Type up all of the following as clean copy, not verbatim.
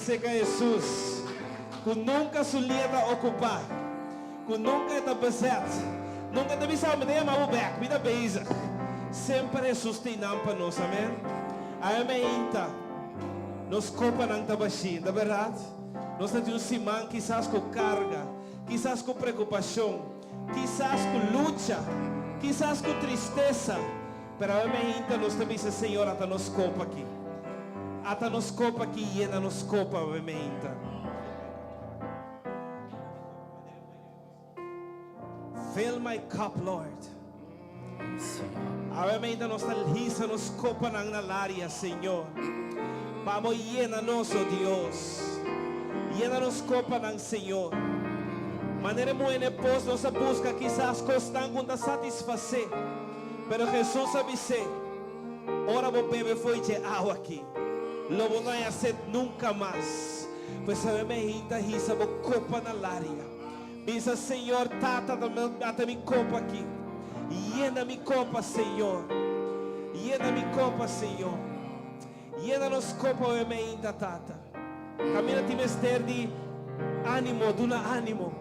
serka Hesus, ku nunka su lia ta okupá, ku nunka e ta bezet, nunka e ta bisa, Mi ta yama bo bèk, mi ta bezig. Semper Hesus ta einan pa nos, amen. Awe meinta, nos kopanan ta bashí, ta bèrdat? Nos ta tin un siman kisas ku karga, kisas ku preokupashon, kisas ku lucha, kisas ku tristesa. Pero awe meinta nos ta bisa, Señor, ata nos kopa aki. Ata nos kopa aki, yena nos kopa awe meinta. Fill my cup, Lord. Awe meinta nos ta hisa nos kopanan na laria, Señor. Pa Bo yena nos, oh Dios. Yena nos kopanan, Señor. Manera e muhé n'e pos nos a buska kisas kosnan ku ta satisfasé. Pero Hesus a bis'é, Ora bo bebe fo'i dje awa aki, lo bo no haña set nunka mas. Pues awe meinta hisa bo kopa na laria. Bisa, Señor, Tata, ata mi kopa aki. Yena mi kopa, Señor. Yena mi kopa, Señor. Yena nos kopa awe meinta, Tata. Kaminda tin mester di ánimo, duna ánimo.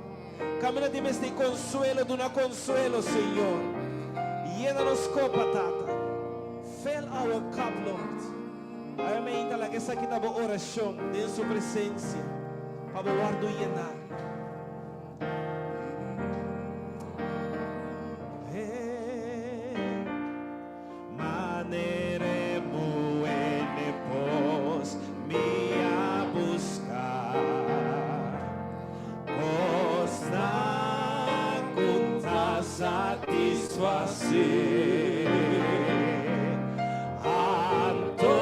Kaminda tin mester di konsuelo, duna konsuelo, Señor. Yena nos kopa, Tata. Fill our cup, Lord. Awe meinta laga esaki ta bo orashon den Su presensia pa bo wòrdu yená. Manera muhé pos mi a buska kosnan ku ta satisfasé. Anto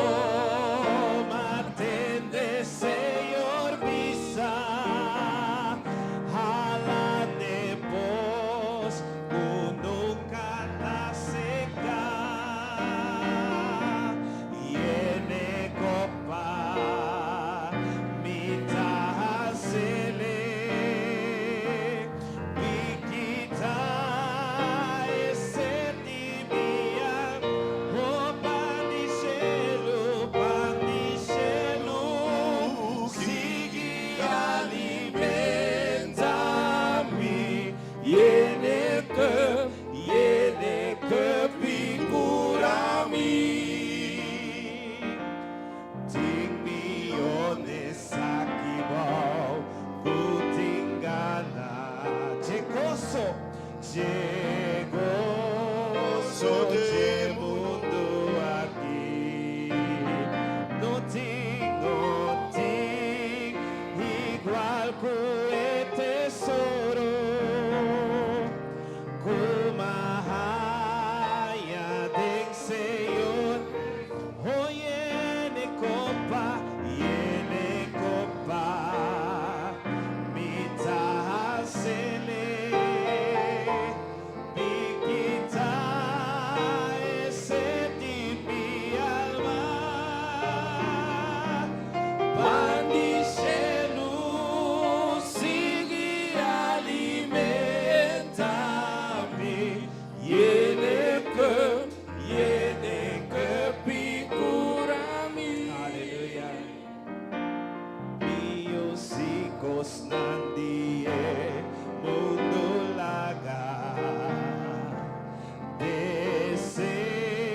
m'a tende Señor bisa, Hala n'e pos ku nunka ta seka. Yene kopa mi ta hasele Mi kita e set di mi alma Oh pan di shelu, pan di shelu Sigui alimenta mi Yene cup, yene cup i cura mi. Tin miyones aki bou cu tin gana dje goso, dje goso dje mundu aki. No tin, no tin igual cu e tesoro cu m'a haya den Señor. Oh, yene copa, yene copa, mi ta hacele Mi kita e sed di mi alma. Pan di shelu sigui alimenta mi. Yene cup, yene cup i cura mi. Aleluya. Music kosnan di e mundu laga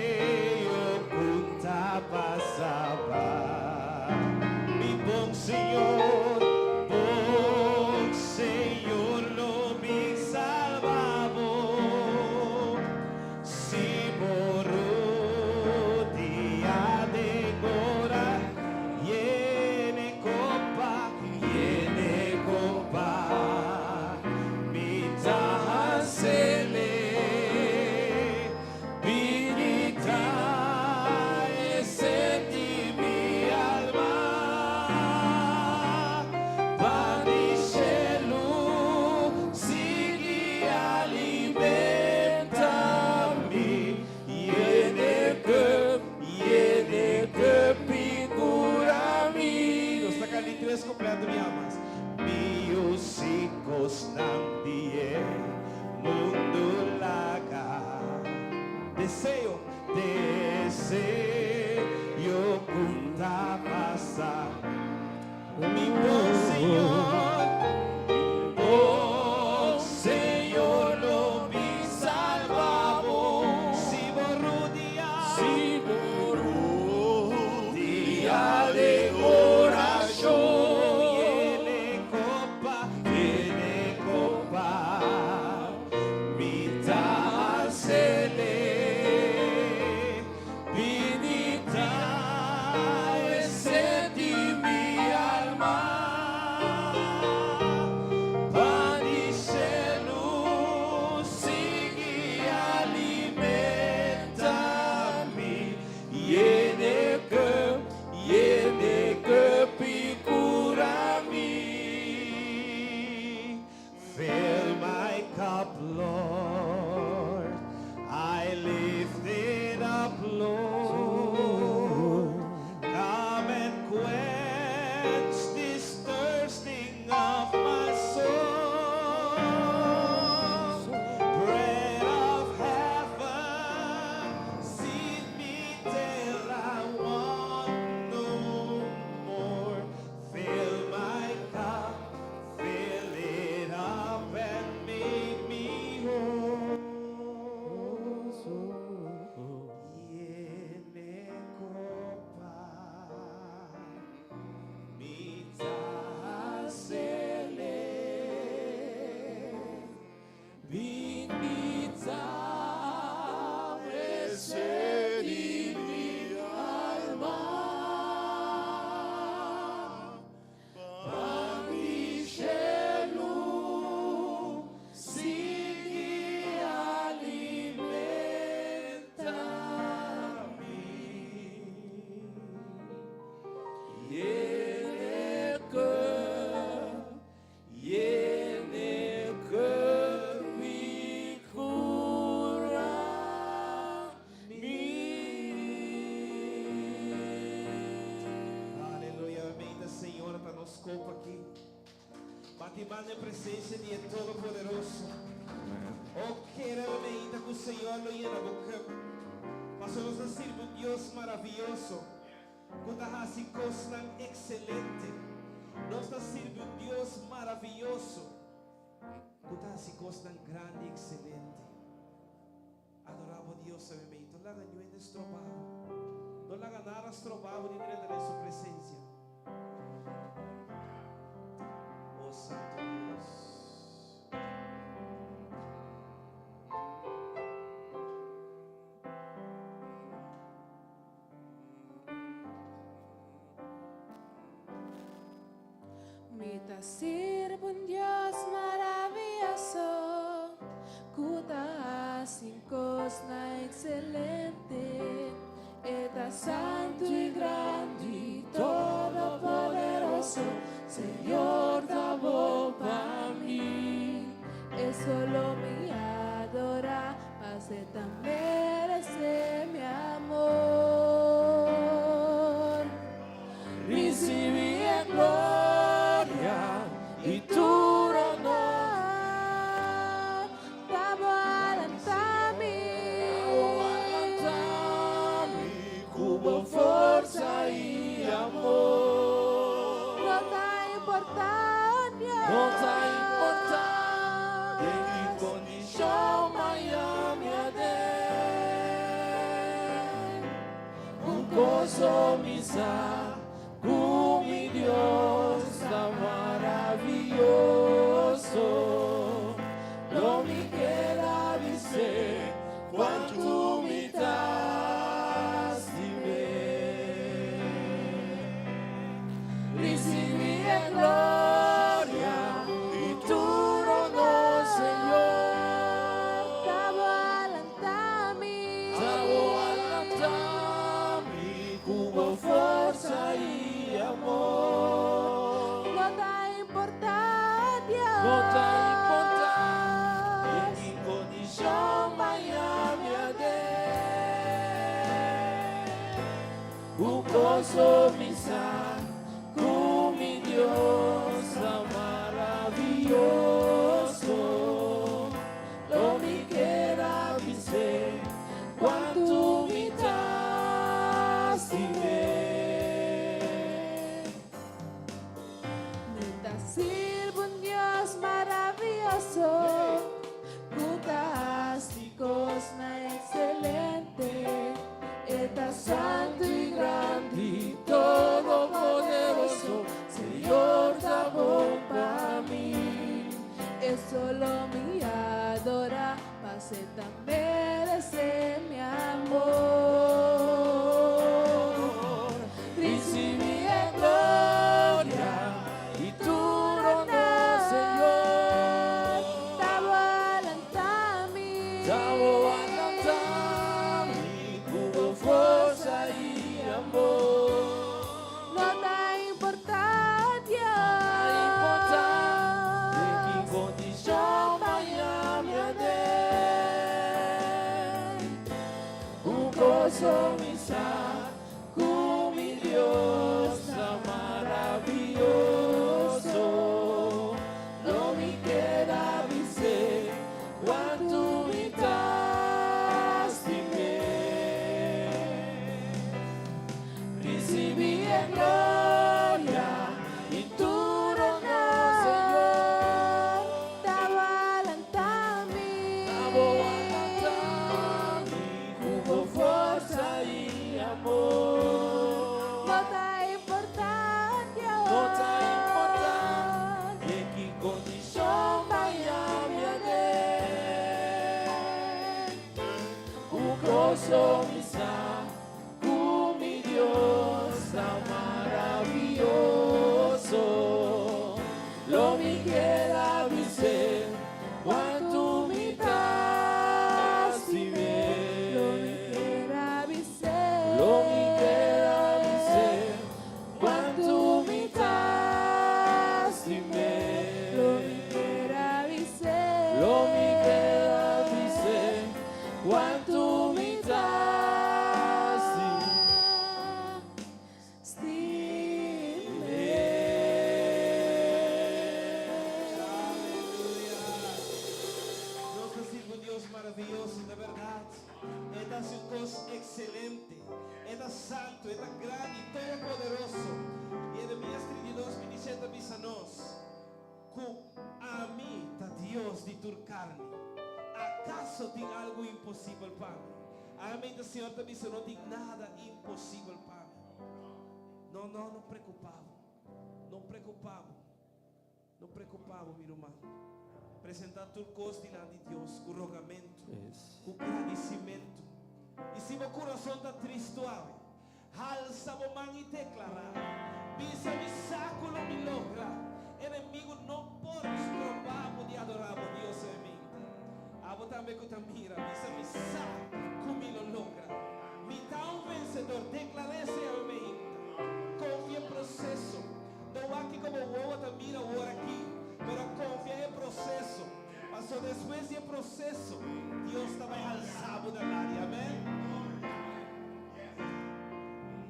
Deseo ku ta pasa bai Mi bon Señor, bon Señor lo mi salba bo Si bo rudia den ora Yene kopa, yene kopa, mi ta hasele Bini ta e sed di mi alma Pan di shelu sigui alimenta mi Yene cup, yene cup i cura mi. Nos ta cali tres completo mi amas. Musicosnan di e mundu laga. Deseo, deseo cu ta pasa. Mi bon Señor, mi bon Señor lo mi salba bo. Si bo rudia, Si bo rudia den orashon. Yena e kopa, yena e kopa, mi ta hals'é. Bini e set di mi alma, Pan di shelu, sigui alimentá mi, Yena e kùp, yena e kùp i kura mi. Fill my cup, Lord. I lift it up, Lord. Come and quench this thirsting of my soul. Bread of heaven, feed me till I want no more. Fill my cup, fill it up and make me whole. Yena e kopa, mi ta hals'é. Bini e set di mi alma, Pan di shelu, sigui alimentá mi. Yena e kùp, yena e kùp i kura mi. Aleluya, amèn. Señor, pa nos kopa aki. Bati man den presensia di Todopoderoso. Oh, kere amèn, ku Señor lo yena bo kùp. Paso nos ta sirbi un Dios maravioso. Ku ta hasi kosnan ekselente. Nos ta sirbi un Dios maravioso. Ku ta hasi kosnan grandi i ekselente. Adorá bo Dios, amèn. No laga ningun stroba bo. No laga nada stroba bo di drenta den su presensia. Oh Santu Dios. Mi ta sirbi un Dios maravioso, ku ta hasi kosnan ekselente. E ta santu i grandi, todopoderoso, Señor ta bon pa mi. E so lo mi adorá, paso e ta meresé mi amor. Risibí e gloria i tur honor. Ta Bo a lanta mi. Lanta mi ku bo forsa i amor. No ta importá, Dios. No ta importá den ki kondishon mi ta aden. Un kos mi sa, ku mi Dios ta maravioso. Lo mi keda bis'é, kuantu mi ta stim'é. Risibí e gloria i tur honor, Señor. Ta Bo a lanta mi. Ta Bo a lanta mi ku bo forsa i amor. No ta importá, Dios. No ta importá den ki kondishon mi ta aden. Un kos mi sa, ku mi Dios ta maravioso. Lo mi keda bis'é, kuantu mi ta stim'é. Ku ta hasi kosnan ekselente. E ta santu i grandi, todopoderoso. Señor ta bon pa mi. E so lo mi adorá, pas'e ta meresé mi amor. Risibí e gloria i tur honor, Señor. Ta bo a lanta mi. Ta bo a lanta mi ku forsa i amor. No ta importá, Dios. No importá den ki kondishon haña mi aden. Un kos mi sa, ku mi Dios ta maravioso. Lo mi keda bis'é, kuantu mi ta stim'é. Risibí e gloria i tur honor, Señor. Ta bo a lanta mi. Ta bo a lanta mi ku forsa i amor. No ta importá, Dios. No ta importá den ki kondishon haña mi aden. Un kos mi sa, ku mi Dios ta maravioso. Lo mi keda bis'é, kuantu mi ta stim'é. Lo mi keda bis'é. Lo mi keda bis'é, kuantu mi ta stim'é. Lo mi keda bis'é. Lo mi keda bis'é, kuantu mi ta stim'é. Stim'é. Aleluya. Nos ta sirbi un Dios maravioso, di berdat. E ta un Dios ekselente. E ta santu, e ta grandi, todopoderoso. Jeremias 32, 27 ta bisa nos. Ku ami ta Dios di tur karni. Akaso tin algu imposibel pa mi? Amèn, Señor ta bisa no tin nada imposibel pa mi. No, no, no preokupá. No preokupá. No preokupá, mi ruman. Presentá tur kos dilanti di Dios ku rogamentu, ku gradisimentu. I si bo kurason ta tristu, halsa bo man i deklará. Bisa mi sa ku lo mi logra. Enemigu no por stroba di adorá Dios den mi. Abo tambe ku ta mira. Bisa mi sa ku mi lo logra. Mi ta un vensedó. Deklará esei. Konfia den proseso. No aki komo wowo ta mira awor aki, pero konfia den proseso. Paso despues di proseso, Dios ta bai halsa bo den área. Amèn?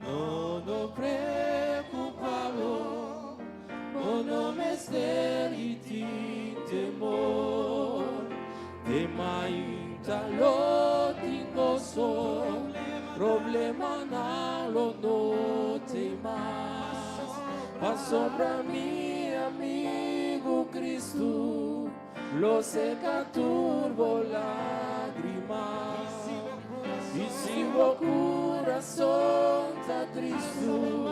No, no preokupá, bo no mester tin temor. Te mainta lo tin goso, problemanan lo no t'ei mas. Pasobra mi amigu Kristu, lo seka tur bo lágrima. I si bo kurason ta tristu,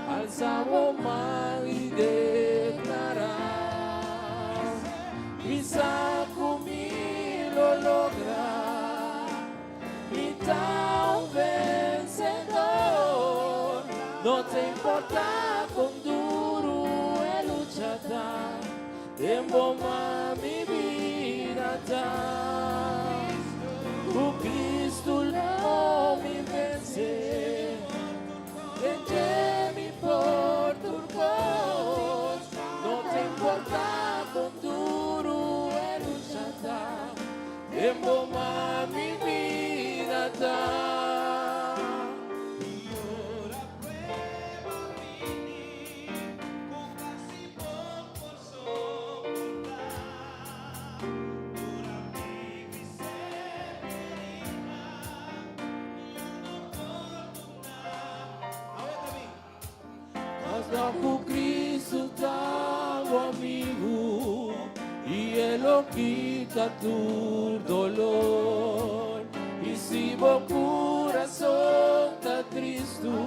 halsa bo man i deklará. Mi sa ku mi lo logra, mi ta un vensedó. No ta importá kon duru e lucha ta, den bo man mi bida ta. Ku Kristu lo mi vense, den mi por tur kos. No ta importá kon duru e lucha ta, den bo man mi bida ta. Ora prueba bini, ku kasi bo por soportá. Tur amigu i ser kerí, no pordoná. Awor tambe. Mas ku Kristu ta bo amigu i E lo lo kita tur dolor. I si bo kurason ta tristu,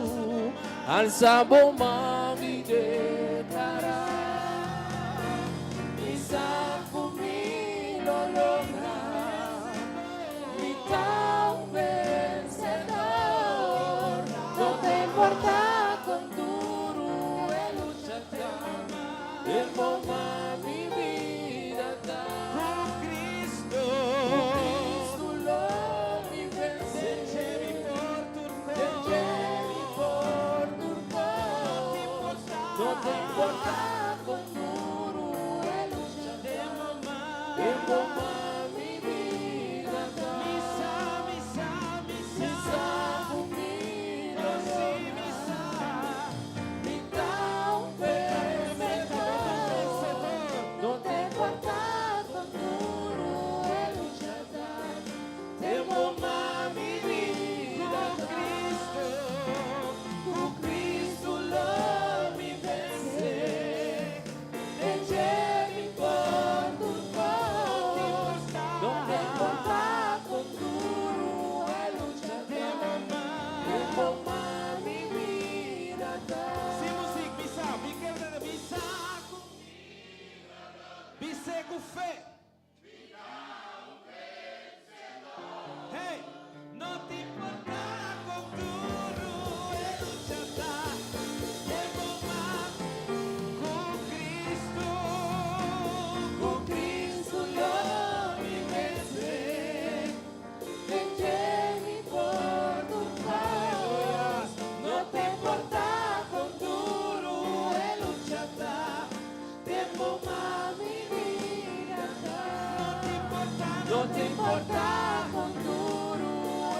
alsa bo man i deklará, Mi sa ku mi lo logra, mi ta un vensedor. No ta importá kon duru e lucha ta, den bo man mi bida ta. Ku Kristu. Ku Kristu lo mi vense. Den dje mi por tur kos. Den dje mi por tur kos. No ta importá kon duru e lucha ta. Den bo man. Den bo man mi bida ta. Mi sa, mi sa, mi sa. Mi sa ku mi lo Sí, mi logra. sa. Mi ta un vensedor. No ta importá kon duru e lucha ta. Den bo man mi bida Ku ta. Kristu. Ku Kristu lo mi vense. Den dje mi por tur kos. No ta importá kon duru e lucha ta. Den bo man. Den bo man mi bida ta. Si muzik, mi sa, mi ke tende mi sa ku Bis'é ku fe. Hey, no ta importá kon duru e lucha ta, den bo man ku Kristu, Ku Kristu lo mi vense. Den dje mi por tur kos. No ta importá kon duru e lucha ta, den bo man mi bida ta. No ta importá, No ta importá kon duru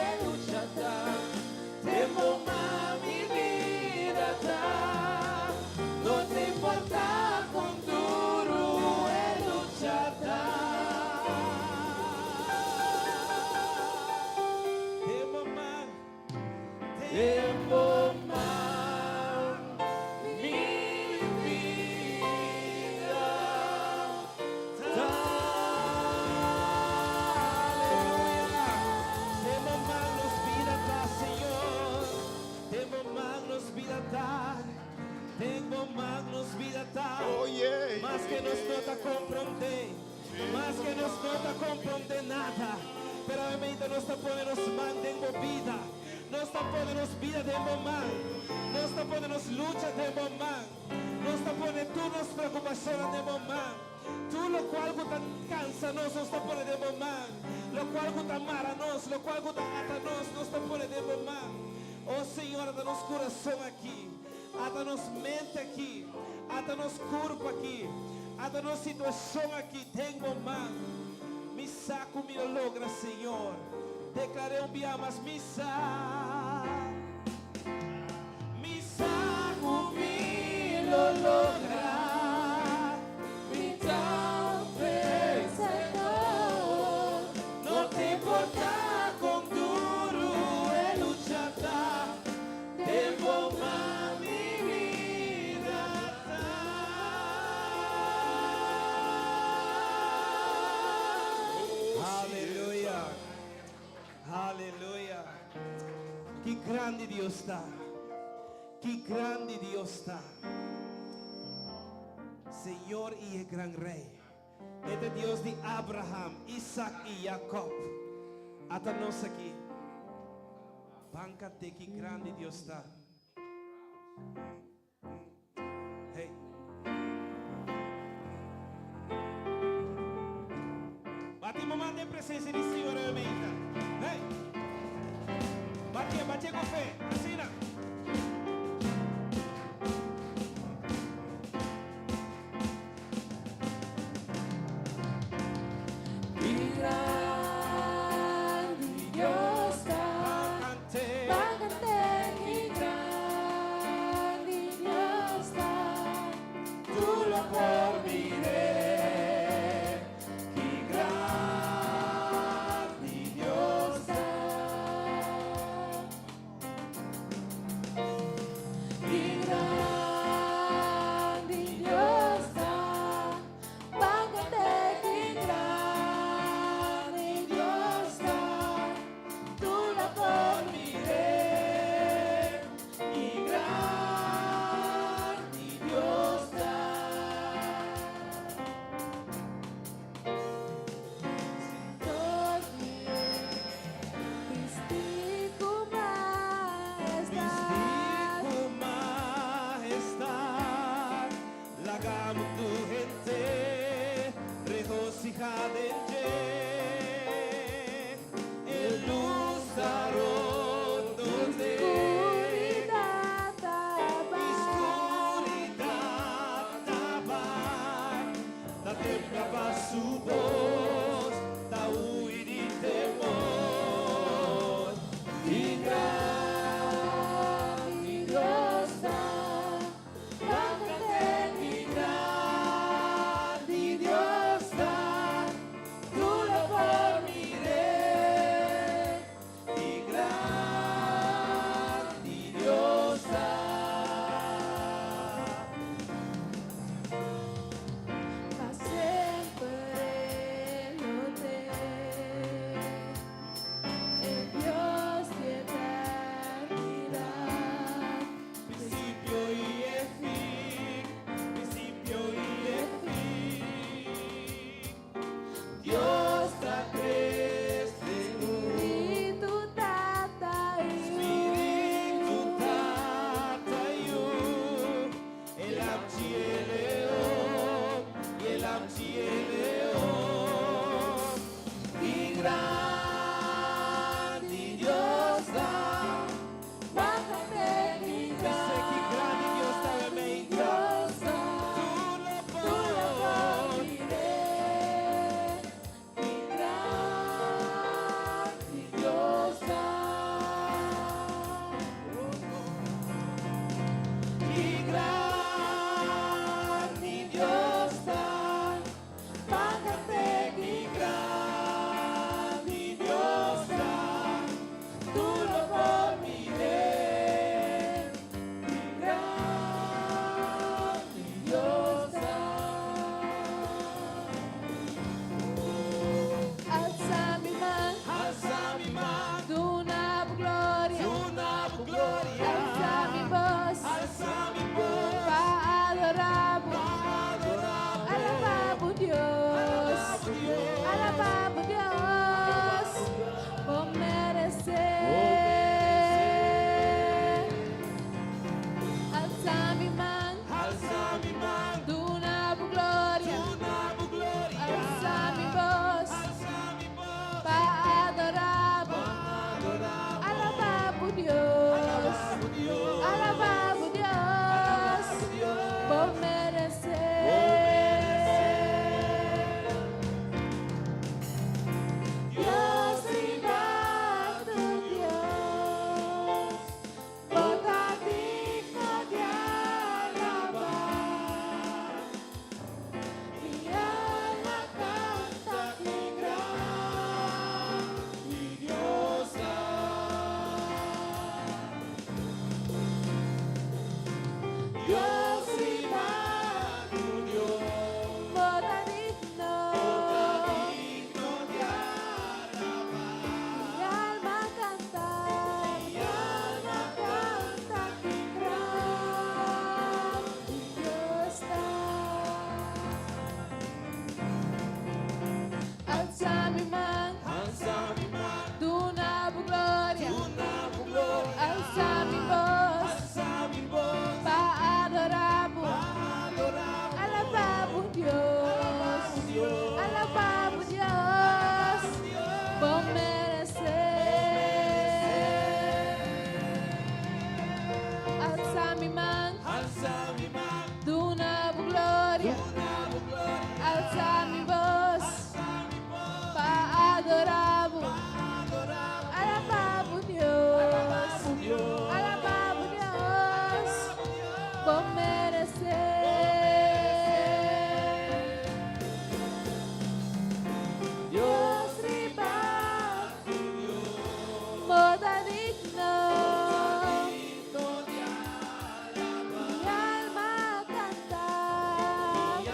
e lucha ta, den bo man mi bida ta. No ta importá kon duru e lucha ta. Den bo man, Den bo man mi bida ta. Aleluya. Den bo man nos bida ta, Señor. Den bo man nos bida ta. Den bo man nos bida ta. Oh, yeah. Maske nos no ta komprondé, maske nos no ta komprondé nada, pero obviamente nos ta pone nos man den bo bida. Nos ta pone nos bida den bo man. Nos ta pone nos lucha den bo man. Nos ta pone tur nos preokupashon den bo man. Tur lokual ku ta kansa nos, nos ta pone den bo man. Lokual ku ta mara nos, lokual ku ta ata nos, nos ta pone den bo man. Oh Señor, ata nos kurason aki, ata nos mente aki, ata nos kurpa aki, ata nos situashon aki, den bo man. Mi sa ku mi lo logra, Señor. Deklar'é un bia mas, mi sa. Mi sa Ku mi lo logra. Mi ta un vensedor. No ta importá kon duru e lucha ta. Den bo man mi bida ta. Aleluya. Aleluya. Ki grandi Dios ta. Ki grandi Dios ta. Señor i e gran Rei. E ta Dios di Abraham, Isaac i Jacob. Ata nos aki. Ban kant'é ki grandi Dios ta. Hey. Bati bo man den presensia di Señor awe mainta. Hey. Bati, bati ku fe. Asina. Ki grandi Dios ta. Kant'é. Ban kant'é ki grandi Dios ta. Tur lo por mir'é. Ki grandi Dios ta. Ki grandi Dios ta. Ban kant'é ki grandi Graba su bos, ta hui di temor. Ki grandi Dios ta, Ki grandi Dios ta, tur lo por mir'é. Ki grandi Dios ta. Pa semper lo t'ei. E Dios di eternidat. Prinsipio i fin, prinsipio i fin. Dios ta tres den un. Spiritu Tata Spiritu Tata Yu, e Lamchi e Leon, e Lamchi e Leon. Ki grandi Dios ta, Bisa ki grandi Dios ta menta. Dios ta, Tur lo tur lo por. por mir'é. Ki grandi Dios ta. Ki grandi Dios ta, Págate ki grandi Dios ta, tur lo por mir'é. Ki grandi Dios ta. Alsa mi man, Alsa mi man, duna gloria. Duna gloria. Alsa mi bos, Alsa mi bos, pa adorá. Pa adorá. Alabá Dios, alabá Dios, bo meresé. Alsa mi man, Alsa mi man, duna gloria. Duna gloria. Alsa mi bos, Alsa mi bos, pa adorá. Pa adorá. Alabá Dios, Dios, alabá Dios, Dios, bo meresé. Dios riba tur Dios, bo ta digno di alabá. Mi alma kanta Ki grandi Dios ta. Dios riba tur Dios, Bo ta digno. Digno di alabá. Mi alma kanta, mi alma kanta, ki grandi Dios ta. Alsa mi man, Alsa mi man, duna gloria. Duna gloria. Alsa mi bos, Alsa mi bos, pa adorá. Pa adorá. Alabá Dios, Dios, alabá Dios, bo meresé. Alsa mi man, Alsa mi man, duna gloria. Duna gloria. Alsa mi bos, Alsa mi bos, pa adorá. Pa adorá. Alabá Dios, Dios, alabá Dios, bo meresé. Dios riba, bo ta digno. Digno di Mi alma kanta, Mi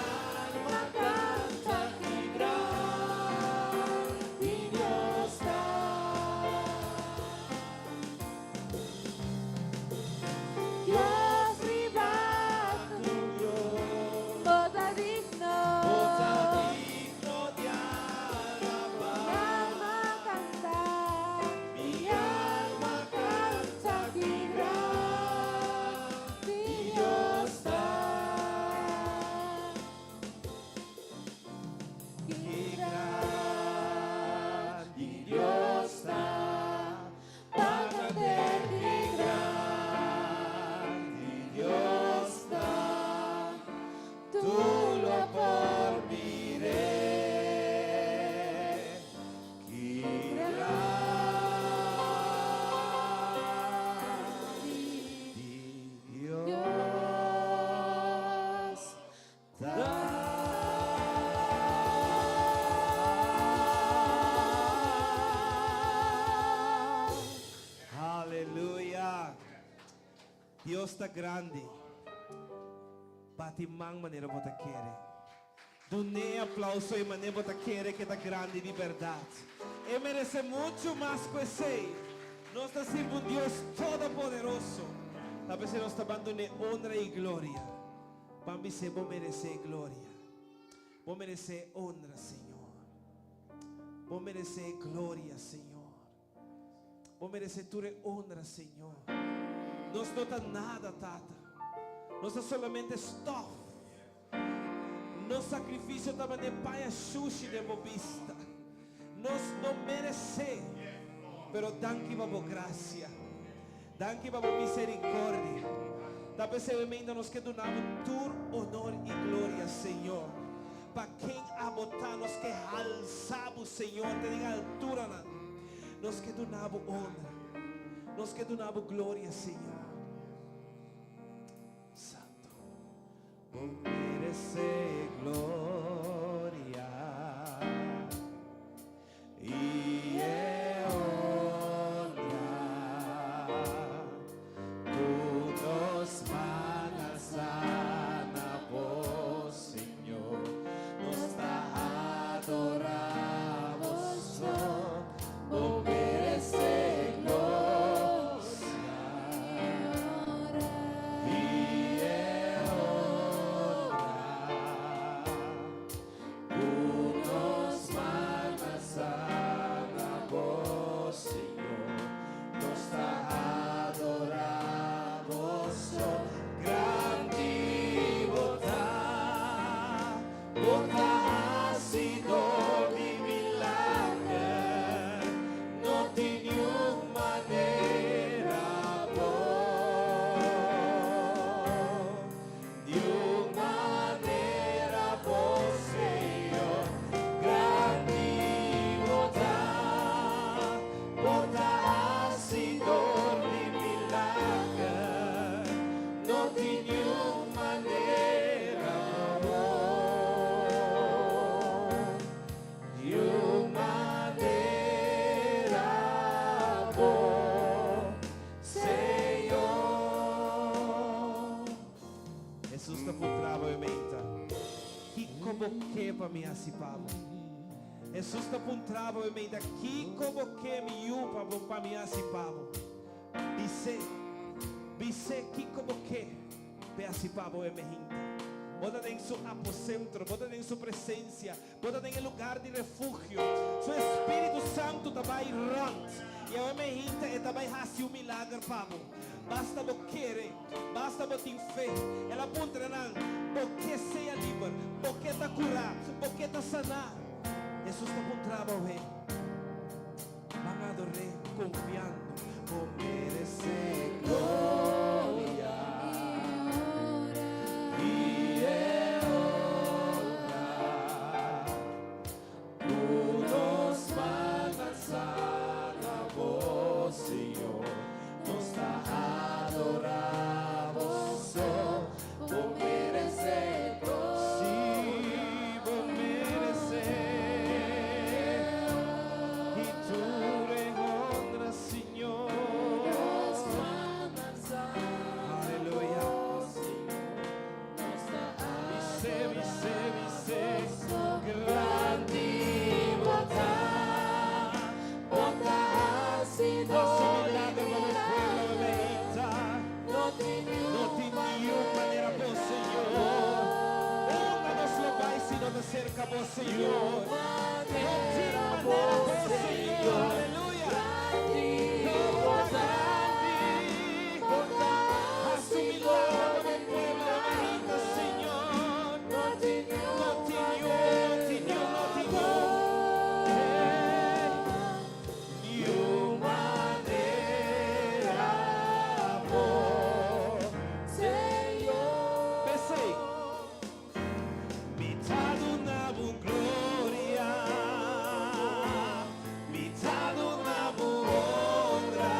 ta. Aleluya. Dios ta grandi. Bati man manera bo ta kere. Dun'é aplauso i manera bo ta kere ku e ta grandi di bèrdat. E meresé muchu mas ku esei. Nos ta sirbi un Dios todopoderoso. Ta p'esei nos ta ban dun'é honra i gloria. Ban bis'é, Bo meresé gloria. Bo meresé honra, Señor. Bo meresé gloria, Señor. Bo meresé tur e honra, Señor. Nos no ta nada, Tata. Nos ta solamente stòf. Nos sakrifisio ta manera paña shushi den bo bista. Nos no meresé, pero danki pa bo grasia. Danki pa bo miserikòrdia. Ta p'esei meinta nos ke duna bo tur honor i gloria, Señor. Pa ken abo ta nos ke halsa bo, Señor, te den alturanan. Nos ke duna bo honra. Nos ke duna bo gloria, Señor. Santu. Bo meresé gloria i e honra ku nos man alsá na bo, Señor. Nos ta adorá bo so. Bo meresé gloria i e honra ku nos man alsá na bo, Señor. Nos ta adorá bo so. Grandi bo ta, bo ta hasidó di milager, no tin niun manera bo, niun manera bo, Señor. Grandi bo ta, bo ta hasidó di milager, no tin niun manera bo, niun manera bo, Señor. Hesus ta puntra bo meinta. Kiko bo ke pa mi hasi pa bo? Hesus ta puntra bo meinta. Kiko bo ke, mi yu, pa bo pa mi hasi pa bo? Bis'é, bis'é kiko bo ke p'e hasi pa bo meinta. Bo ta den su aposento, bo ta den su presensia, bo ta den e lugá di refugio. Su Spiritu Santu ta bai rònt. I awe meinta e ta bai hasi un milager pa bo. Basta bo kere, basta bo tin fe. El a puntra nan, bo ke sea liber, bo ke ta kurá, bo ke ta saná. Hesus ta puntra bo awe. Ban ador'é konfiando. Bo meresé gloria i e honra ku nos man alsá na bo, Señor. Nos ta adorá bo so. Bo meresé gloria. Sí, bo meresé. I tur e honra, Señor. Aleluya. Bis'é, bis'é, bis'é. Grandi bo ta, bo ta Hasidó hasi milager pa bo pueblo meinta. No tin No tin niun manera bo, Señor. Unda nos lo bai si no ta serka bo, Señor? No tin manera bo, Señor. Aleluya. Bo ta grandi. Hasi milager pa bo pueblo meinta, Señor. No tin No tin niun, no tin niun, no tin niun. Hey. Niun manera bo, Señor. P'esei. Mi ta duna bo gloria, mi ta duna bo honra.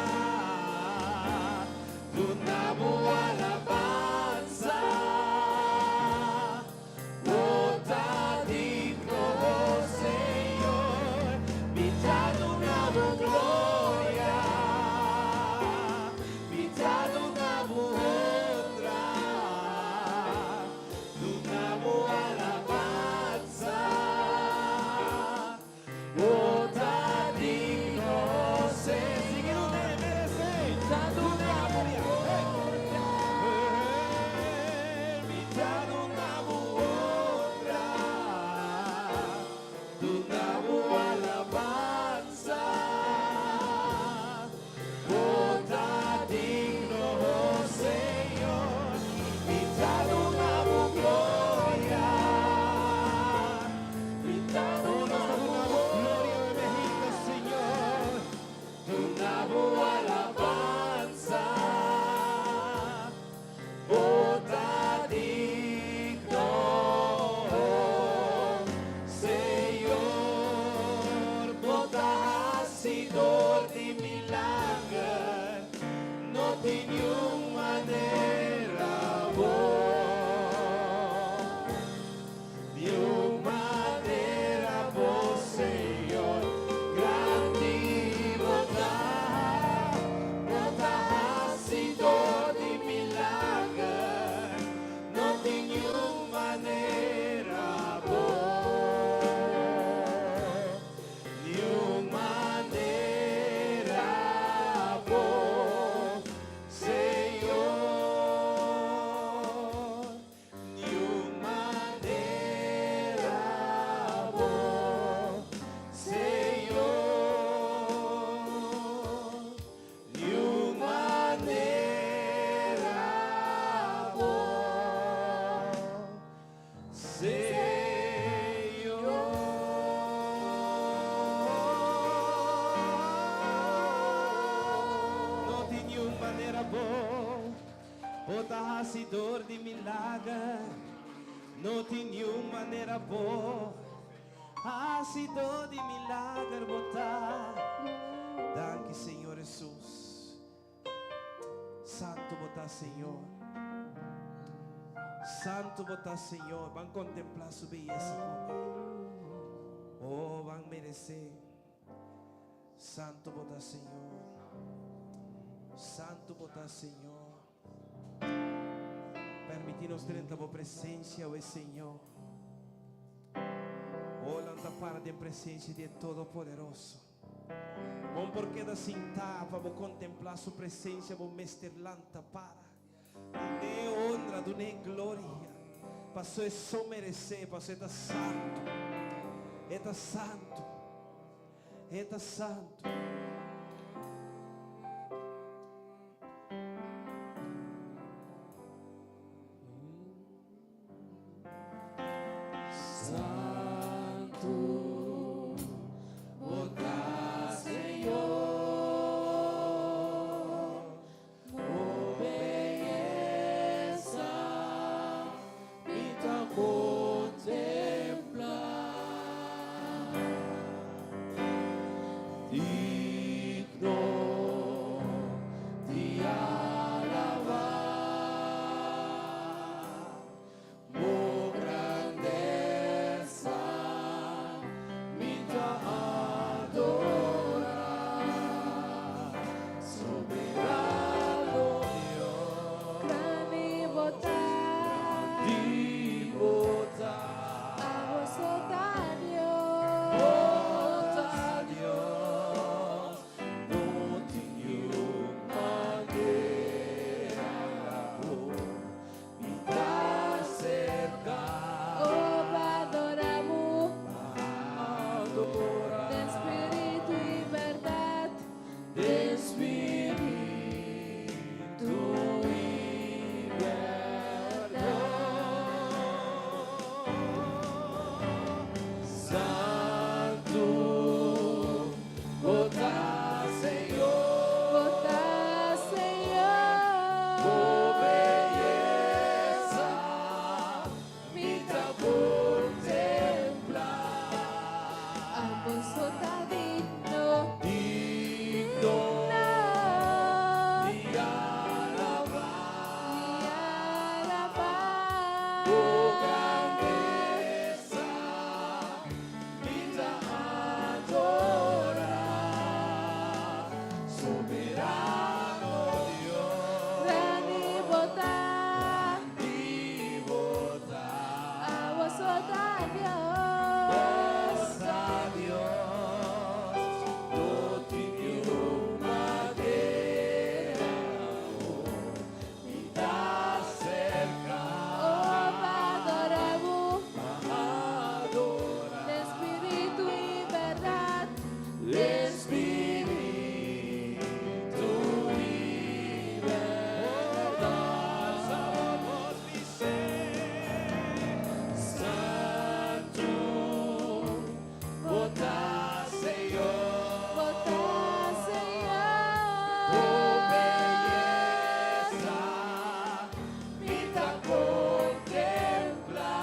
Señor. No tin niun manera bo, bo ta hasidor di milager. No tin niun manera bo, hasidor di milager bo ta. Danki, Señor Jesus. Santo bo ta, Señor. Santo bo ta, Señor. Ban contempla su beyesa cu mi. Oh, ban merece. Santo bo ta, Señor. Santo bo ta, Señor. Permiti nos drenta bo presencia, oh Señor. Oh, lanta para den presencia di Todopoderoso. Bo por keda sinta pa bo contempla su presencia, bo mester lanta para. Dun'e honra, dun'e gloria. Paso e so merece, paso e ta santo. E ta santo. E ta santo. Santo, bo ta Señor, bo beyesa, mi ta contempla. Digno di alaba, bo grandesa, mi ta adora, soberano Dios. Grandi bo ta, Di bo ta, abo so ta Dios. Bo ta Dios, no tin niun manera bo, mi ta acerca, Oh, adora bo, adora, den spirito y berdad. Den spirito y berdad. Santo, bo ta Señor, Bo ta Señor. Bo beyesa, mi ta contempla. Abo so ta digno, Digno di alaba, di alaba. Bo grandesa, mi ta adora, soberano Dios. Grandi bo ta, Di bo ta, abo so ta Dios. Ta Dios, no tin niun manera mi ta acerca, Oh, adora bo, adora, den spirito y berdad. Den spirito y berdad. Santo, bo ta Señor, Bo ta Señor. Bo beyesa, mi ta contempla.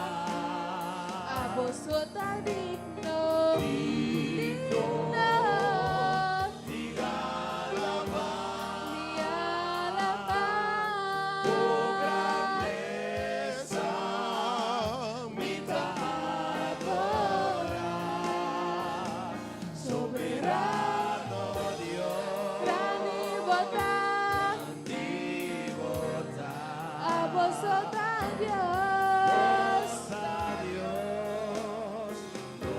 Abo so ta digno, Digno digno di alaba, di alaba. Bo grandesa, mi ta adora, soberano Dios. Grandi bo ta, Di bo ta, abo so ta Dios. Ta Dios, no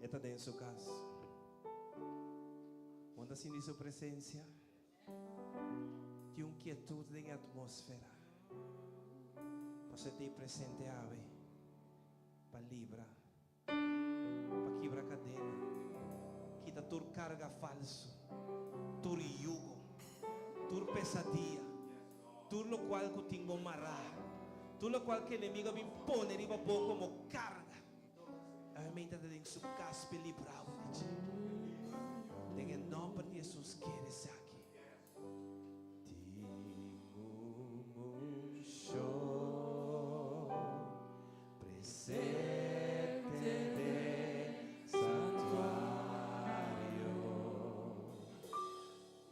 E ta den su kas. Bo ta sinti su presensia? Tin un kietut den e atmósfera. Pasobra e ta ei presente awe pa libra, pa kibra kadena, kita tur karga falsu, tur yugo, tur pesadia, tur lokual ku tin bo mará, tur lokual ku enemigo a bin pone riba bo komo karga. Obviamente ta den su cas p'e librao di dje. Den e nomber di Jesus kere esaki. Tin un uncion presente den santuario.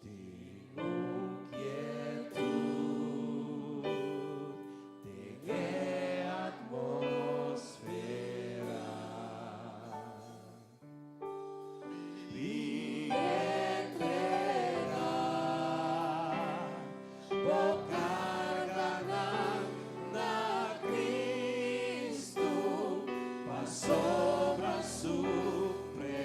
Tin un kietud den e atmosfera. Mi entrega bo karganan na Kristu pasobra su presensia.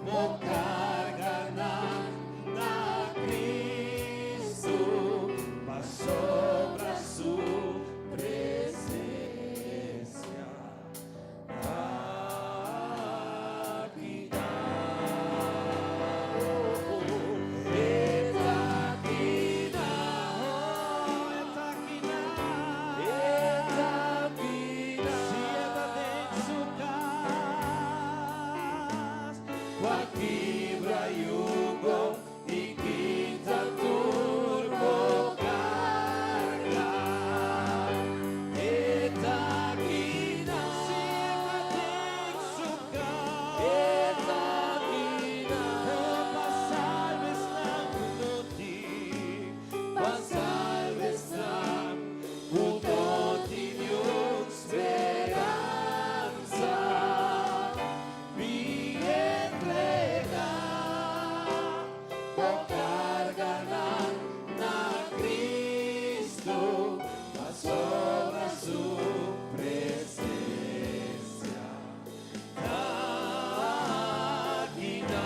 Bo karganan na Kristu pasobra su presensia ta akinan. E ta akinan. E ta akinan. E ta akinan. Si e ta den su kas. Pa kibra yugo i kita tur bo karga. E ta akinan. Si e ta den su kas. E ta akinan. Oh, pa salba esnan ku no tin. Pa salba esnan ku no tin niun speransa. Bin entregá bo karganan na Kristu pasobra su presensia ta akinan.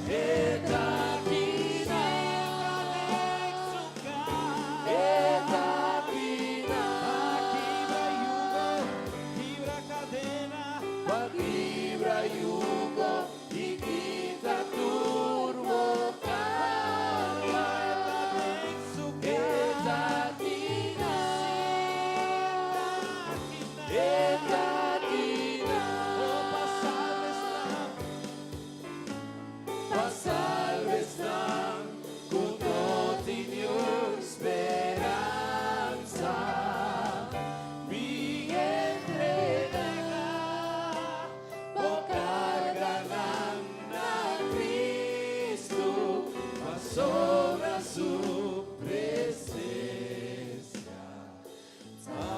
E ta akinan. E ta akinan. Pa kibra yugo, kibra kadena. Pa kibra yugo i kita tur bo karga. E ta akinan. E ta akinan. Pa salba esnan. Pa salba esnan ku no tin niun speransa. Bin entregá bo karganan na Kristu pasobra su presensia ta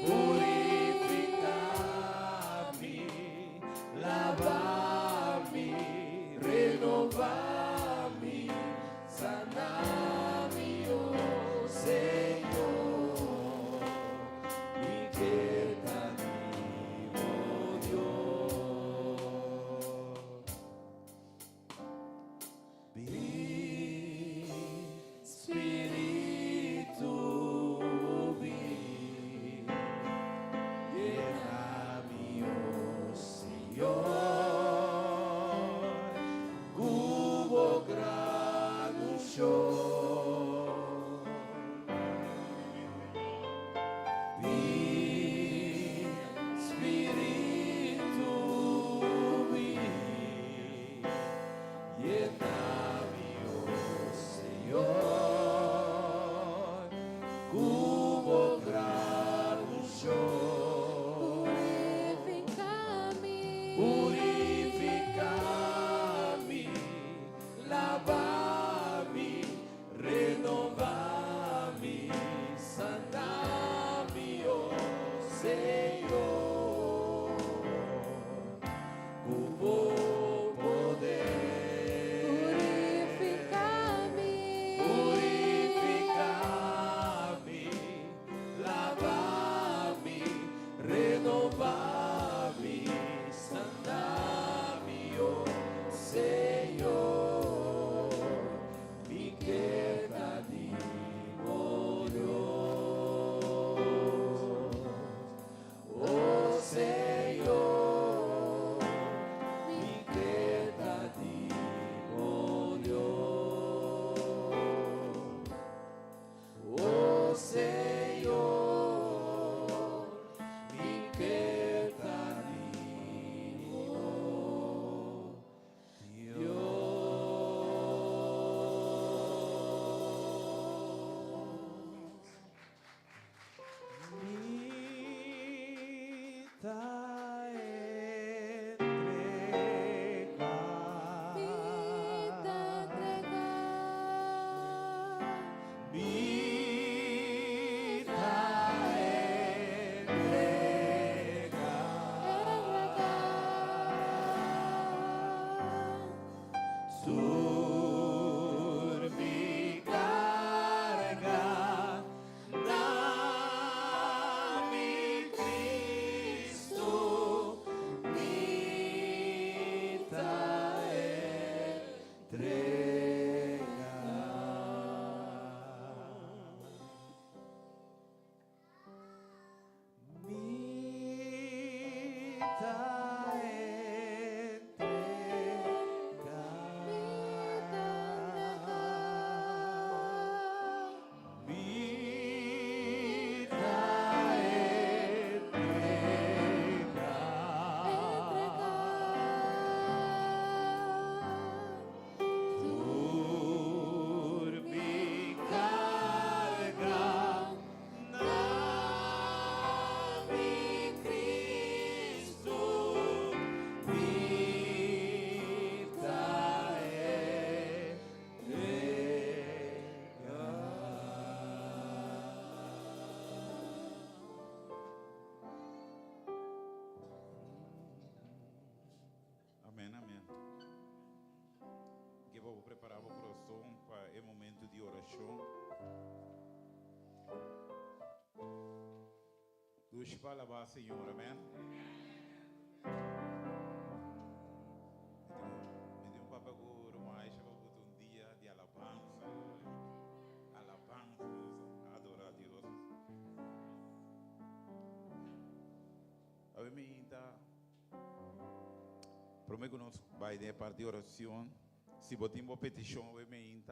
Purifica mi, laba mi, renova mi, sana mi, oh Señor. Mi ke ta di bo, Dios. Bin, Spiritu, bin, yena mi, oh Señor, ku bo gran unshon. Bin, Spiritu, bin, yena mi, oh Señor, ku bo gran unshon. Purifica mi. Purifica mi, laba mi, renova mi, sana mi, oh Señor. Ku bo poder. Purifica mi. Purifica mi, laba mi, renova mi, sana mi, oh Señor. Mi ke ta di bo, Dios. Oh Señor, mi ke ta di bo, Dios. Oh Señor, mi ke ta di bo, Dios. Mi ta entrega. Mi ta entrega. Mi ta entrega. Entrega. Tur mi carga na mi Cristo mi ta entrega. Mi ta entrega. Mi ta entrega. Mi ta entrega. Entrega. Tur mi carga na mi Cristo mi ta entrega. Amèn, amèn. Ku bo prepará bo kurason pa e momento di orashon. Dios pa alabá Señor, amèn. Mi tin un papia ku ruman Aisha pa un dia di alabansa. Alabansa, nos adorá Dios. Awe mi ta promé ku nos bai den parti di orashon. Si bo tin un petishon, awe mi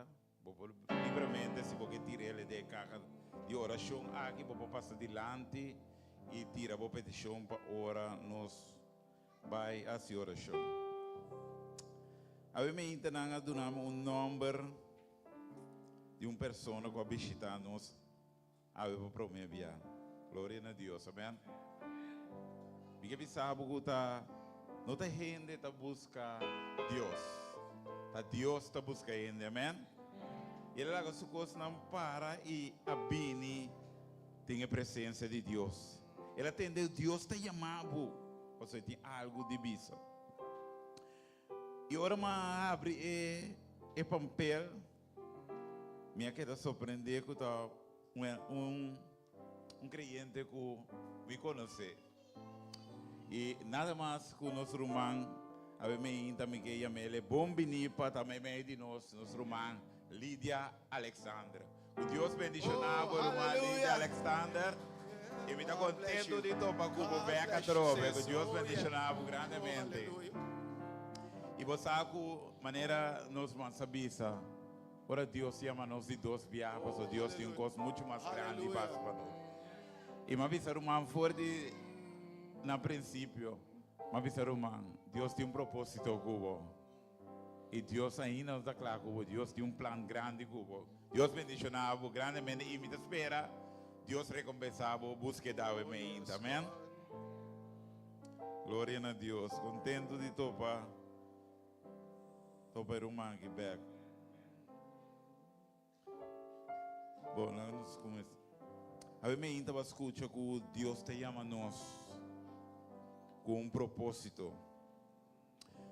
bo por libremente, si bo ke tira e den kaha di orashon aki, bo por pasa dilanti i tira bo petishon pa ora nos bai hasi orashon. Awe mi nan a duna mi un nòmber di un persona ku a bishitá nos awe pa promé biaha. Gloria na Dios, amèn. Mi ke bisa ku ta no ta hende ta buska Dios. Ta Dios ta buska hende, amèn. I el a laga su kosnan para i a bini den e presensia di Dios. El a tende Dios ta yama bo, pasobra e tin algu di bisa. I ora mi a habri e e pampel, mi a keda sorprendé ku ta un un kreyente ku mi konosé. I nada mas ku nos ruman awe meinta mi ke yam'el e bon biní pa ta meimei di nos, nos ruman Lidia Alexander. Ku Dios bendishoná bo ruman Lidia Alexander. I mi ta kontentu di topa ku bo bek atrobe. Ku Dios bendishoná bo grandemente. I bo sa ku manera nos mas a bisa, ora Dios yama nos di dos biaha pasobra Dios tin un kos muchu mas grandi pa hasi pa nos. I mi a bisa ruman for di na prinsipio, mi a bisa ruman, Dios tin un propósito ku bo. I Dios ainda no ta kla ku bo. Dios tin un plan grandi ku bo. Dios bendishoná bo grandemente i mi ta spera Dios rekompensá bo buskeda awe meinta. Amen. Gloria na Dios. Kontentu di topa topa e ruman aki bèk. Bon, laga nos kuminsá. Awe meinta bo a skucha ku Dios ta yama nos ku un propósito.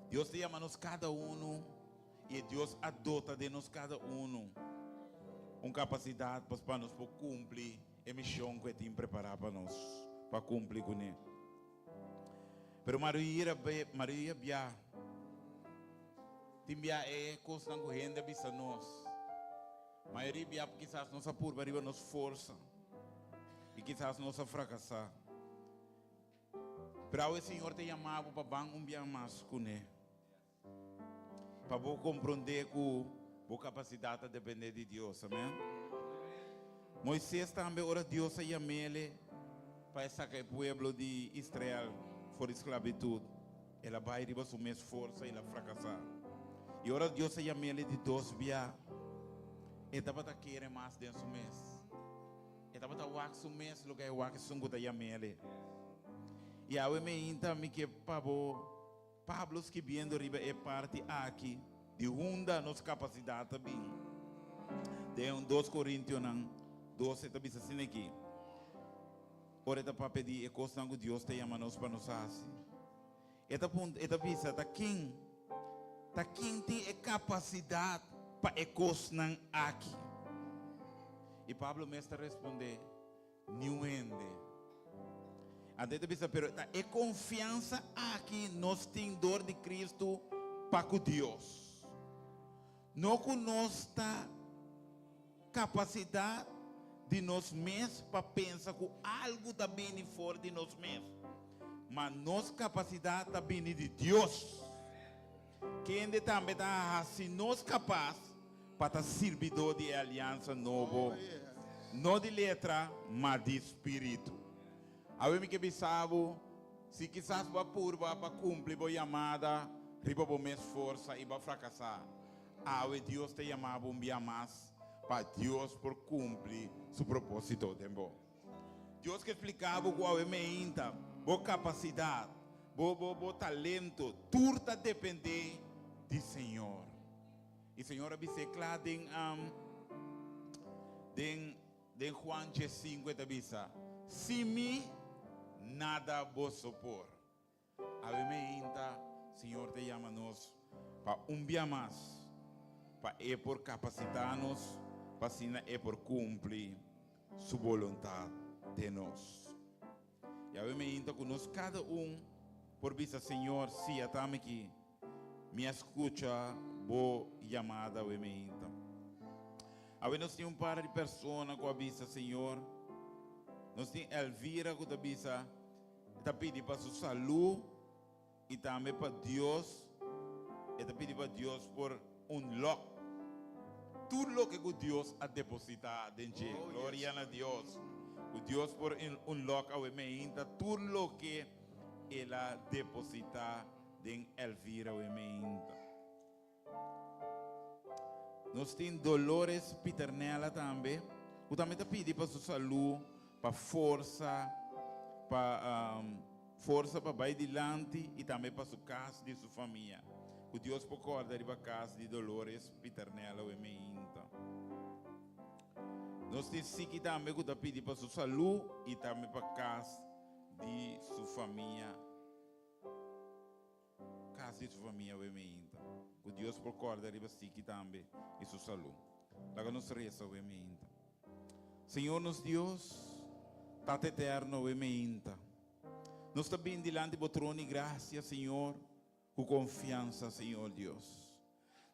Dios ta yama nos kada unu i Dios a dota den nos kada unu un kapasidat pas pa nos por kumpli e mishon ku e tin prepará pa nos pa kumpli kuné. Pero mayoria mayoria bia tin bia e kosnan ku hende a bisa nos. Mayoria bia kisas nos a purba riba nos forsa i kisas nos a frakasá. Pero awe Señor ta yama bo pa ban un bia mas kuné. Pa bo komprondé ku bo kapasidat ta dependé di Dios. Amèn. Moisés tambe ora Dios a yam'ele pa e saka e pueblo di Israel for di sklabitut, el a bai riba su mes forsa i el a frakasá. I ora Dios a yam'ele di dos bia, e tabata kere mas den su mes. E tabata wak su mes loke e wak esun ku ta yam'ele. I awe meinta mi ke pa bo Pablo skibiendo riba e parti aki di hunda nos kapasidat ta bin. Den 2 Korintionan 12 ta bisa asina aki, ora e ta papia di e kosnan ku Dios ta yama nos pa nos hasi. E ta punta, e ta bisa, ta ken, ta ken tin e kapasidat pa e kosnan aki? I Pablo mes ta respondé, Niun hende. Anto e ta bisa, pero ta e konfiansa aki nos tin dor di Kristu pa ku Dios. No ku nos ta kapasidat di nos mes pa pensa ku algu ta bini for di nos mes, ma nos kapasidat ta bini di Dios, kende tambe ta hasi nos kapas pa ta sirbidó di e aliansa nobo, no di letra, ma di spiritu. Awe mi ke bisa bo, si kisas bo a purba pa kumpli bo yamada riba bo mes forsa i bo a frakasá, awe Dios ta yama bo un bia mas pa Dios por kumpli su propósito den bo. Dios ke splika bo ku awe meinta bo kapasidat, bo bo bo talento, tur ta dependé di Señor. I Señor a bis'é kla den den den Juan 15 e ta bisa, Sin mi nada boso por. Awe meinta Señor ta yama nos pa un bia mas pa E por kapasitá nos pa asina E por kumpli Su boluntat den nos. I awe meinta ku nos kada un por bisa, Señor, sí, atami aki. Mi a skucha bo yamada awe meinta. Awe nos tin un par di persona ku a bisa, Señor, nos tin Elvira ku ta bisa, e ta pidi pa su salú i tambe pa Dios, e ta pidi pa Dios por unlock tur loke ku Dios a depositá den dje. Gloria na Dios. Ku Dios por unlock awe meinta tur loke el a depositá den Elvira we meinta. Nos tin Dolores Piternella tambe, ku tambe ta pidi pa su salú, pa forsa, pa um, forsa pa bai dilanti i tambe pa su kas di su famia. Ku Dios por kòrda riba kas di Dolores Piternella we meinta. Nos tin Siki tambe ku ta pidi pa su salú i tambe pa kas. di su famia awe meinta. Ku Dios por kòrda riba Siki tambe i su salú. Laga nos resa awe meinta. Señor nos Dios, Tata Eterno awe meinta. Nos ta bin dilanti bo trono di grasia, Señor, ku konfiansa, Señor Dios.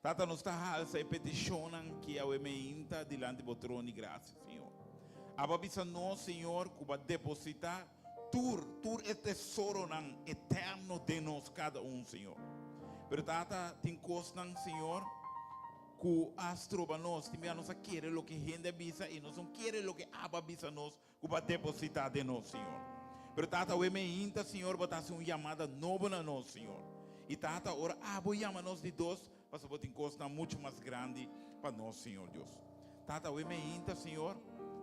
Tata, nos ta halsa e petishonnan ki awe meinta dilanti bo trono di grasia, Señor. Abo a bisa nos, Señor, ku bo a depositá tur, tur e tesoronan eterno den nos kada un, Señor. Pero, Tata, tin kosnan, Señor, ku a stroba nos. Tin bia nos a kere loke hende a bisa i nos no kere loke abo a bisa nos ku bo a depositá den nos, Señor. Pero, Tata, awe meinta, Señor, bo ta hasi un yamada nobo na nos, Señor. I, Tata, ora abo yama nos di dos, pasobra bo tin kosnan muchu mas grandi pa nos, Señor Dios. Tata, awe meinta, Señor,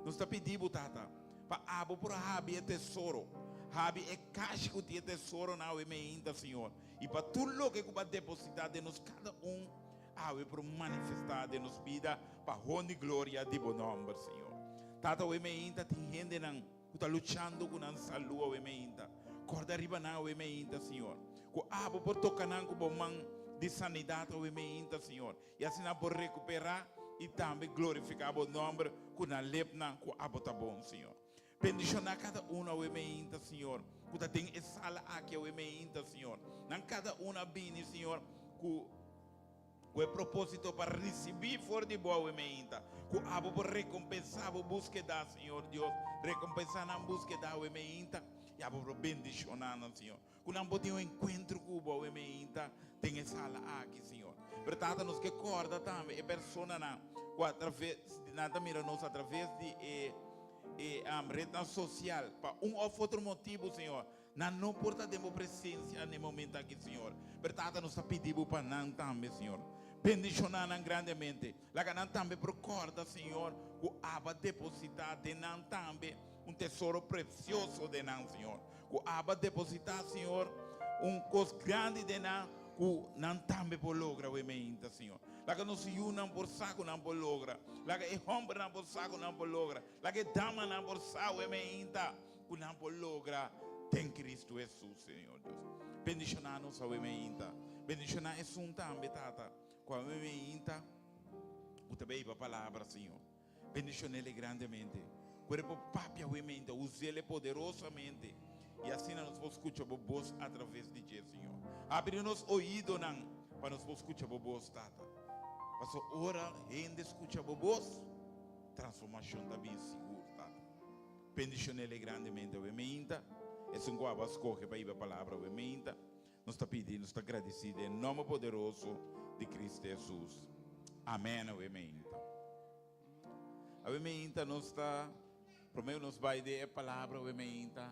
nos ta pidi bo, Tata, pa abo por habi e tesoro, habi e kashi ku tin e tesoronan awe meinta, Señor, i pa tur loke ku bo a depositá den nos kada un, Awe por manifestá den nos bida pa honra i gloria di bo nòmber, Señor. Tata, awe meinta tin hendenan ku ta luchando ku nan salú awe meinta. Kòrda riba nan awe meinta, Señor. Ku abo por toka nan ku bo man di sanidat awe meinta, Señor. I asina nan por rekuperá i tambe glorifiká bo nòmber ku nan lepnan ku abo ta bon, Señor. Bendishoná kada uno awe meinta, Señor, ku ta den e sala aki awe meinta, Señor. Nan kada uno a bini, Señor, ku ku e propósito pa risibí for di bo awe meinta. Ku abo por rekompensá bo búskeda, Señor Dios. Rekompensá nan búskeda awe meinta i abo por bendishoná nan, Señor. Ku nan por tin un enkuentro ku bo awe meinta den e sala aki, Señor. Pero Tata, nos ke kòrda tambe e personanan ku atraves di nan ta mira nos atraves di e e retnan sosial pa un òf otro motibu, Señor, nan no por ta den bo presensia na e momento aki, Señor. Pero Tata, nos ta pidi bo pa nan tambe, Señor. Bendishoná nan grandemente. Laga nan tambe por kòrda, Señor, ku abo a depositá den nan tambe un tesoro presioso den nan, Señor. Ku abo a depositá, Señor, un kos grandi den nan ku nan tambe por logra awe meinta, Señor. Laga nos yunan por sa ku nan por logra. Laga e hòmbernan por sa ku nan por logra. Laga e damanan por sa awe meinta ku nan por logra den Kristu Hesus, Señor Dios. Bendishoná nos awe meinta. Bendishoná esun tambe, Tata, ku awe meinta ku ta beiba palabra, Señor. Bendishon'El grandemente. Ku e por papia awe meinta, us'El poderosamente. I asina nos por skucha Bo bos atraves di dje, Señor. Abri nos oidonan pa nos por skucha Bo bos, Tata. Pasobra ora hende skucha Bo bos, transformashon ta bin sigur, Tata. Bendishon'El grandemente awe meinta. Esun ku abo a skohe pa hiba palabra awe meinta. Nos ta pidi, nos ta gradisí den nòmber poderoso di Cristo Hesus. Amèn. Awe meinta. Awe meinta nos ta, promé nos bai den e palabra awe meinta,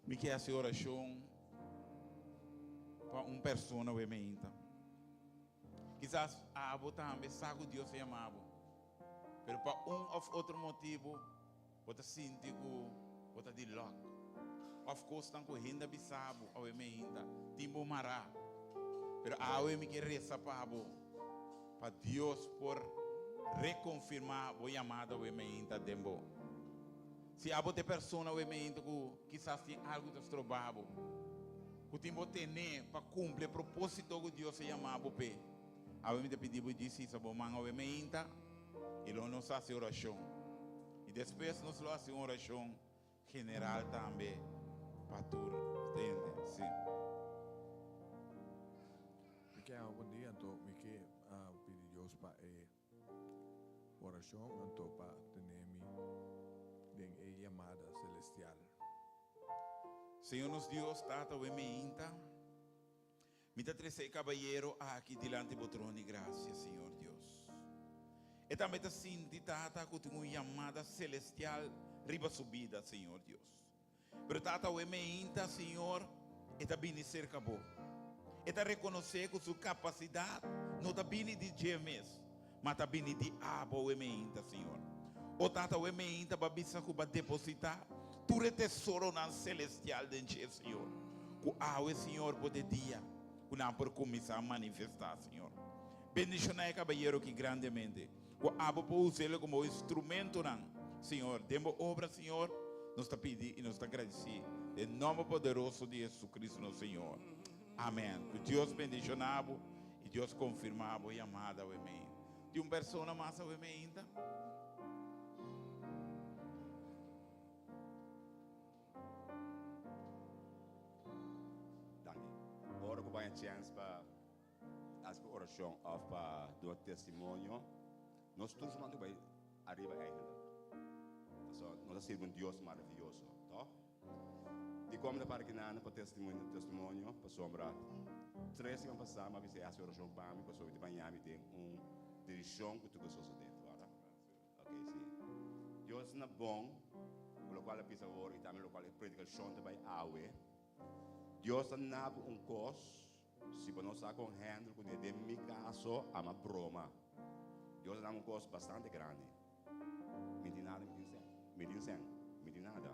mi ke hasi orashon pa un persona awe meinta. Kisas abo tambe sa ku Dios a yama bo, pero pa un òf otro motibu Bo ta sinti ku bo ta di lòk òf kosnan ku hende a bisa bo awe meinta tin bo mará. Pero awe mi ke resa pa bo pa Dios por rekonfirmá bo yamada awe meinta den bo. Si abo ta e persona awe meinta ku kisas tin algu ta stroba bo, ku tin bo tene pa kumpli e propósito ku Dios a yama bo p'e, awe mi ta pidi bo djis hisa bo man awe meinta i lo nos hasi orashon. I despues nos lo hasi un orashon general tambe pa tur hende. Sí. Mi ke haña bon dia, anto mi ke pidi Dios pa e orashon, anto pa tene mi den e yamada selestial. Señor nos Dios, Tata, we meinta. Mi ta trese e kabayero aki dilanti bo trono di grasia, Señor Dios. E tambe ta sinti, Tata, ku tin un yamada selestial riba su bida, Señor Dios. Pero, Tata, awe meinta, Señor, e ta bini serka bo. E ta rekonosé ku su kapasidat no ta bini di dje mes, ma ta bini di abo awe meinta, Señor. O Tata, awe meinta bo a bisa ku bo a depositá tur e tesoronan selestial den dje, Señor. Ku awe, Señor, bo de dia ku nan por kuminsá manifestá, Señor. Bendishoná e kabayero aki grandemente, ku abo por us'el komo instrumentonan, Señor, den bo obra, Señor. Nos ta pidi i nos ta gradisí den nòmber poderoso di Jesucristo nos Señor. Amèn. Ku Dios bendishoná bo i Dios konfirmá bo yamada awe meinta. Tin un persona mas awe meinta? Danki. Ora ku baña chèns pa hasi orashon òf pa duna testimonio, nos tur su manda bai ariba eigenlijk. Pasobra nos ta sirbi un Dios maravioso, tòg? Dikon mi ta para kinan pa testimonio? Pasobra tres siman pasá mi a bisa e hasi orashon pa mi pasobra mi ta baña mi den un direkshon ku tur ku sosodé. Tabata? Ok, si. Dios na bon, ku lokual a bisa awor i tambe lokual e predikashon ta bai awe. Dios ta nabo un kos, si bo no sa kon handle kuné, den mi kaso, ama broma. Dios a nabo un kos bastante grandi. Mi tin nada, mi tin sen. Mi tin sen, mi tin nada.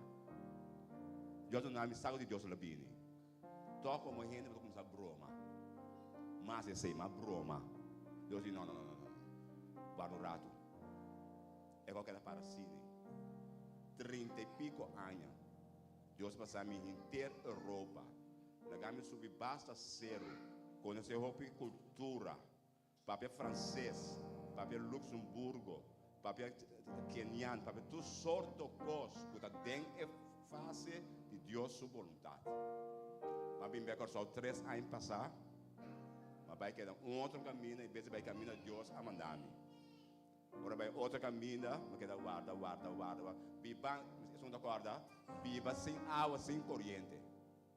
Dios a duna mi saco di Dios lo bini. Toch como hende bo ta cuminsa broma. Mas esey, mas broma. Dios di no, no, no, no, no. Guarda un rato. E kos keda para asina. Trinta y pico aña. Dios a pasa mi henter Europa. Laga mi subi basta cero. Conoce hopi cultura. Papia franses, papia Luxemburgo, papia Kenian, papia tur sorto kos ku ta den e fase di Dios su boluntat. M'a bin bek Kòrsou tres aña pasá, m'a bai keda un otro kaminda i bes di bai kaminda Dios a manda mi. Ora bai otro kaminda, m'a keda warda, warda, warda, warda. Biba, esun ta kòrda? Biba sin awa, sin koriente.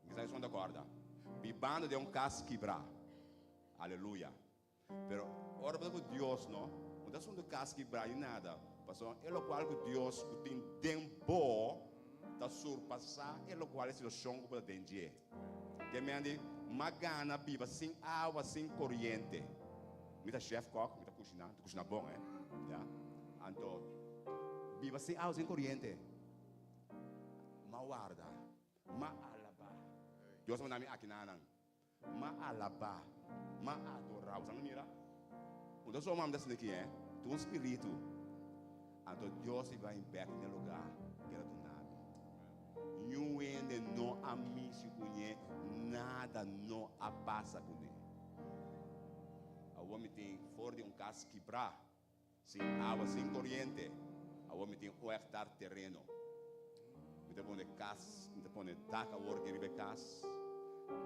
Mi sa esun ta kòrda? Bibando den un kas kibrá. Aleluya. Pero ora bo ta ku Dios no, no ta asuntu kas kibrá ni nada, pasobra e lokual ku Dios ku tin den bo ta surpasá e lokual e situashon ku bo ta den dje. Ke men di, M'a gana biba sin awa, sin koriente. Mi ta chef kòk, mi ta kushiná, mi ta kushiná bon, eh. Ya. Anto, biba sin awa, sin koriente. M'a warda, m'a alabá. Dios a manda mi aki nanan. M'a alabá, m'a adorá. Bo sa mira? Un ta soma mi ta sinti aki, eh? Ta un spiritu. Anto Dios i bai bek n'e lugá ku el a duna mi. Niun hende no a mishi kuné, nada no a pasa kuné. Awor mi tin for di un kas kibrá. Sin awa, sin koriente. Awor mi tin un hektar tereno. Mi ta pone kas, mi ta pone dak awor aki riba e kas.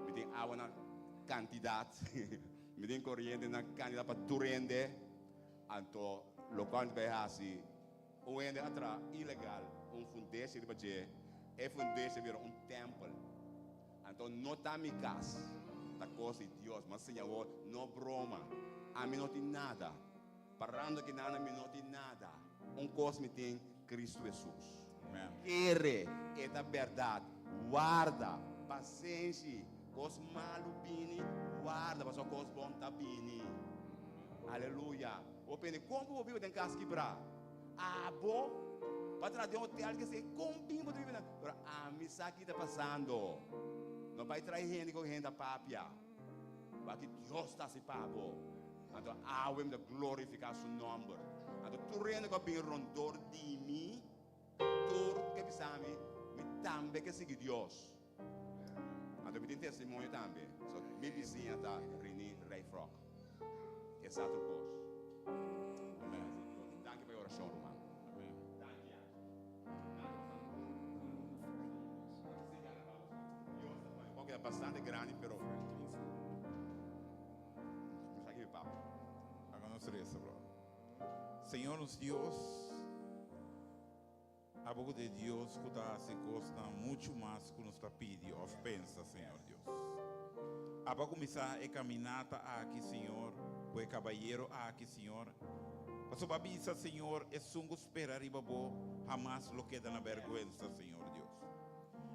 Mi tin awa na kantidat. Mi tin koriente na kantidat pa tur hende. Anto lokual mi ta bai hasi, un hende a traha ilegal un fundeshi riba dje. E fundeshi a bira un tèmpel. Anto no ta mi kas, ta kos di Dios. Mi a siña awor, no broma. Ami no tin nada. Parando aki nana mi no tin nada. Un kos mi tin, Cristo Hesus. Kere e ta bèrdat. Warda, pasenshi. Kos malu bini, warda, pasobra kos bon ta bini. Aleluya. Bo pende kon ku bo biba den kas kibrá? Abo pa traha den hotel ke esei kon bin bo ta biba nan? Pero ami sa ki ta pasando. No bai trae hende ku hende a papia. Wak Dios ta hasi pa bo. Anto awe mi ta glorifiká su nòmber. Anto tur hende ku a bin rondor di mi, tur ke bisa mi, mi tambe ke sigui Dios. Anto mi tin testimonio tambe. So, mi bisiña ta Rini Rijfrok. E sa tur kos. Amen. Danki pa e orashon, ruman. Danki. Dios ta bastante grandi, pero Haga nos reza, bro. Señor nos Dios, abo ku ta e Dios ku ta hasi kosnan muchu mas ku nos ta pidi òf pensa, Señor Dios. Abo a kuminsá e kaminata aki, Señor, ku e kabayero aki, Señor, pasobra a bisa, Señor, esun ku spera riba bo hamas lo keda na bèrgwensa, Señor Dios.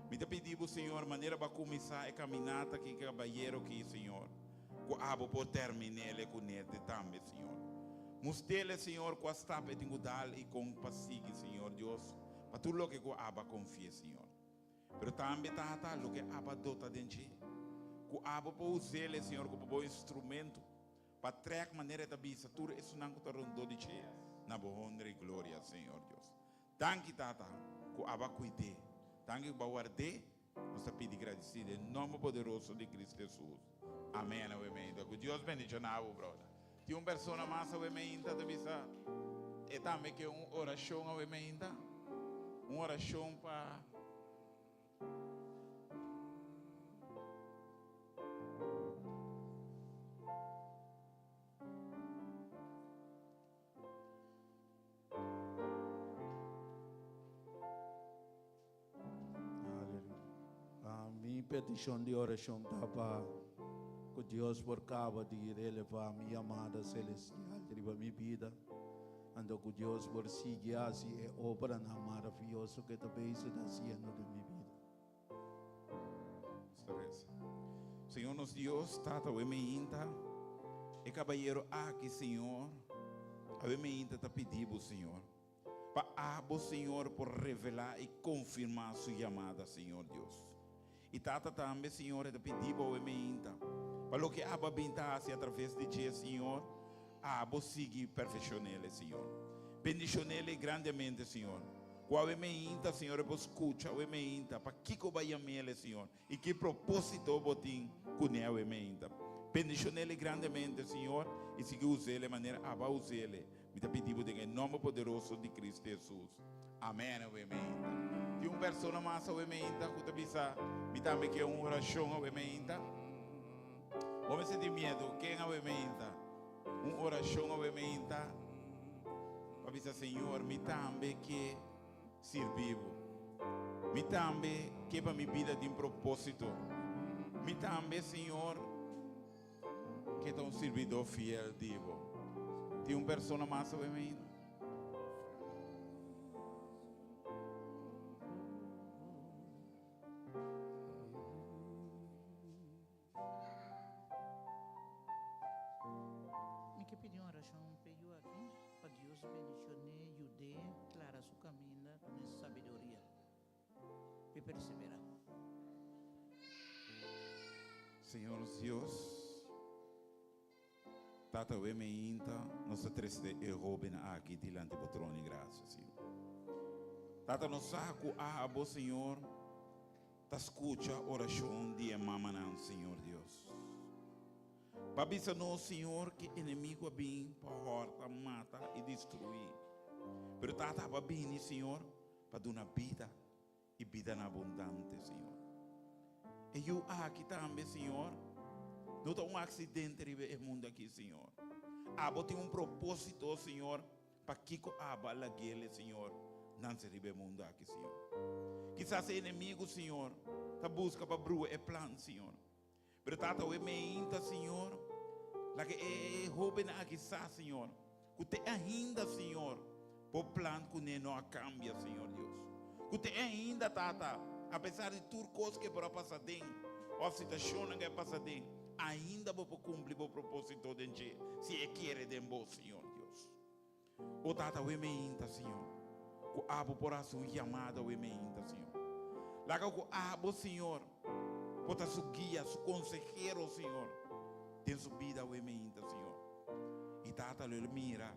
Mi ta pidi bo, Señor, manera bo a kuminsá e kaminata ki kabayero ki, Señor, ku abo por termin'el e kunete tambe, Señor. Must'el, Señor, kua stap e tin ku dal i kon pa sigui, Señor Dios, pa tur loke ku abo a konfi'é, Señor. Pero tambe, Tata, loke abo a dota den dje, ku abo por us'el, Señor, komo bo instrumento pa trèk manera e ta bisa tur esunnan ku ta rondó di dje na bo honra i gloria, Señor Dios. Danki, Tata, ku abo a kuid'é. Danki ku bo a ward'é. Nos ta pidi gradisí den nòmber poderoso di Cristo Hesus. Amèn awe meinta. Ku Dios bendishoná bo, bròder. Tin un persona mas awe meinta ta bisa e tambe ke un orashon awe meinta? Un orashon pa. Aleluya. Mi petishon di orashon ta pa ku Dios por kaba di relevá mi yamada selestial riba mi bida, anto ku Dios por sigui hasi e obranan maravioso ku e ta bezig ta hasiendo den mi bida. Nos ta reza. Señor nos Dios, Tata, awe meinta e kabayero aki, Señor, awe meinta ta pidi Bo, Señor, pa abo, Señor, por revelá i konfirmá su yamada, Señor Dios. I Tata tambe, Señor, e ta pidi Bo awe meinta, pa loke abo a bin ta hasi atraves di dje, Señor, abo sigui perfeshon'el, Señor. Bendishon'el grandemente, Señor. Ku awe meinta, Señor, e por skucha awe meinta, pakiko bo a yam'el, Señor, i ki propósito bo tin kuné awe meinta. Bendishon'el grandemente, Señor, i sigui us'el e manera abo a us'el. Mi ta pidi bo den e nòmber poderoso di Cristo Hesus. Amèn awe meinta. Tin un persona mas awe meinta ku ta bisa, Mi tambe ke un orashon awe meinta? Bo mester tin miedu. Ken awe meinta? Un orashon awe meinta pa bisa, Señor, mi tambe ke sirbi bo. Mi tambe ke pa mi bida tin propósito. Mi tambe, Señor, ke ta un sirbidó fiel di bo. Tin un persona mas awe meinta? Mi ke pidi un orashon p'e yu aki, pa Dios bendishon'é, yud'é klara su kaminda ku ne sabiduria p'e perseverá. Señor nos Dios, Tata awe meinta nos ta trese e hoben aki dilanti bo trono di gracia, Señor. Tata nos sa ku abo, Señor, Ta skucha orashon di e mamanan, Señor Dios. Pa bisa nos, Señor, ke enemigo a bin pa hòrta, mata i destruí. Pero Tata a bini, Señor, pa duna bida i bida na abundante, Señor. E yu aki tambe, Señor, no ta un aksidente riba e mundu aki, Señor. Abo tin un propósito, Señor, Pakiko aba lag'el, Señor, nanse riba e mundu aki, Señor? Kisas e enemigu, Señor, ta buska pa brua e plan, Señor. Pero Tata, awe meinta, Señor, laga e hóbennan aki sa, Señor, ku te ainda, Señor, bo plan kuné no a kambia, Señor Dios. Ku te ainda, Tata, apesar di tur kos ku e por a pasa den, òf situashonnan ku e a pasa den, ainda bo por kumpli bo propósito den dje, si e kere den bo, Señor Dios. O Tata, awe meinta, Señor, ku abo por hasi un yamada awe meinta, Señor. Laga ku abo, Señor, por ta su guia, su konsehero, Señor, den su bida awe meinta, Señor. I Tata, lo el mira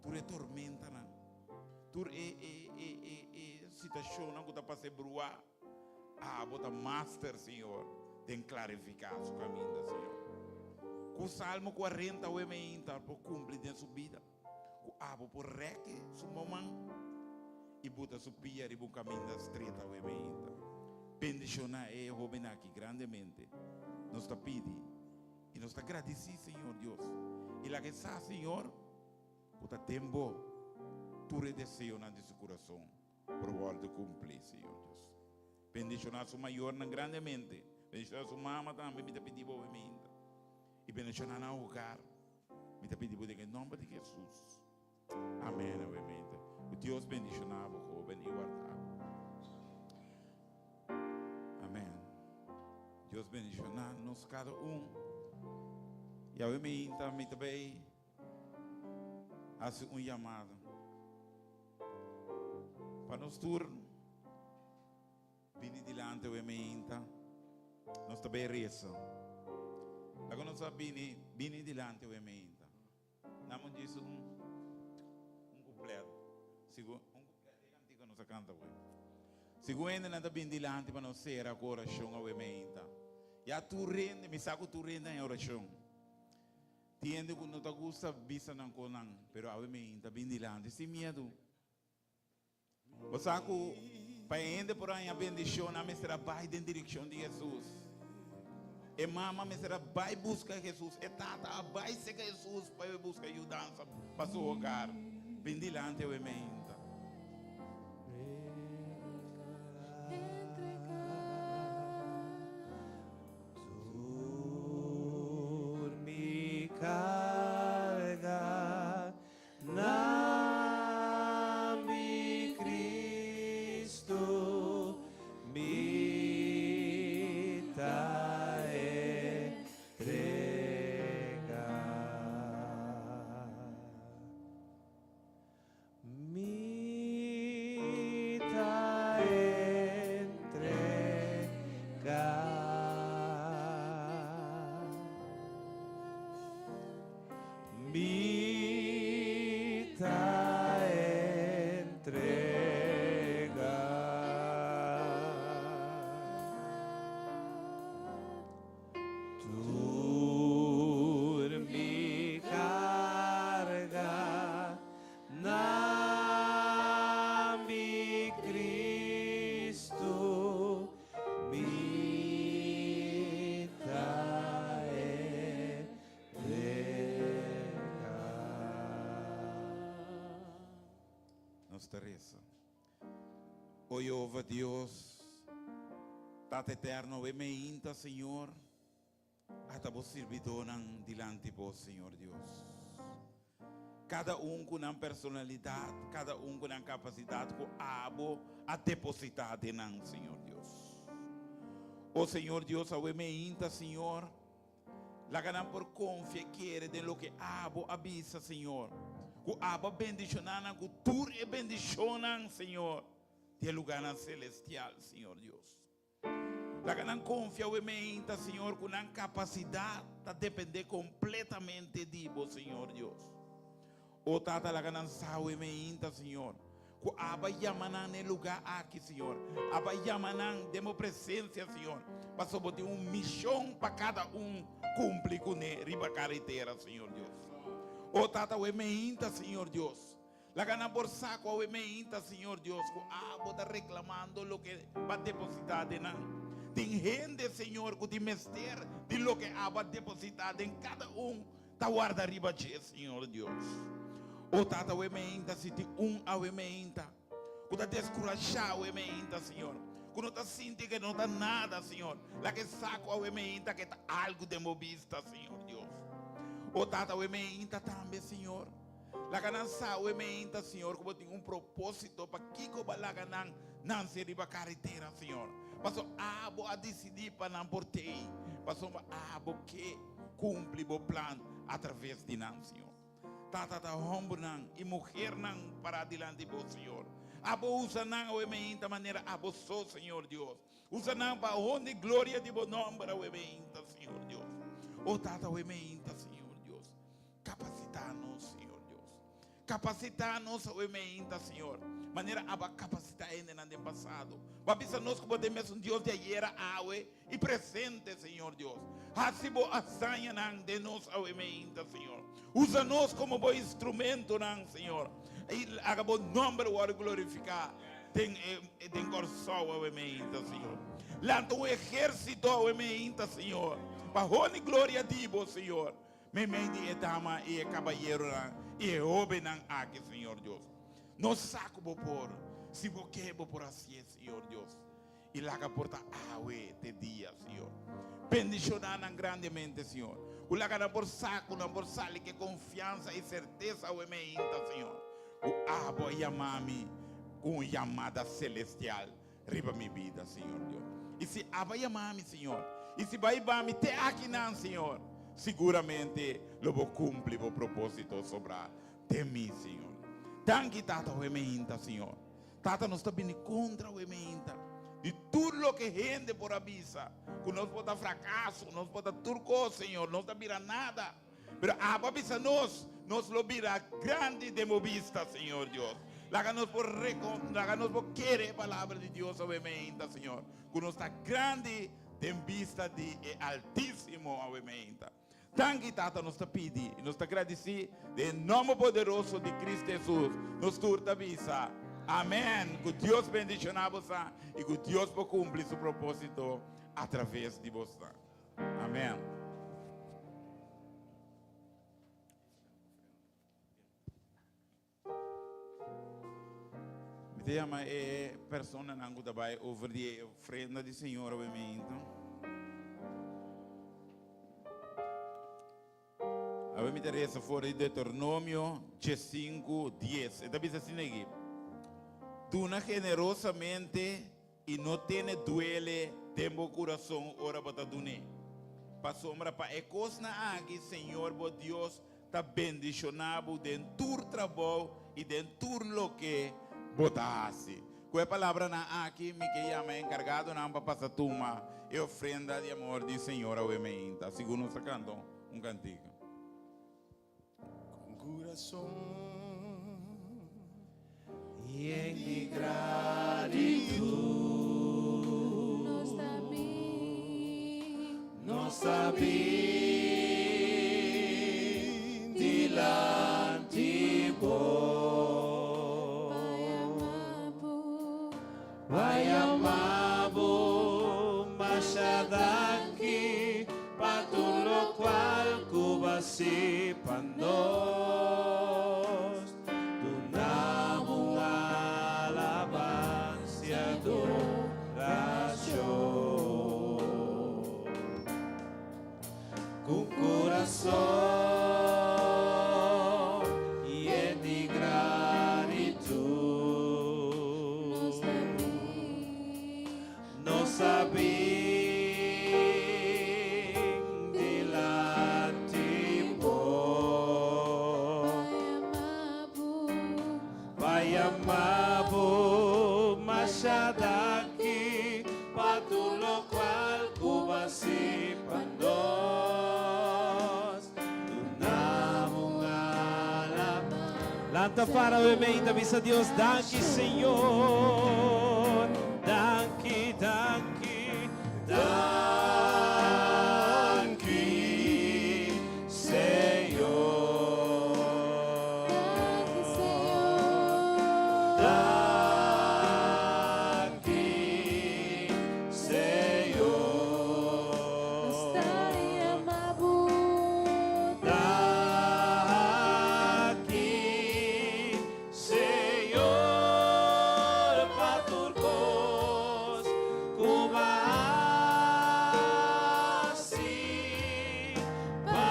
tur e tormentanan, tur e, e, e, e, e situashonnan ku ta pasa e bruá. Abo ta master, Señor, den klarifiká su kaminda, Señor. Ku Salmo kuarenta awe meinta por kumpli den su bida, ku abo por rèk su moman i buta su pia riba un kaminda stret awe meinta. Bendishoná e hóben aki grandemente, nos ta pidi i nos ta gradisí, Señor Dios. I laga e sa, Señor, ku ta den bo tur e deseonan di su kurason. Por wòrdu kumplí, Señor Dios. Bendishoná su mayornan grandemente. Bendishoná su mama tambe, mi ta pidi bo hopi-minta. I bendishoná nan hogar. Mi ta pidi bo den e nòmber di Hesus. Amèn, hopi-minta. Ku Dios bendishoná bo, hóben, i warda bo. Amèn. Dios bendishoná nos kada un. I awe-minta mi ta bai hasi un yamada. Pa nos tur bini dilanti awe meinta, nos ta bay reza. Laga nos a bini, bini dilanti awe meinta. Namo djis un, un kuplet. Sigur, un kuplet di e kantika nos a kanta awe. Segun hendenan ta bin dilanti pa nos sera ku orashon awe meinta. Ya tur hende, mi sa ku tur hende haña orashon. Tin hende ku no ta gusta bisa nan konan, pero awe meinta bin dilanti sin miedu. Bo sa ku pa e hende por haña bendishon nan mester a bai den direkshon di Hesus. E mama mester a bai buska Hesus, e tata a bai seka Hesus pa e buska yudansa pa su hogar. Bin dilanti awe meinta. Tur mi carga Na mi Cristo mi ta entrega. Mi ta entrega. Mi ta entrega. Tur mi carga na mi Cristo mi ta Nos ta resa. O Jehova Dios, Tata Eterno, we meinta, Señor, ata bo sirbidónan dilanti bo, Señor Dios. Kada un ku nan personalidat, kada un ku nan kapasidat ku abo a depositá den nan, Señor Dios. O Señor Dios, awe meinta, Señor, Laga nan por konfia i kere den loke abo a bisa, Señor, ku abo a bendishoná nan ku tur e bendishonnan, Señor, di e lugánan selestial, Señor Dios. Laga nan konfia awe meinta, Señor, ku nan kapasidat ta dependé kompletamente di bo, Señor Dios. O Tata, laga nan sa awe meinta, Señor, ku Aba yama nan na e lugá aki, Señor. Aba yama nan den bo presensia, Señor, pasobra bo tin un mishon pa kada un kumpli kuné riba karetera, Señor Dios. O Tata, awe meinta, Señor Dios, laga nan por sa ku awe meinta, Señor Dios, ku Abo ta reklamando loke bo a depositá den nan. Tin hende, Señor, ku tin mester di loke Abo a depositá den kada un. Ta warda riba dje, Señor Dios. O Tata, awe meinta, si tin un awe meinta ku ta deskurashá awe meinta, Señor, ku no ta sinti ke no ta nada, Señor, laga e sa ku awe meinta ke ta algu den bo bista, Señor Dios. O Tata, awe meinta tambe, Señor, laga nan sa awe meinta, Señor, ku bo tin un propósito pa kiko bo a laga nan nanse riba karetera, Señor. Pasobra abo a disidí pa nan por t'ei, pasobra abo ke. Cumpli bo plan a traves di nan, Señor. Tata ta hombernan y muhernan para dilanti bo, Señor. Abo usa nan awe meinta manera abo so, Señor Dios. Usa nan pa honra y gloria di bo nomber awe meinta, Señor Dios. O Tata awe meinta, Señor Dios. Capacita nos, Señor Dios. Kapasitá nos awe meinta, Señor, manera abo a kapasitá hendenan den pasado. Bo a bisa nos ku bo ta e mesun Dios di ayera, awe i presente, Señor Dios. Hasi bo hazañanan den nos awe meinta, Señor. Usa nos komo bo instrumentonan, Señor, i laga bo nòmber wòrdu glorifiká den e den Kòrsou awe meinta, Señor. Lanta un ehérsito awe meinta, Señor, pa honi gloria di bo, Señor. Meimei di e dama i e kabayeronan i e hóbennan aki, Señor Dios. Nos sa ku Bo por. Si Bo ke, Bo por hasié, Señor Dios. I laga por ta awe te dia, Señor. Bendishoná nan grandemente, Señor. Ku laga nan por sa ku nan por sali ku e konfiansa i sertesa awe meinta, Señor, ku Abo a yama mi ku un yamada selestial riba mi bida, Señor Dios. I si Abo a yama mi, Señor, i si Bo a hiba mi te akinan, Señor, siguramente lo Bo cumpli Bo propósito sobrá den mi, Señor. Danki, Tata, hopi meinta, Señor. Tata, nos ta bini contra hopi meinta di tur loke hende por a bisa, cu nos por ta fracaso, nos por ta tur cos, Señor, nos ta bira nada. Pero Abo a bisa nos, nos lo bira grandi den Bo bista, Señor Dios. Laga nos por laga nos por kere e palabra di Dios awe meinta, Señor. Ku nos ta grandi den bista di e Altísimo awe meinta. Danki, Tata, nos ta pidi i nos ta gradisí den e nòmber poderoso di Cristo Hesus. Nos tur ta bisa, Amèn. Ku Dios bendishoná bosa i ku Dios por kumpli su propósito atraves di bosa. Amèn. Mi ta yama e personanan ku ta bai over di e ofrenda di Señor awe meinta. Awe mi ta resa for di Deuteronomio 15, 10. E ta bisa asina aki, Duna generosamente i no tene duele den bo kurason ora bo ta dun'é. Pasobra pa e kosnan aki Señor bo Dios ta bendishoná bo den tur trabou i den tur loke bo ta hasi. Ku e palabranan aki mi ke yama e enkargadonan pa pasa tuma e ofrenda di amor di Señor awe meinta, segun nos ta kanta un kantika. Con corazón yen di gratitud. Nos ta bin. Nos ta bin dilanti bo. Pa yama bo. Pa yama bo masha danki pa tur lokual ku bo a hasi pa nos. Duna bo un alabansa y adoracion. Cu curason yen di gratitud. Nos ta bin. Nos ta bin dilanti bo. Pa yama bo. Pa yama bo masha danki pa tur lokual ku bo a hasi pa nos. Duna bo un alabansa. Lanta para awe meinta bisa Dios danki Señor danki danki Danki Señor. Danki Señor. Danki Señor. Nos ta yama bo. Danki Señor pa tur kos ku bo a hasi pa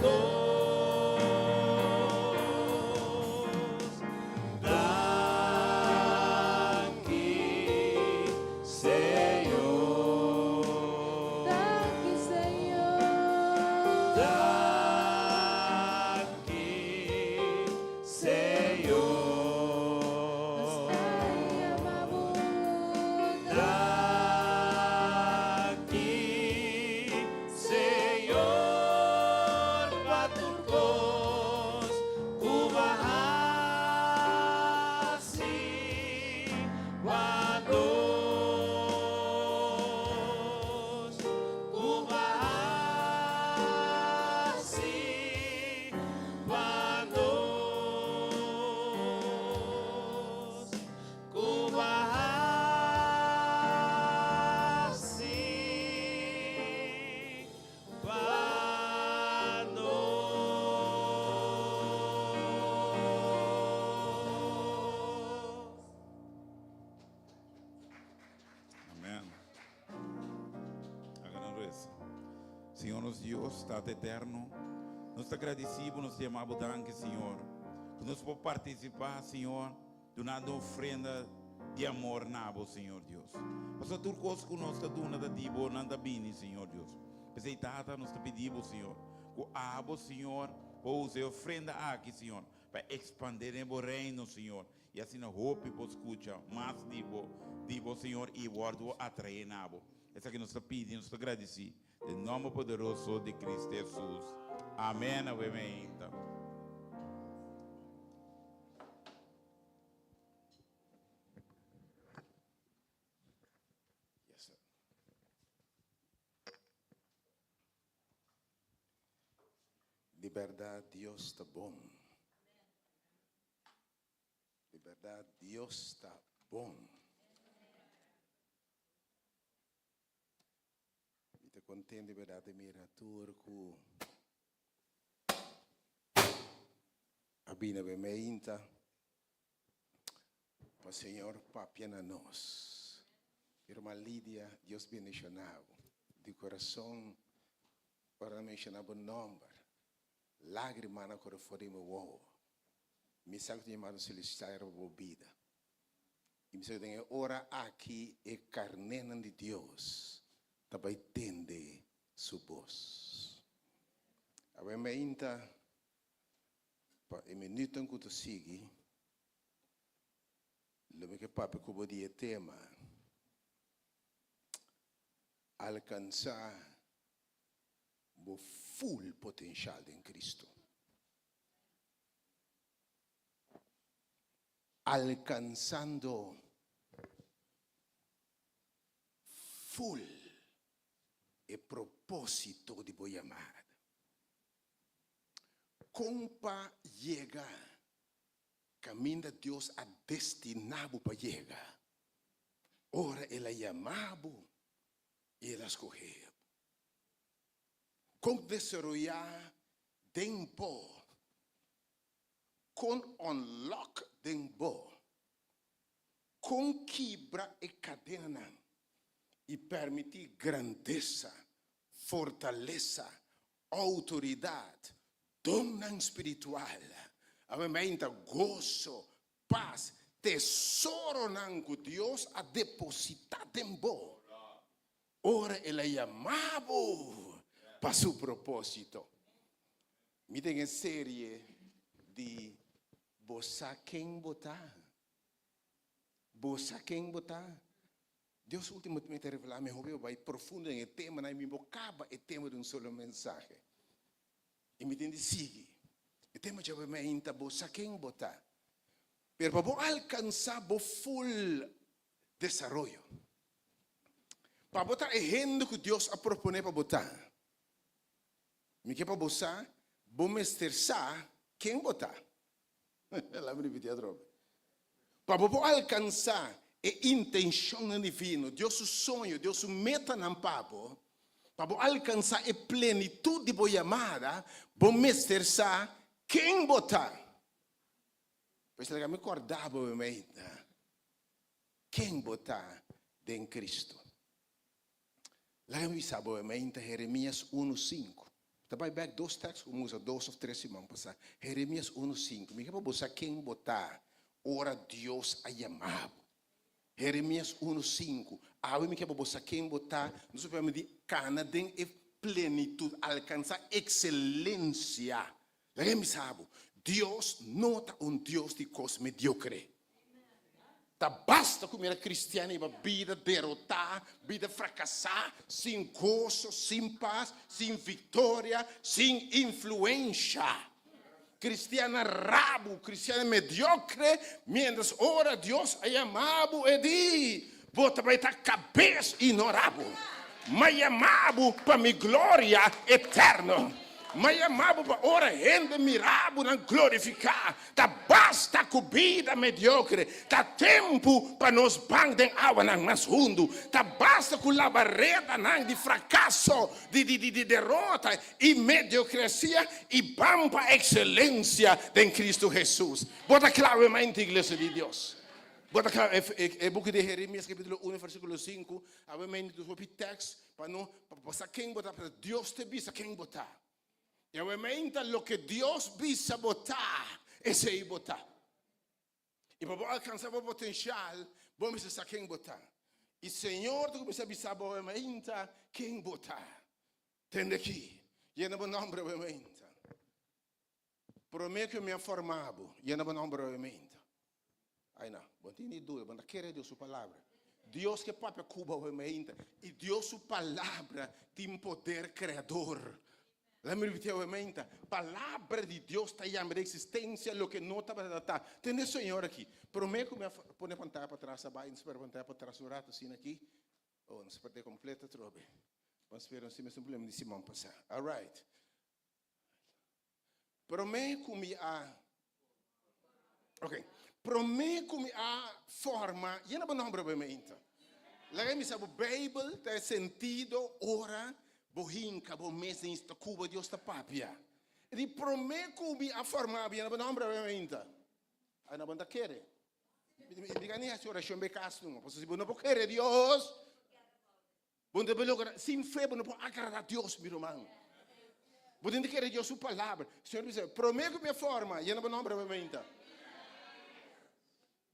nos. Danki Señor. Danki Señor. Danki Señor. Nos ta yama bo. Danki Señor pa tur kos ku bo a hasi pa nos. Ku bo a hasi pa nos. Ku bo a hasi pa nos. Amén. Haga nos reza. Señor nos Dios, Tata eterno, nos ta agradecido, nos ta yama bo danki, Señor, ku nos por participá, Señor, dunando ofrenda di amor na bo, Señor Dios. Pasobra tur kos ku nos ta duna ta di bo, nan ta bini, Señor Dios. P'esei, Tata, nos ta pidi bo, Señor, ku abo, Señor, por usa e ofrenda aki, Señor, pa expande den bo reino, Señor, i asina hopi por skucha mas di bo, di bo, Señor, i wòrdu atraé na bo. Esaki nos ta pidi, nos ta gradisí, den nòmber poderoso di Cristo Hesus. Amèn. Awe meinta. Di bèrdat Dios ta bon. Di bèrdat Dios ta bon. Mi ta kontent di bèrdat di mira tur ku a bini awe meinta pa Señor papia na nos. Mi ruman Lidia, Dios bendiciona bo di corazon. Ora nan menciona bo nomber, lagrimanan a core for di mi wowo. Mi sa cu tin yamado celestial riba bo bida. I mi sa cu den e ora aki e carnénan di Dios ta bay tende su bos. Awe meinta, pa e minuutnan cu ta sigui, lo mi ke papia cu bo di e tema, Alcansá bo full potencial den Cristo. Alcansando full e propósito di bo yamada. Kon pa yega kaminda Dios a destiná bo pa yega ora El a yama bo i El a skohe bo? Kon desaroyá den bo? Kon unlock den bo? Kon kibra e kadenanan i permití grandesa, fortalesa, outoridat, donnan spiritual, awe-meinta goso, pas, tesoronan ku Dios a depositá den bo ora El a yama bo pa su propósito? Mi den e serie di Bo sa ken bo ta? Bo sa ken bo ta? Dios ultimamente a revelá mi hopi bai profundo den e temanan i mi bo kaba e tema di un solo mensahe. I mi tin di sigui. E tema djawe mainta bo sa ken bo ta. Pero pa bo alkansá bo full desaroyo, pa bo ta e hende ku Dios a proponé pa bo ta, mi ke pa bo sa, bo mester sa ken bo ta. Laat mi ripití atrobe. Pa bo por alkansá e intenshonnan divino, Dios su soño, Dios su metanan pa bo, pa bo alkansá e plenitut di bo yamada, bo mester sa ken bo ta. Pues laga mi kòrda bo meinta ken bo ta den Kristu. Laga mi bisa bo meinta Jeremias unu sinku. Ta bai bek dos tekst ku mi usa dos of tres siman pasá. Jeremias unu sinku. Mi ke pa bo sa ken bo ta ora Dios a yama bo. Jeremias unu sinku. Awe mi ke pa bo sa ken bo ta. Nos a prueba di kana den e plenitut, alkansá ekselensia. Laga mi bisa bo, Dios no ta un Dios di kos mediokre. Ta basta ku mira kristian riba bida derotá, bida frakasá, sin goso, sin pas, sin viktoria, sin influensha. Kristiannan rabu, kristiannan mediokre, miéntras ora Dios a yama bo e di, Bo ta bai ta kabes i no rabu. M'a yama bo pa mi gloria eterno. M'a yama bo pa ora hende mira bo nan glorifiká. Ta basta ku bida mediokre. Ta tempu pa nos ban den awanan mas hundu. Ta basta ku labaredanan di frakaso, di di di derota i mediokresia i ban pa ekselensia den Kristu Hesus. Bo ta kla awe mainta, iglesia di Dios? Bo ta kla e buki di Jeremias kapitulo uno versikulo sinku, awe mainta nos hopi tèks pa no pa sa ken bo ta, pasobra Dios te bisa ken bo ta. I awe mainta loke Dios bisa bo ta, esei bo ta. I pa bo alkansa bo potensial, bo mester sa ken bo ta. I Señor ta kuminsá bisa bo awe mainta ken bo ta. Tende aki, yena bo nòmber awe mainta. Promé ku mi a forma bo, yena bo nòmber awe mainta. Ai na, bo no tin ni duda, bo no ta kere Dios su palabra. Dios ke papia ku bo awe mainta, i Dios su palabra tin poder kreador. Laat mi repiti awe mainta, palabra di Dios ta yama den eksistensia loke no tabata ta. Tende Señor aki. Promé ku mi a pone pantaya patras a bai, nos a pone pantaya patras un rato asina aki. Oh, nos a perde kompleto atrobe. Ban spera nos tin mes un problema di siman pasá. Alright. Promé ku mi a Ok. Promé ku mi a forma, yena bo nòmber bo meinta. Laga mi sa bo Beibel ta e sentido ora bo hinka bo mes den esta kuba Dios ta papia. Di promé ku mi a forma bo yena bo nòmber bo meinta. Ai na bo no ta kere. Mi ka ni hasi orashon be kas numa. Pasobra si bo no por kere Dios, Bo no debe logra, sin fe bo no por agrada Dios, mi ruman. Bo tin di kere Dios su palabra. Señor bisa, prome ku mi a forma, yena bo nomber bo meinta.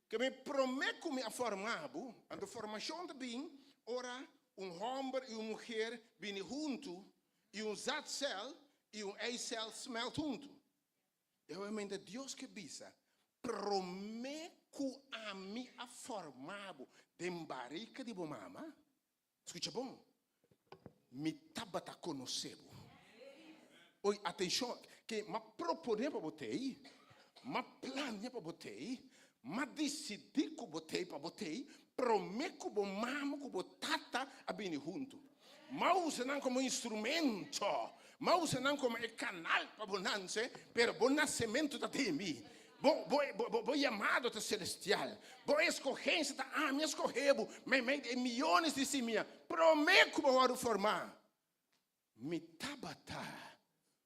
Ke mi prome ku mi a forma bo, anto formashon ta bin ora un homber i un muher bini huntu i un zaadcel i un eicel smelt huntu. I obviamente Dios ke bisa, Promé ku ami a forma bo den barika di bo mama, skucha bon, mi tabata konosé bo. Oi, atenshon, ke m'a proponé pa bo t'ei, m'a plania pa bo t'ei, m'a disidí ku bo t'ei pa bo t'ei, promé ku bo mama ku bo tata a bini huntu. M'a usa nan komo instrumento, m'a usa nan komo e kanal pa bo nanse, pero bo nasementu ta di mi. Bo, bo, bo, bo yamado ta selestial. Bo eskohensia ta ami a skohe bo meimei di e miyones di simia promé ku bo wòrdu formá. Mi tabata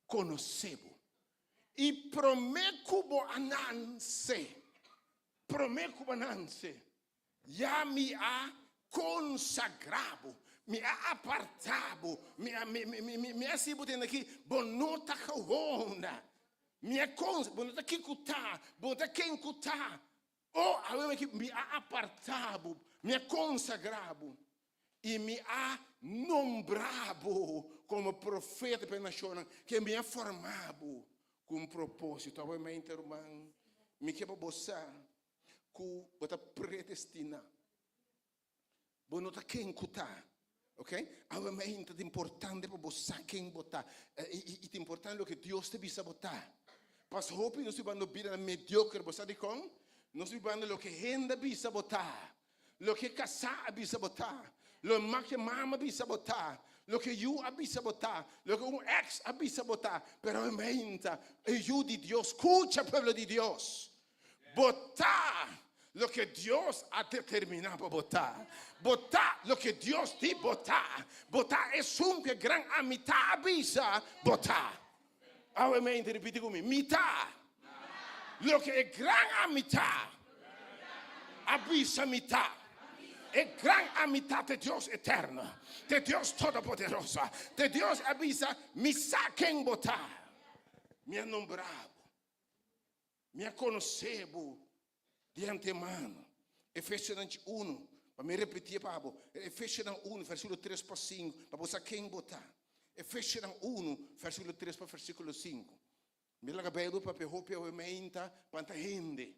konosé bo i promé ku bo a nanse, promé ku bo a nanse, Ya mi a konsagrá bo, mi a apartá bo, mi a, mi, mi, mi, mi a hasi bo tende aki, bo no ta gewoon. Mi a kons, bo no ta kiko ta, bo no ta ken ku ta. O, awe aki, mi a apartá bo, mi a konsagrá bo, i mi a nombrá bo komo profeta pa e nashonnan, ke mi a formá bo ku un propósito. Awe mente, ruman, mi ke pa bo sa ku bo ta predestiná. Bo no ta ken ku ta. Ok? Awe mainta ta importante pa bo sa ken bo ta. I, i ta importante loke Dios ta bisa bo ta. Pas hopi nos bibando bidanan mediocre. Bo sa dikon? Nos bibando loke hende a bisa bo ta. Loke kasá a bisa bo ta. Lo make mama a bisa bo ta. Loke yu a bisa bo ta. Loke un ex a bisa bo ta. Pero awe mainta e yu di Dios, skucha pueblo di Dios. Bo ta loke Dios a determiná pa bo ta. Bo ta loke Dios di bo ta. Bo ta esun ku e gran ami ta a bisa bo ta. Awe mente ripiti ku mi, Mi ta loke e gran ami ta a bisa mi ta. E gran ami ta te Dios eterno, te Dios todopoderoso, te Dios a bisa mi sa ken bo ta. Mi a nombra bo. Mi a konosé bo di antemano. Efesionan unu, pa mi repitié pa bo. Efesionan unu, versíkulo tres pa sinku, pa bo sa ken bo ta. Efesionan unu, versíkulo tres pa versíkulo sinku. Mi laga Beibel papia hopi awe meinta pa ta hende.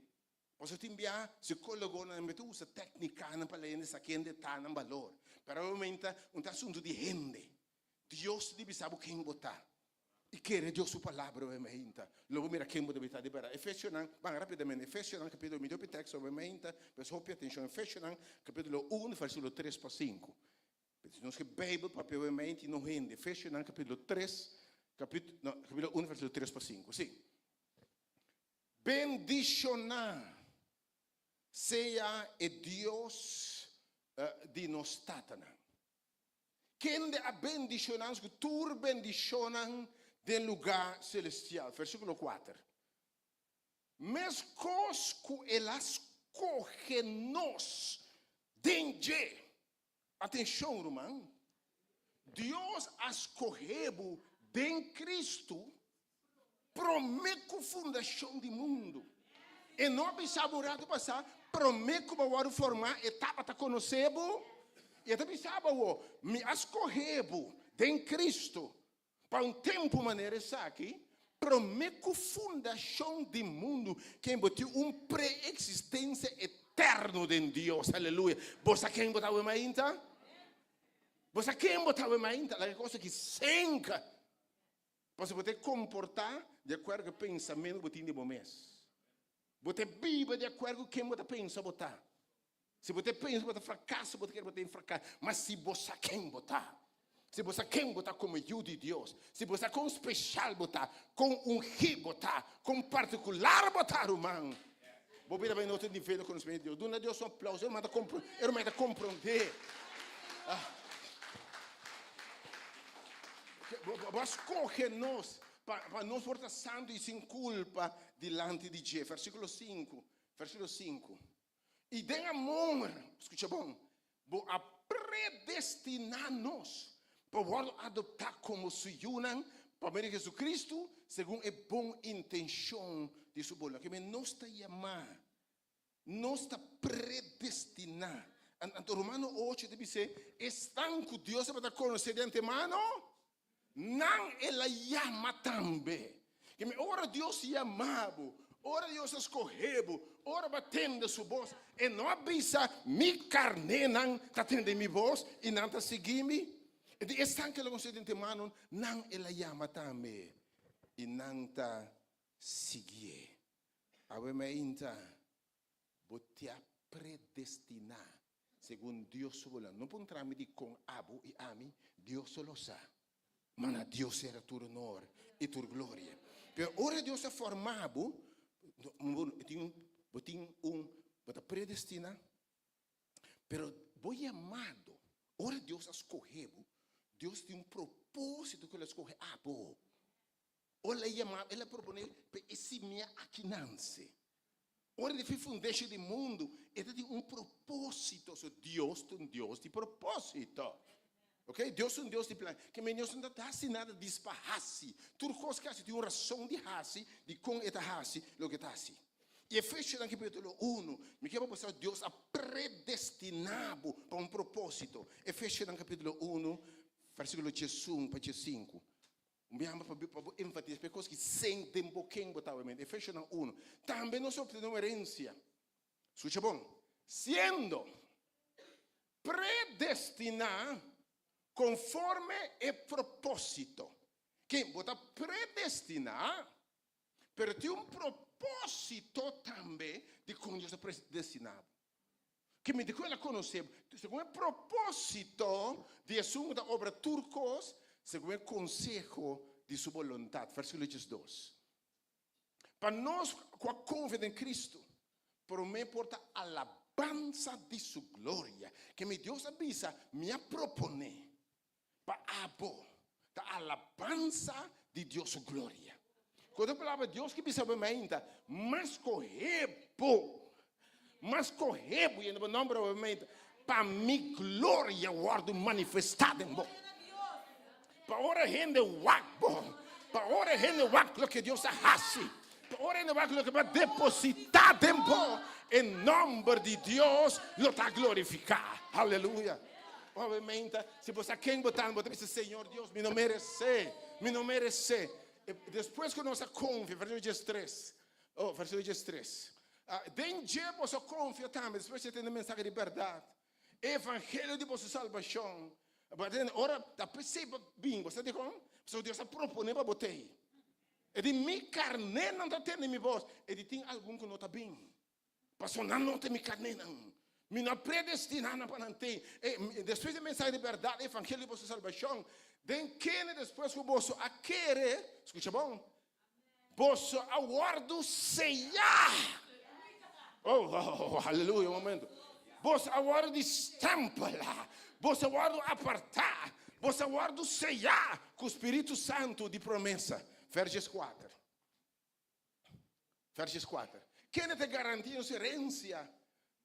Pasobra tin bia psikólogonan mester usa téknikanan pa lei hende sa kende ta nan balor. Pero awe meinta un ta asuntu di hende. Dios ta di bisa bo ken bo ta. I kere Dios su palabra oe mainta. Lo bo mira ken bo debe ta di berdad. Efesionan, ban rapidamente, Efesionan capítulo, mi hopi teksto oe mainta, pues hopi atencion. Efesionan capítulo un, versículo tres pa sinku. Si nos ke Bijbel papia oe mainta i no hende. Efesionan capítulo tres, capítulo, no, capítulo un, versículo tres pa sinku. Si. Bendishoná sea e Dios di nos tatanan. Kende a bendiciona nos cu tur bendicionnan den lugar celestial. Versiculo kuater. Mescos cu el a scoge nos den dje. Atencion ruman, Dios a scoge bo den Cristo prome cu fundacion di mundo. E no a bisa bo un rato pasa, prome cu bo a wordo forma e tabata conoce bo? Y e ta bisa bo awo, mi a scoge bo den Cristo pa un tempo manera esaki, prome cu fundacion di mundo, ken bo tin un pre-existencia eterno den Dios. Aleluya. Bo sa ken bo ta awe mainta? Bo sa ken bo ta awe mainta? Laga e cos aki senka. Pasobra bo ta komportá di akuerdo ku e pensamentu ku bo tin di bo mes. Bo ta biba di akuerdo ku ken bo ta pensa bo ta. Si bo ta pensa bo ta frakaso, bo ta kere bo ta den frakaso. Ma si bo sa ken bo ta. Si bo sa ken bo ta komo yu di Dios, si bo sa kon speshal bo ta, kon ungí bo ta, kon partikular bo ta, ruman, bo bira bai na otro nivel di konosementu di Dios. Duna Dios un aplauso. E ruman ta kompro, e ruman ta komprondé. Bo, bo a skohe nos pa, pa nos por ta santu i sin kulpa dilanti di dje. Versíkulo sinku, versíkulo sinku. I den amor, skucha bon, bo a predestiná nos pa wòrdu adoptá komo su yunan pa medio di Jesucristo, segun e bon intenshon di su boluntat. Ke men nos ta yamá, nos ta predestiná. Anto Romano ocho ta bis'é, Esnan ku Dios tabata konosé di antemano, Nan el a yama tambe. Ke mi ora Dios yama bo, ora Dios a skohe bo, ora bo a tende su bos, e no a bisa, Mi karnénan ta tende mi bos i nan ta sigui mi. E di esnan ku el a konosé di antemano, nan el a yama tambe i nan ta siguié. Awe mainta Bo te a predestiná segun Dios su boluntat. No puntra mi dikon abo i ami, Dios so lo sa. Ma na Dios sera tur honor i tur gloria. Pero ora Dios a forma bo, bo tin un, bo ta predestiná, pero bo yamado, ora Dios a skohe bo, Dios tin un propósito ku el a skohe abo. Ora el a yama, el a proponé pa e simia aki nanse. Ora di fi fundeshi di mundu, e ta tin un propósito. So Dios ta un Dios di propósito. Ok? Dios ta un Dios di plan. Ke men Dios no ta hasi nada dis pa hasi. Tur kos ke hasi tin un rason di hasi, di kon e ta hasi loke e ta hasi. I Efesionan kapítulo unu, mi ke pa bo sa Dios a predestiná bo pa un propósito. Efesionan kapítulo unu, versíkulo diesun pa diesinku. Mi ama pa pa bo enfatisa pa e kos ki sen den bo ken bo ta obviamente. Efesionan unu. Tambe nos a obtene un herensia. Skucha bon. Siendo predestiná konforme e propósito. Ken bo ta predestiná, pero tin un propósito tambe di kon Dios a predestiná bo. Ke mi di ku el a konosé bo. Segun e propósito di esun ku ta obra tur kos segun e konseho di su boluntat. Versíkulo diesdos. Pa nos ku a konfia den Kristu, promé por ta alabansa di su gloria. Ke mi Dios a bisa, Mi a proponé pa abo ta alabansa di Dios su gloria. Ku otro palabra, Dios ke bisa bo mainta, Mas kohe bo, mas kohe bo yendo bo nomber bo mainta, pa mi gloria wòrdu manifestá den bo. Pa ora hende wak bo, pa ora hende wak loke Dios a hasi, pa ora hende wak loke bo a depositá den bo, e nomber di Dios lo ta glorifiká. Aleluya. Obviamente, si bo sa ken bo ta, bo ta bisa, Señor Dios, mi no meresé, mi no meresé. Despues ku nos a konfia, versíkulo diestres, oh, versíkulo diestres, den dje boso a konfia tambe, despues di a tende mensahe di bèrdat, e evangelio di boso salbashon. Bo a tende, ora ta p'esei bo bin, bo sa dikon? Pasobra Dios a proponé pa bo t'ei. E di, Mi karnénan ta tende mi bos, e di tin algun ku no ta bin. Pasobra nan no ta mi karnénan. Mi no a predestiná nan pa nan t'ei. E, despues di e mensahe di bèrdat, e evangelio di boso salbashon, den kende despues ku boso a kere, skucha bon, boso a wòrdu seyá. Oh, oh, oh, aleluya, un momento. Boso a wòrdu di stèmpel, boso a wòrdu apartá, boso a wòrdu seyá ku Spiritu Santu di promesa. Verses kuater. Verses kuater. Kende ta garantia nos herensia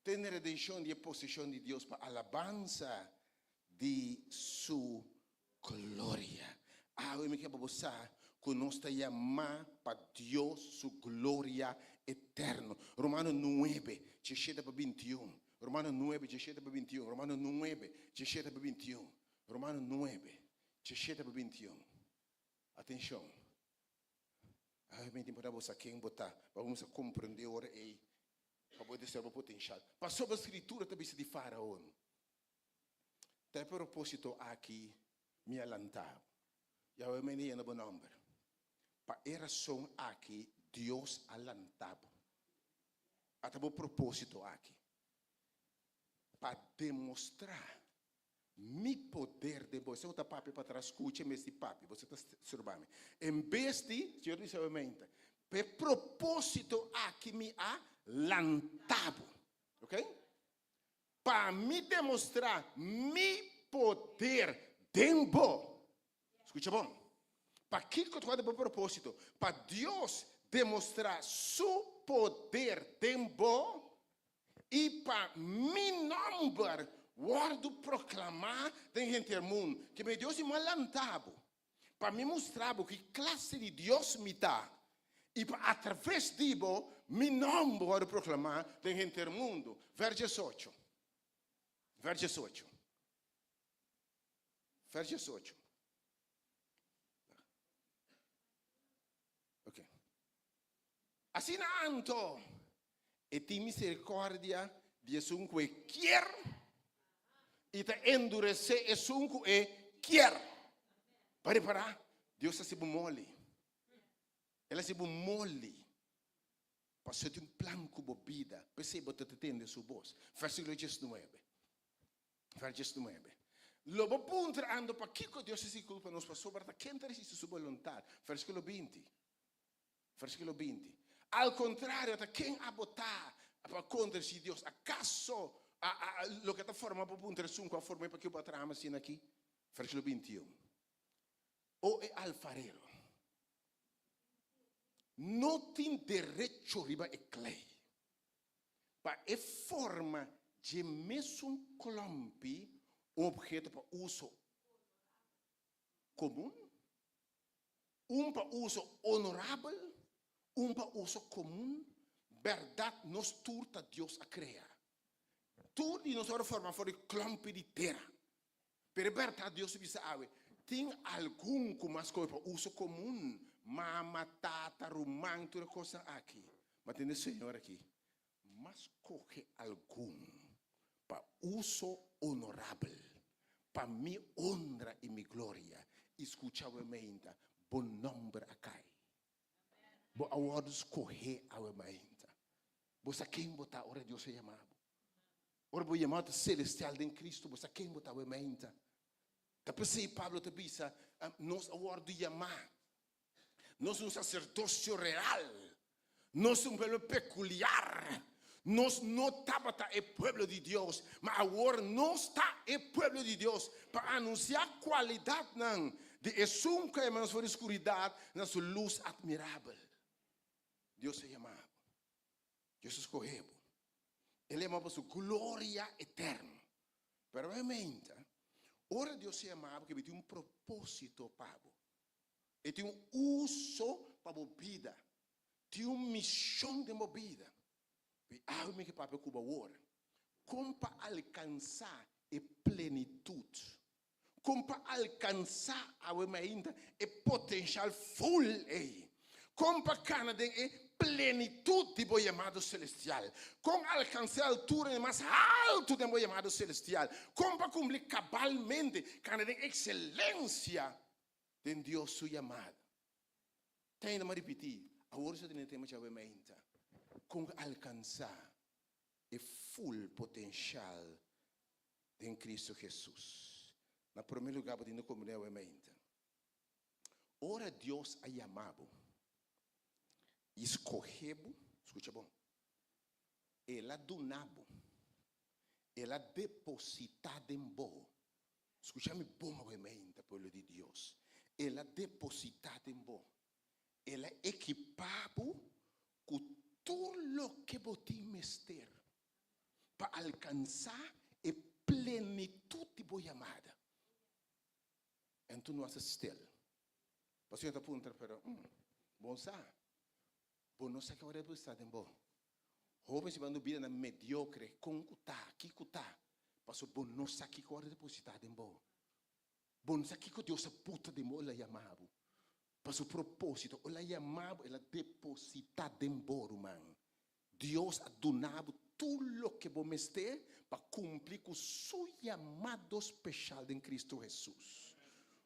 te na redenshon di e poseshon di Dios pa alabansa di su gloria. Awe mi ke pa bo sa ku nos ta yamá pa Dios su gloria eterno. Romano nuebe, diesshete pa bintiun. Romano nuebe, diesshete pa bintiun. Romano nuebe, diesshete pa bintiun. Romano nuebe, diesshete pa bintiun. Atenshon. Awe mi tin por bo sa ken bo ta, pa bo sa komprendé ora ei, pa bo desea bo potenshal. Pasobra Skritura ta bisa di Faraon, Ta e propósito aki mi a lantá bo, i awe mi a yena bo nòmber. Pa e rason aki Dios a lantá bo. A ta bo propósito aki, pa demostrá. Mi poder den bo. Esei ku ta papia patras skucha en bes di papia. Boso ta stroba mi. En bes di, Señor di sabiamente, pa e propósito aki mi a lanta bo. Ok? Pa mi demostrá mi poder den bo. Skucha bon. Pakiko ta bo propósito? Pa Dios demostrá su poder den bo i pa mi nòmber wòrdu proklamá den henter mundu. Ke mi Dios i mi a lanta bo, pa mi mustra bo ki klase di Dios mi ta, i pa atraves di bo mi nòmber wòrdu proklamá den henter mundu. Vèrs diesocho. Vèrs diesocho. Vèrs diesocho. Ok. Asina anto, e tin misericordia di esun cu e kier y ta endurece esun cu e kier. Pa repara, Dios a haci bo moli. El a haci bo moli. Pasobra tin un plan cu bo bida. P'esey bo ta tende su bos. Versiculo diesnuebe. Vers diesnuebe. Lo bo puntra ando pakico Dios a haci culpa nos pasobra ta ken ta resisti su boluntad. Versiculo binti. Versíkulo 20. Al kontrario, ta ken abo ta pa kontra si Dios? Akaso loke ta forma bo puntra esun ku a form'é pa ke bo a traha asina aki? Versíkulo 21. O e alfarero no tin derecho riba e klei pa e forma dje mesun klòmpi un obheto pa uso komun? Un pa uso onorabel, un pa uso komun. Bèrdat nos tur ta Dios a krea. Tur di nos ora forma for di klòmpi di tera. Pero e bèrdat Dios a bisa awe, tin algun ku mas kohe pa uso komun, mama, tata, ruman, tur e kosnan aki. Ma tende Señor aki, mas kohe algun pa uso onorabel, pa mi honra i mi gloria, i skucha awe mainta, bo nòmber a kai. Bo a wòrdu skohé awe mainta. Bo sa ken bo ta ora Dios a yama bo. Ora bo yamado ta selestial den Kristu, bo sa ken bo ta awe mainta. Ta p'esei Pablo ta bisa, nos a wòrdu yamá. Nos un saserdosio real. Nos un pueblo pekuliar. Nos no tabata e pueblo di Dios, ma awor nos ta e pueblo di Dios pa anunsiá kualidatnan di Esun ku a yama nos for di skuridat na su lus atmirabel. Dios a yama bo. Dios a skohe bo. El a yama bo pa su gloria eterno. Pero obviamente, ora Dios a yama bo, ke tin un propósito pa bo. E tin un uso pa bo bida. Tin un mishon den bo bida. I awe mi ke papia ku bo awor. Kon pa alkansá e plenitut. Kon pa alkansá awe mainta e potenshal ful ei. Kon pa kana den e plenitut di bo yamado selestial. Kon alkansá e altura di mas haltu den bo yamado selestial. Kon pa kumpli kabalmente, kana den ekselensia den Dios su yamada. Te ainda m'a ripití, awor sa tene tema djawe meinta, kon alkansá e full potenshal den Kristu Hesus. Na promé lugá bo tin di komprendé awe meinta, ora Dios a yama bo i skohe bo, skucha bon, El a duna bo, El a depositá den bo Skucha mi bon awe meinta, pueblo di Dios. El a depositá den bo. El a ekipá bo ku tur loke bo tin mester pa alkansá e plenitut di bo yamada. Anto no a stil. Pasobra ta puntra, pero, bon sa, bo no sa ke ora depositá den bo. Hopi si bando bida na mediocre, con cu ta, kico ta, paso bo no sa kico ora deposita den bo. Bo no sa kico Dios a puta den bo, el a yama bo pa su proposito, el a yama bo, el a deposita den bo, ruman. Dios a duna bo tur loke bo mester pa cumpli cu su yamado special den Cristo Jesus.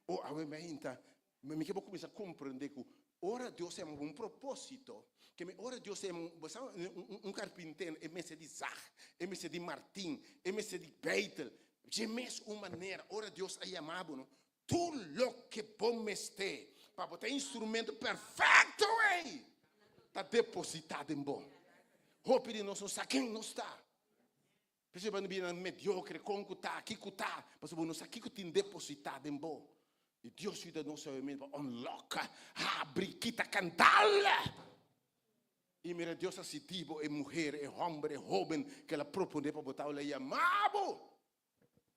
Oh, awe mainta, Mi ke bo kuminsá komprendé ku ora Dios a yama bo un propósito, ke mi ora Dios a yama un, bo sa un, un, un karpintero e mester di zag, e mester di martin, e mester di beitel. Dje mes un manera, ora Dios a yama bo, no, tur loke bo mester pa bo ta e instrumento perfecto ei ta deposita den bo. Hopi di nos no sa ken nos ta. P'esei bo a bira mediocre, kon ku ta, kiko ta, pasobra bo no sa kiko tin depositá den bo. I Dios yuda nos obviamente pa unlock, habri, kita kandal. I mira Dios a siti bo, e muher, e homber, e hoben ku el a proponé pa bo ta, el a yama bo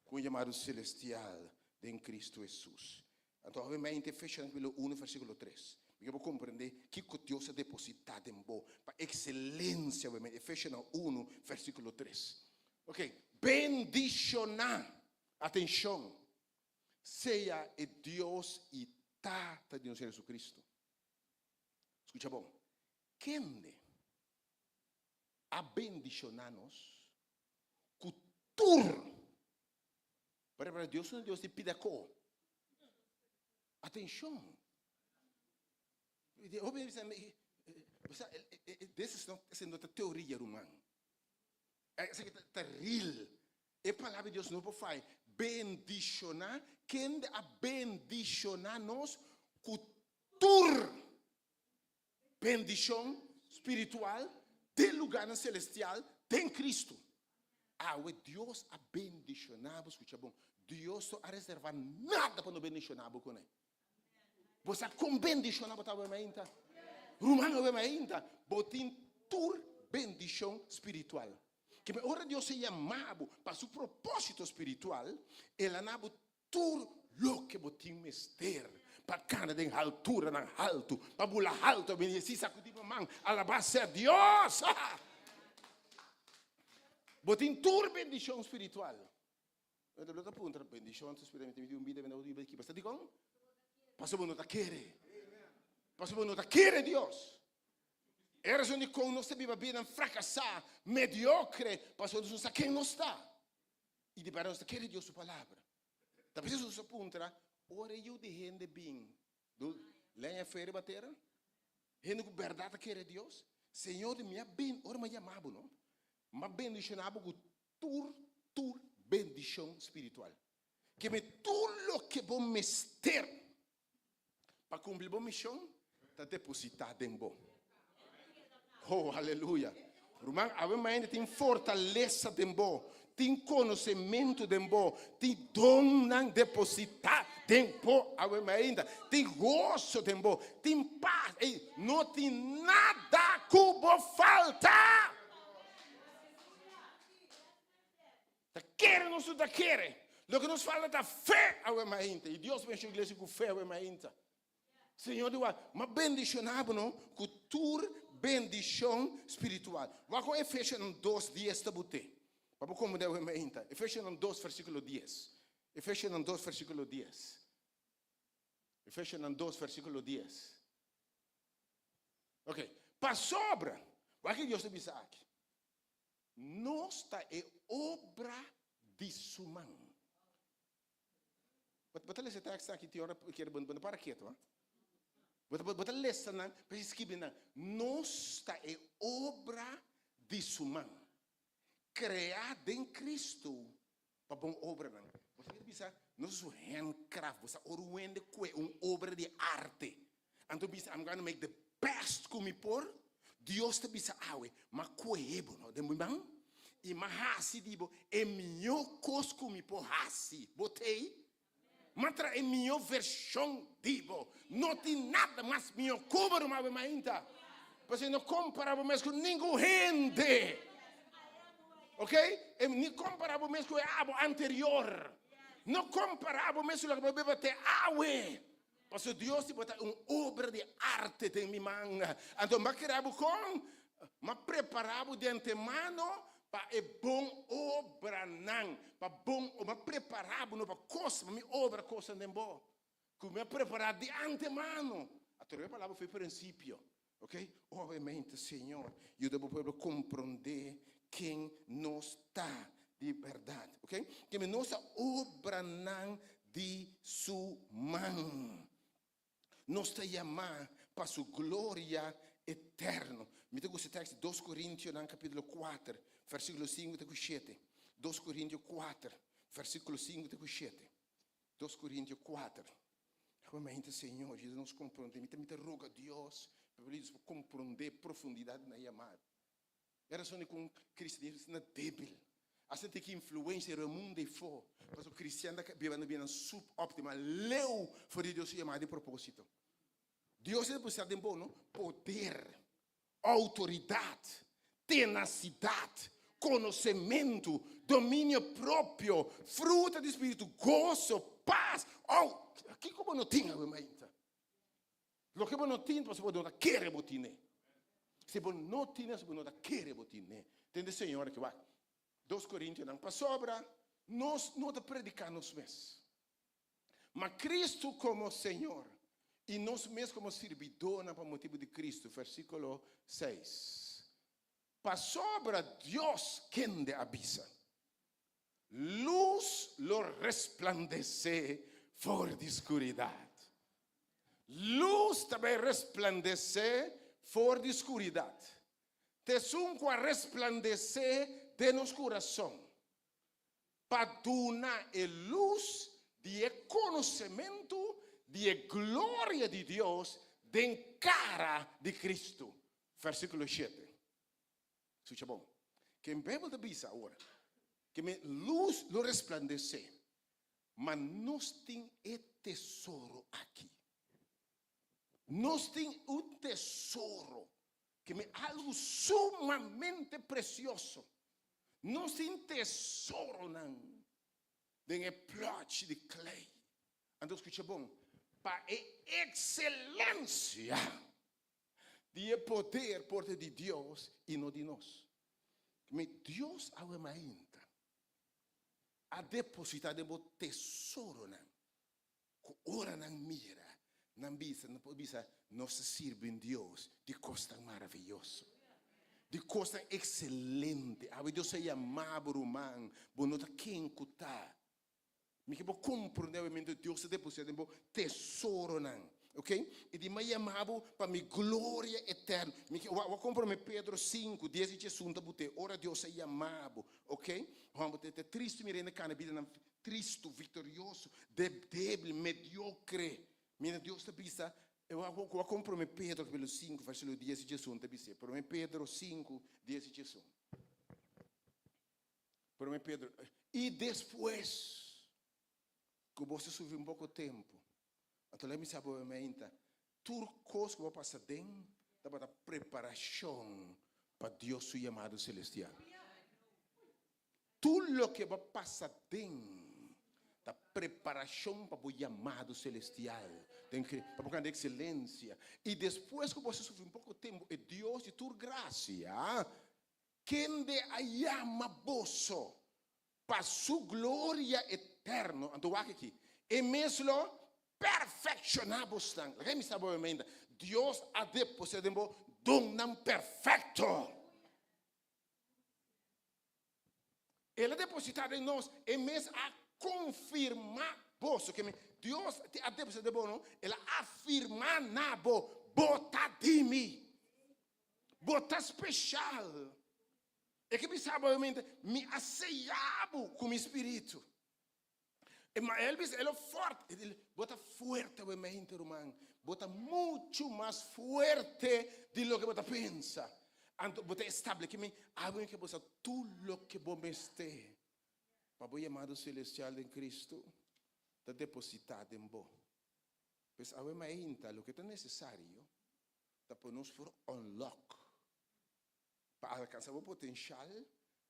ku un yamado selestial den Cristo Hesus. Anto obviamente Efesionan capítulo 1 versículo 3. Mi ke bo komprendé kiko Dios a depositá den bo pa ekselencia obviamente. Efesionan 1 versículo 3. Ok, bendishoná, atenshon, sea e Dios i Tata di nos Señor Jesucristo. Skucha bon, kende a bendishoná nos ku tur. Pero pero Dios no Dios di pida ko. Atenshon. Hopi bisa bisa this is not esei no ta teoria ruman. Esaki ta ta real. E palabra di Dios no por fai. Bendishoná kende a bendishoná nos ku tur bendishon spiritual den lugarnan celestial den Cristo. Awe Dios a bendishoná bo, skucha bon, Dios no a reservá nada pa no bendishoná bo kuné. Bo sa kon bendishoná bo ta awe mainta? Ruman awe mainta, bo tin tur bendishon spiritual. Keme ora Dios a yama bo pa su propósito spiritual, el a na bo Tur loke bo tin mester pa kana den halturanan haltu, pa bula haltu, a bini si sakudí bo man, alabá sea Dios! Bo tin tur bendishon spiritual. Bo ta puntra, bendishon spiritual, mi tin un bida, mi ta biba aki. Basta dikon? Pasobra bo no ta kere. Pasobra bo no ta kere Dios. E rason dikon nos ta biba bidanan frakasá, mediokre, pasobra nos no sa ken nos ta. I di bèrdat nos ta kere Dios su palabra. Ta p'esei Jesus a puntra, Ora e Yu di hende bin, lo leña fe riba tera? Hende ku bèrdat ta kere Dios? Señor di mi a bin, ora mi a yama bo, no? Mi a bendishoná bo ku tur, tur bendishon spiritual. Ke mi tur loke bo mester pa kumpli bo mishon ta depositá den bo. Oh, aleluya. Ruman, awe mañana tin fortalesa den bo, tin konosementu den bo, tin donnan depositá den bo awe mainda, tin goso den bo, tin pas. Ey, no tin nada ku bo falta. Ta kere nos no ta kere. Loke nos falta ta fe awe mainta. I Dios bensho iglesia ku fe awe mainta. Señor di wak, m'a bendishoná bo no ku tur bendishon spiritual. Wak kon Efesionan dos dies ta but'é. Pa bo komprendé awe mainta. Efesionan dos versíkulo dies. Efesionan dos versíkulo dies. Efesionan dos versíkulo dies. Ok. Pasobra, wak ke Dios ta bisa aki. Nos ta e obra di su man. Bo ta lesa e tekst aki tin ora kier bo no para ketu ha. Bo ta lesa nan pa e skibi nan. Nos ta e obra di su man, kreá den Cristo pa bon obranan. Bo sa kier bisa nos ta su handcraft. Bo sa ora un hende kue un obra di arte Anto bisa, I'm gonna make the best ku mi por. Dios ta bisa awe, m'a kohe bo no den mi man i m'a hasi di bo e mihó kos ku mi por hasi. Bo t'ei? M'a traha e mihó vershon di bo. No tin nada mas mihó ku bo ruman awe mainta. Pasobra no kompará bo mes ku ningun hende. Ok? Ni kompará bo mes ku e abo anterior. No kompará bo mes ku loke bo beba te awe. Pasobra Dios di bo ta un obra di arte den mi man. Anto m'a krea bo kon? M'a prepara bo di antemano pa e bon obranan, pa bon, m'a prepara bo no pa kos, pa mi obra kosnan den bo, ku mi a prepara di antemano. Atrobe e palabra foi prinsipio. Ok? Obviamente, Señor, yuda bo pueblo komprondé ken nos ta di bèrdat. Ok? Keme nos ta obranan di su man. Nos ta yamá pa su gloria eterno. Mi ta gusta e tekst di dos Korintionan kapítulo kuater, versíkulo sinku te ku shete. Dos Korintio kuater. versíkulo 5 te ku 7. 2 Korintio 4. Realmente, Señor, yuda nos komprondé. Mi ta mi ta roga Dios pa por nos komprondé profundidat di nan yamada. E rason di kon kristianismo asina débil, asina tin ki influensia riba mundu ei fo, pasobra kristian ta biba na bida suboptimal, leu for di Dios su yamada i propósito. Dios a depositá den bo no poder, outoridat, tenasidat, konosementu, dominio propio, fruta di spiritu, goso, pas. Oh, kiko bo no tin awe mainta? Loke bo no tin pasobra bo no ta kere bo tine. Si bo no tine pasobra bo no ta kere bo tine. Tende Señor aki wak. Dos Korintionan, pasobra nos no ta prediká nos mes. Ma Cristo como Señor, y nos mes como sirbidónan pa motibu di Cristo, versículo seis. Pasobra Dios kende a bisa, Luz lo resplandecé for di scuridad. Luz ta bai resplandecé for di scuridad. T'esun cu a resplandecé den nos curason. pa duna e lus di e konosementu di e gloria di Dios den kara di Kristu. Versíkulo shete. Skucha bon. Ken Beibel ta bisa awor? Ke mi lus lo resplandesé, ma nos tin e tesoro aki. Nos tin un tesoro ke mi algu sumamente presioso. Nos tin tesoronan den e plòchi di klei. Anto skucha bon, pa e ekselensia di e poder por ta di Dios i no di nos. Mi Dios awe mainta a depositá den bo tesoronan Ku ora nan mira, nan bisa, nan por bisa, Nos ta sirbi un Dios di kosnan maravioso, di kosnan ekselente. Awe Dios a yama bo, ruman, bo no ta ken ku ta. Mi ke bo komprondé awe mientras Dios ta depositá den bo tesoronan, ok? I di mi a yama bo pa mi gloria eterno. Mi ke, wak komprondé Pedro sinku, dies i diesun ta but'é, ora Dios a yama bo, ok? Hòmber, ta tristu mira hende kana bidanan Tristu, viktorioso, débil, mediokre. Mira, Dios ta bisa, ku a kon Promé Pedro kapítulo sinku, versíkulo dies i diesun ta bis'é. Promé Pedro sinku, dies i diesun. Promé Pedro, I despues ku boso sufri un poko tempu, anto lei mi sa bo meinta, tur kos ku bo pasa den tabata preparashon pa Dios su yamado selestial. Tur loke bo a pasa den ta preparashon pa bo yamado selestial den pa bo gana ekselensia. I despues ku bo a sufri un poko tempu, e Dios di tur grasia, kende a yama boso pa su gloria eterno, anto wak aki, e mes lo perfekshoná bosnan. Laga mi sa bo ainda, Dios a depositá den bo donnan perfekto. El a depositá den nos, e mes a konfirmá boso. Ke men, Dios a depositá den bo, no? El a afirmá na bo, Bo ta di mi. Bo ta speshal. E ke bisa bo obviamente, mi a seyá bo ku mi spiritu. E ma el bisa, el forte. Bo ta fuerte obviamente, ruman. Bo ta muchu mas fuerte di loke bo ta pensa. Anto bo ta estable ke mi awe ke bo sa tur loke bo mester pa bo yamado celestial den Cristo ta deposita den bo. Pues awe mainta loke ta necesario ta pa nos por unlock pa alcansa bo potencial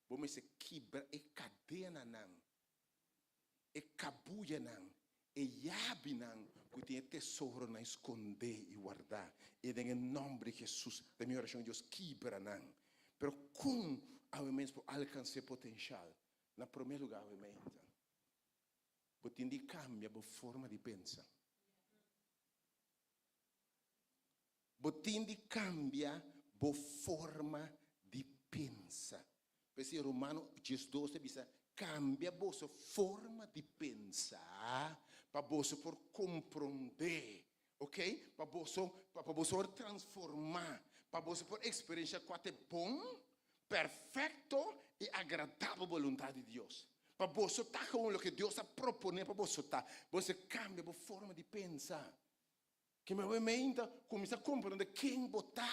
bo mester kibra e cadenanan e kabuyanan, e yabinan ku tin e tesoronan skondé i wardá. I den e nòmber di Hesus ta mi orashon, Dios kibra nan. Pero kon awe mes por alkansá e potenshal? Na promé lugá awe meinta, bo tin di kambia bo forma di pensa. Bo tin di kambia bo forma di pensa. P'esei Romano 12 ta bisa, Kambia boso forma di pensa pa boso por komprondé, ok? Pa boso, pa boso por transformá, pa boso por eksperenshá kua ta e bon, perfekto i agradabel boluntat di Dios. Pa boso ta gewoon loke Dios a proponé pa boso ta. Bo mester kambia bo forma di pensa. Ke mi meinta kuminsá komprondé ken bo ta.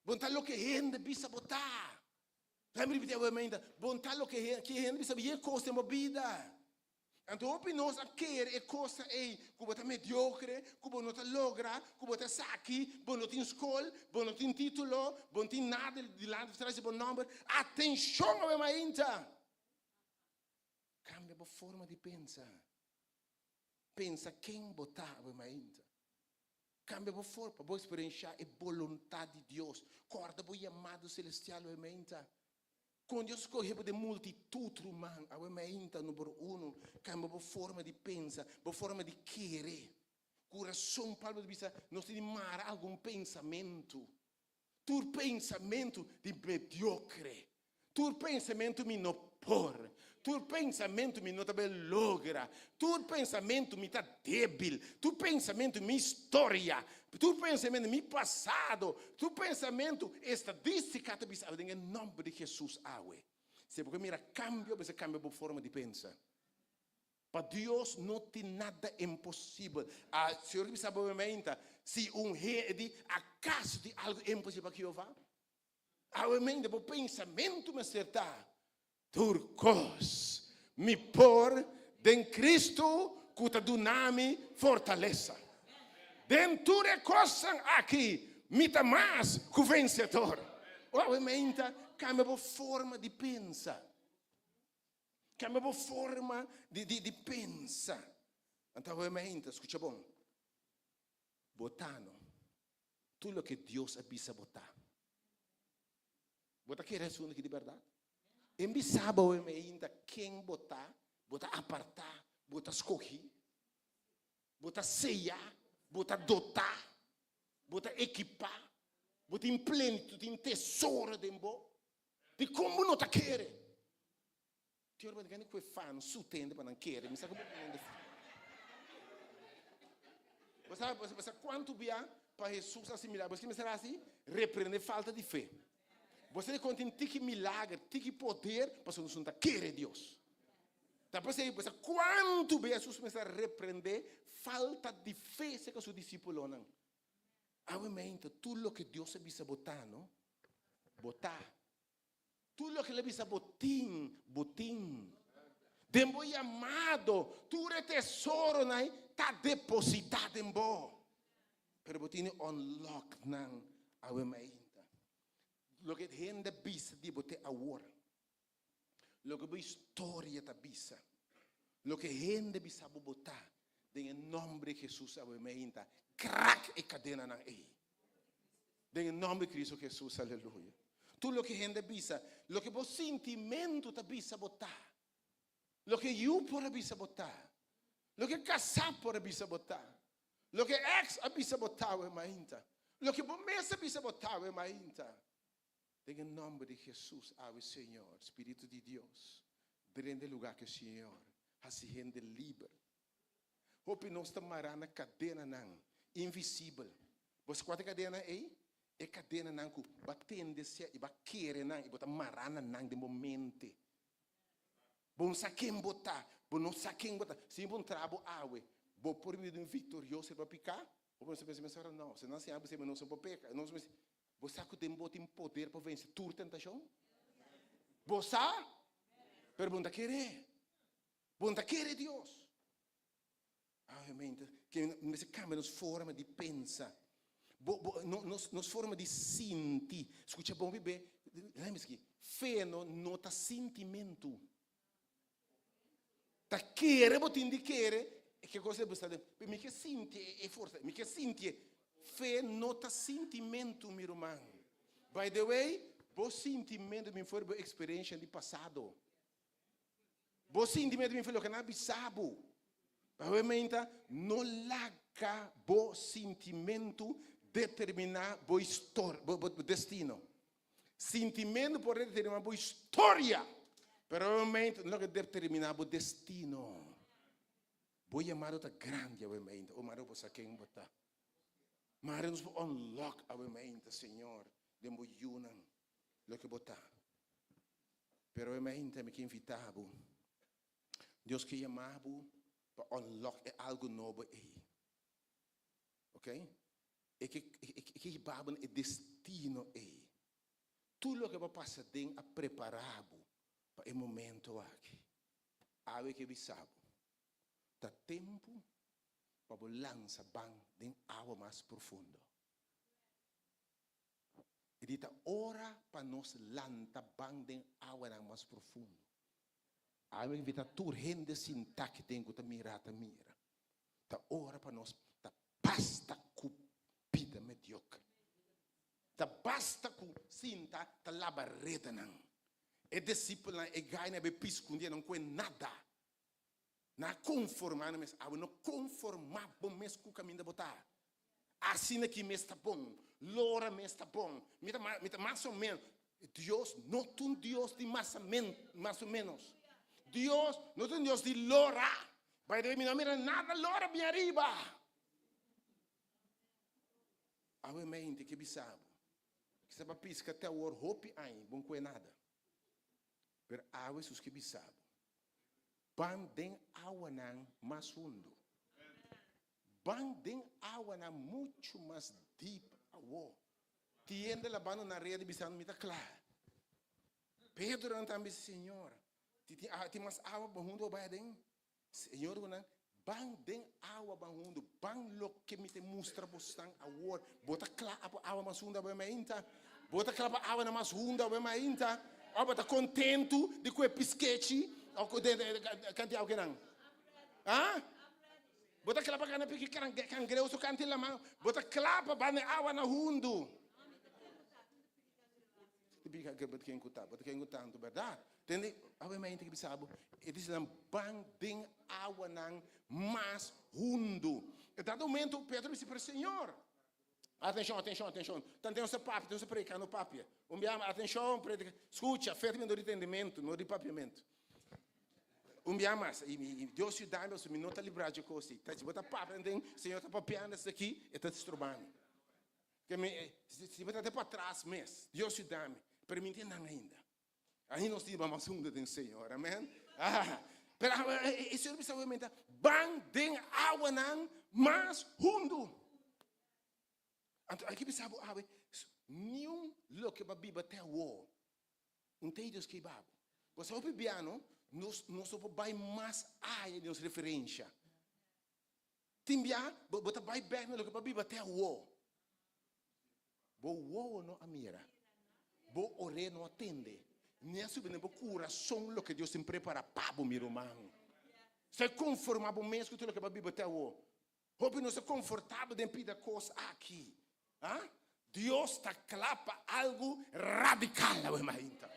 Bo no ta loke hende bisa bo ta. Laat mi ripití awe meinta, bo no ta loke ke hende bisa bo ye kos den bo bida. Anto hopi nos a kere e kosnan ei ku bo ta mediokre, ku bo no ta logra, ku bo ta esaki, bo no tin skol, bo no tin título, bo no tin nada dilanti of tras di bo nòmber. Atenshon awe mainta! Kambia bo forma di pensa. Pensa ken bo ta awe mainta. Kambia bo forma pa bo eksperenshá e boluntat di Dios. Kòrda bo yamado selestial awe mainta. Kon Dios skohe bo den multitut, ruman, awe mainta number uno, kambia bo forma di pensa, bo forma di kere. Ku rason Pablo ta bisa, nos tin di mara algun pensamentu. Tur pensamentu di mediokre, tur pensamentu mi no por, tur pensamentu mi no ta bay logra, tur pensamentu mi ta debil, tur pensamentu mi historia, Tur pensamentu mi pasado, tur pensamentu estadistica ta bisa awe den e nomber di Jesus awe. Si bo ke mira cambio, mester cambia bo forma di pensa. Pa Dios no tin nada imposibel. A Señor ta bisa bo meinta, si un hende di acaso tin algo imposibel pa Jehová? Awe meinta bo pensamentu mester ta, Tur kos mi por den Cristo ku ta duna mi fortalesa. Den tur e kosnan aki mi ta mas ku vensedor. Awe meinta kambia bo forma di pensa. Kambia bo forma di di pensa. Anto awe meinta, skucha bon, bo ta no tur loke Dios a bisa bo ta. Bo ta kere asuntu aki di bèrdat? E bisa bo ainda ken bo ta, bo ta apartá, bo ta skohí, bo ta seyá, bo ta dotá, bo ta ekipá, bo tin plenitud, tin tesoro den bo. Dikon bo no ta kere? Ti ora bo ta kende ku e fan su tende pa nan kere, mi sa ku bo tende. Bo sa, bo sa kuantu bia pa Hesus hasi milager? Bo sa ki mester hasi? Reprende falta di fe. Bo sa di kon tin tiki milager, tiki poder, pasobra nos no ta kere Dios. Ta p'esei bo sa kuantu bia Hesus mester a reprende falta di fe serka su disipulonan. Awe meinta, tur loke Dios a bisa bo ta, no? Bo ta. Tur loke el a bisa bo tin, bo tin. Den bo yamado, tur e tesoronan ta depositá den bo. Pero bo tin di unlock nan awe mainta. Loke hende bisa di bo te awor, loke bo historia ta bisa, loke hende bisa bo bo ta, den e nomber di Jesus awe mainta, krak e kadenanan ei. Den e nomber di Cristo Jesus, aleluya. Tur loke hende bisa, loke bo sintimentu ta bisa bo ta. Loke yu por a bisa bo ta. Loke kasá por a bisa bo ta. Loke ex a bisa bo ta awe mainta. Loke bo mes a bisa bo ta awe mainta. Den e nomber di Jesus awe Señor, Spiritu di Dios, drenta e lugar ke Señor, hasi hende liber. Hopi nos ta mará na kadenanan invisibel. Bo sa kua ta e kadenanan ei? E kadenanan ku bo a tende sia i bo a kere nan i bo ta mará na nan den bo mente. Bo no sa ken bo ta, bo no sa ken bo ta. Si bo ntra bo awe, bo por bira un viktorioso riba piká? Bo por pensa mesora, No, si nan siña bo esei, nos no por peka. Nos mester. Bo sa ku den bo tin poder pa vense tur tentashon? Bo sa? Pero bo no ta kere. Bo no ta kere Dios. Obviamente, ke mester kambia nos forma di pensa. Bo, bo, no, nos, nos forma di sinti. Skucha bon bibé, lei miski, fe no, no ta sintimentu. Ta kere bo tin di kere, e ke kos bo sta den, mi ke sinti e, e forsa, mi ke sinti e. Fe no ta sintimentu, mi ruman. By the way, bo sintimentu bin for bo eksperensha di pasado. Bo sintimentu bin for loke nan a bisa bo. Obviamente, no laga bo sintimentu determiná bo histor, bo, bo destino. Sintimentu por determiná bo historia, pero obviamente no laga determiná bo destino. Bo yamado ta grandi obviamente, o mare bo sa ken bo ta. Mare nos por unlock obviamente, Señor, den bo yunan, loke bo ta. Pero obviamente mi ke invitá bo. Dios ke yama bo pa unlock e algu nobo ei. Ok? E ke e ke hiba bo na e destino ei. Tur loke bo a pasa den a prepara bo pa e momento aki. Awe ke bisa bo, ta tempu pa bo lansa ban den awa mas profundo. E di ta ora pa nos lanta ban den awanan mas profundo. Awe mi invita tur hende sinta aki den ku ta mira ta mira. Ta ora pa nos ta basta ku bida mediocre. Ta basta ku sinta ta laba redanan. E disipelnan e gai na be pisca un dia nan kue nada. Nan a konformá nan mes. Awe no konformá bo mes ku kaminda bo ta. Asina ki mes ta bon. Lora mes ta bon. Mi ta mi ta mas o menos. Dios no ta un Dios di mas mas o menos. Dios no ta un Dios di lora. By the way mi no a mira nada lora bin ariba. Awe mente ke bisa bo. Kisa bo a piska te awor hopi aña bo no koe nada. Pero awe sus ke bisa bo. Ban den awanan mas hundu. Ban den awanan muchu mas deep awo. Tiende labando nan reda bisando mi ta kla. Pedro nan tambe bisa Señor, tin mas awa pa hundu bai aden? Señor ku nan, ban den awa ban hundu, ban loke mi ta mustra bosnan awor. Bo ta kla pa awa mas hundu awe mainta? Bo ta kla pa awanan mas hundu awe mainta? Of bo ta kontentu di ku e piskechi of ku kanti awa kinan? Ha? Bo ta kla pa gana piki kangreu su kanti laman? Bo ta kla pa ban den awa na hundu? Bo ta ken ku ta, bo ta ken ku tantu, bèrdat? Tende, awe mainta ki bisa bo, e dice nan ban den awanan mas hundu. E dado momento Pedro bisa, pero Señor, atencion, atencion, atencion, tanten nos ta papia, nos ta predica, no papia. Un bia, atencion, predica, scucha, fe ta bini dor di tendimento, no di papiamento. Un bia mas, i Dios yuda mi, pasobra mi no ta libra dje cos ei. Ta si bo ta papia, tanten Señor ta papiando esaki, e ta stroba mi. Ke mi, si bo ta te patras mes, Dios yuda mi, pero mi no tin nan ainda. Ahi nos tin mas hunto den Señor, amen. Ah, pero e Señor bisa obviamente, ban den awanan mas hundu. Anto hay que bisa bo awe, niun loke ba biba te awo, un te Dios ke babo. Pues hopi biano, nos nos no por bai mas aya di nos referencia. Tin bia bo bo ta bai bek na loke bo a biba te awo. Bo wowo no a mira, bo ore no a tende, ni a subi den bo kurason loke Dios tin prepara pa bo, mi ruman. Sa konforma bo mes ku tur loke bo a biba te awo. Hopi nos ta konfortabel den pida kos aki. Ha? Dios ta kla pa algu radikal awe mainta.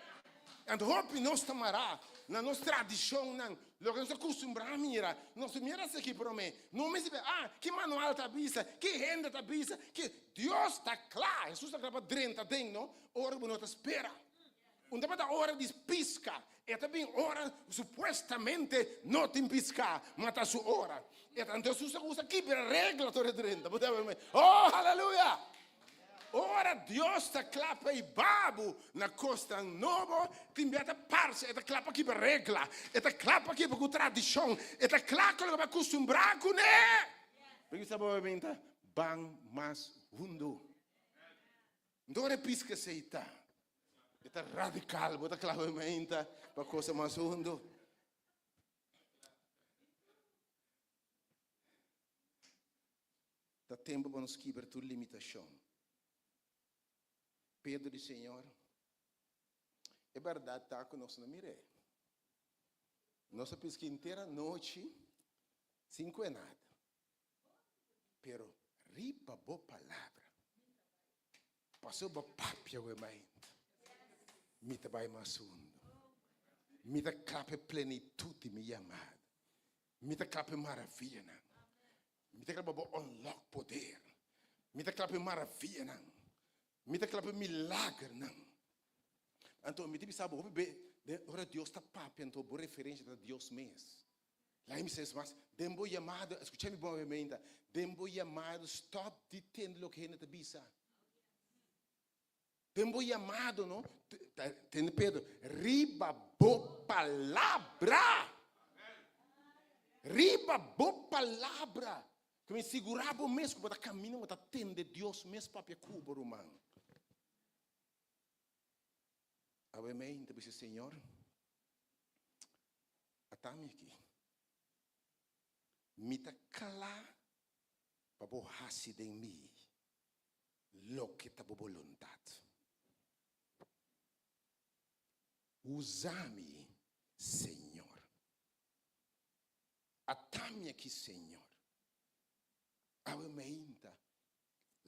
Anto hopi nos ta mará na nos tradishonnan, loke nos a kustumbrá mira. Nos ta mira esaki promé. No mester bisa, ah, ki manual ta bisa, ki hende ta bisa, ki. Dios ta kla, Hesus ta kla pa drenta den no ora ku bo no ta spera. Un tabata ora di pisca, e ta bin ora supuestamente no tin pisca, ma ta su ora. E ta anto Jesus ta usa kibra regla tur e drenta. Bo ta wak Oh, haleluya! Ora Dios ta kla pa e babu na kosnan nobo, tin bia ta parse e ta kla pa kibra regla, e ta kla pa kibra ku tradishon, e ta kla ku loke bo a kustumbrá kuné. Bo sa bo ta ban mas hundu. Nto ora e pisca esey ta, e ta radical, bo ta clava e meinta pa cosa mas hundo. Ta tempo pa nos kibra tur limitacion. Pedro di Señor, e berdad ta cu nos no mir'é. Nos a pisca henter anochi sin cue nada. Pero riba bo palabra, pasobra bo papia ku e mainta, mi ta bai mas hundu. Mi ta kla pa e plenitut di mi yamada. Mi ta kla pa e maravianan. Mi ta kla pa bo unlock poder. Mi ta kla pa e maravianan. Mi ta kla pa e milagernan. Anto mi ta bisa bo hopi be, ora Dios ta papia anto bo referensia ta Dios mes. Laga mi sa mas, den bo yamado, escucha mi bon obviamente, den bo yamado stop di tende loke hende ta bisa. Den bo yamado, no, tende Pedro, riba bo palabra. Riba bo palabra. Ku mi sigurá bo mes ku bo ta kaminda, bo ta tende Dios mes papia ku bo, ruman. Awe mei ta bisa, Señor, ata mi aki. Mi ta kla pa bo hasi den mi loke ta bo boluntat. Usa mi, Señor. Ata mi aki, Señor. Awe meinta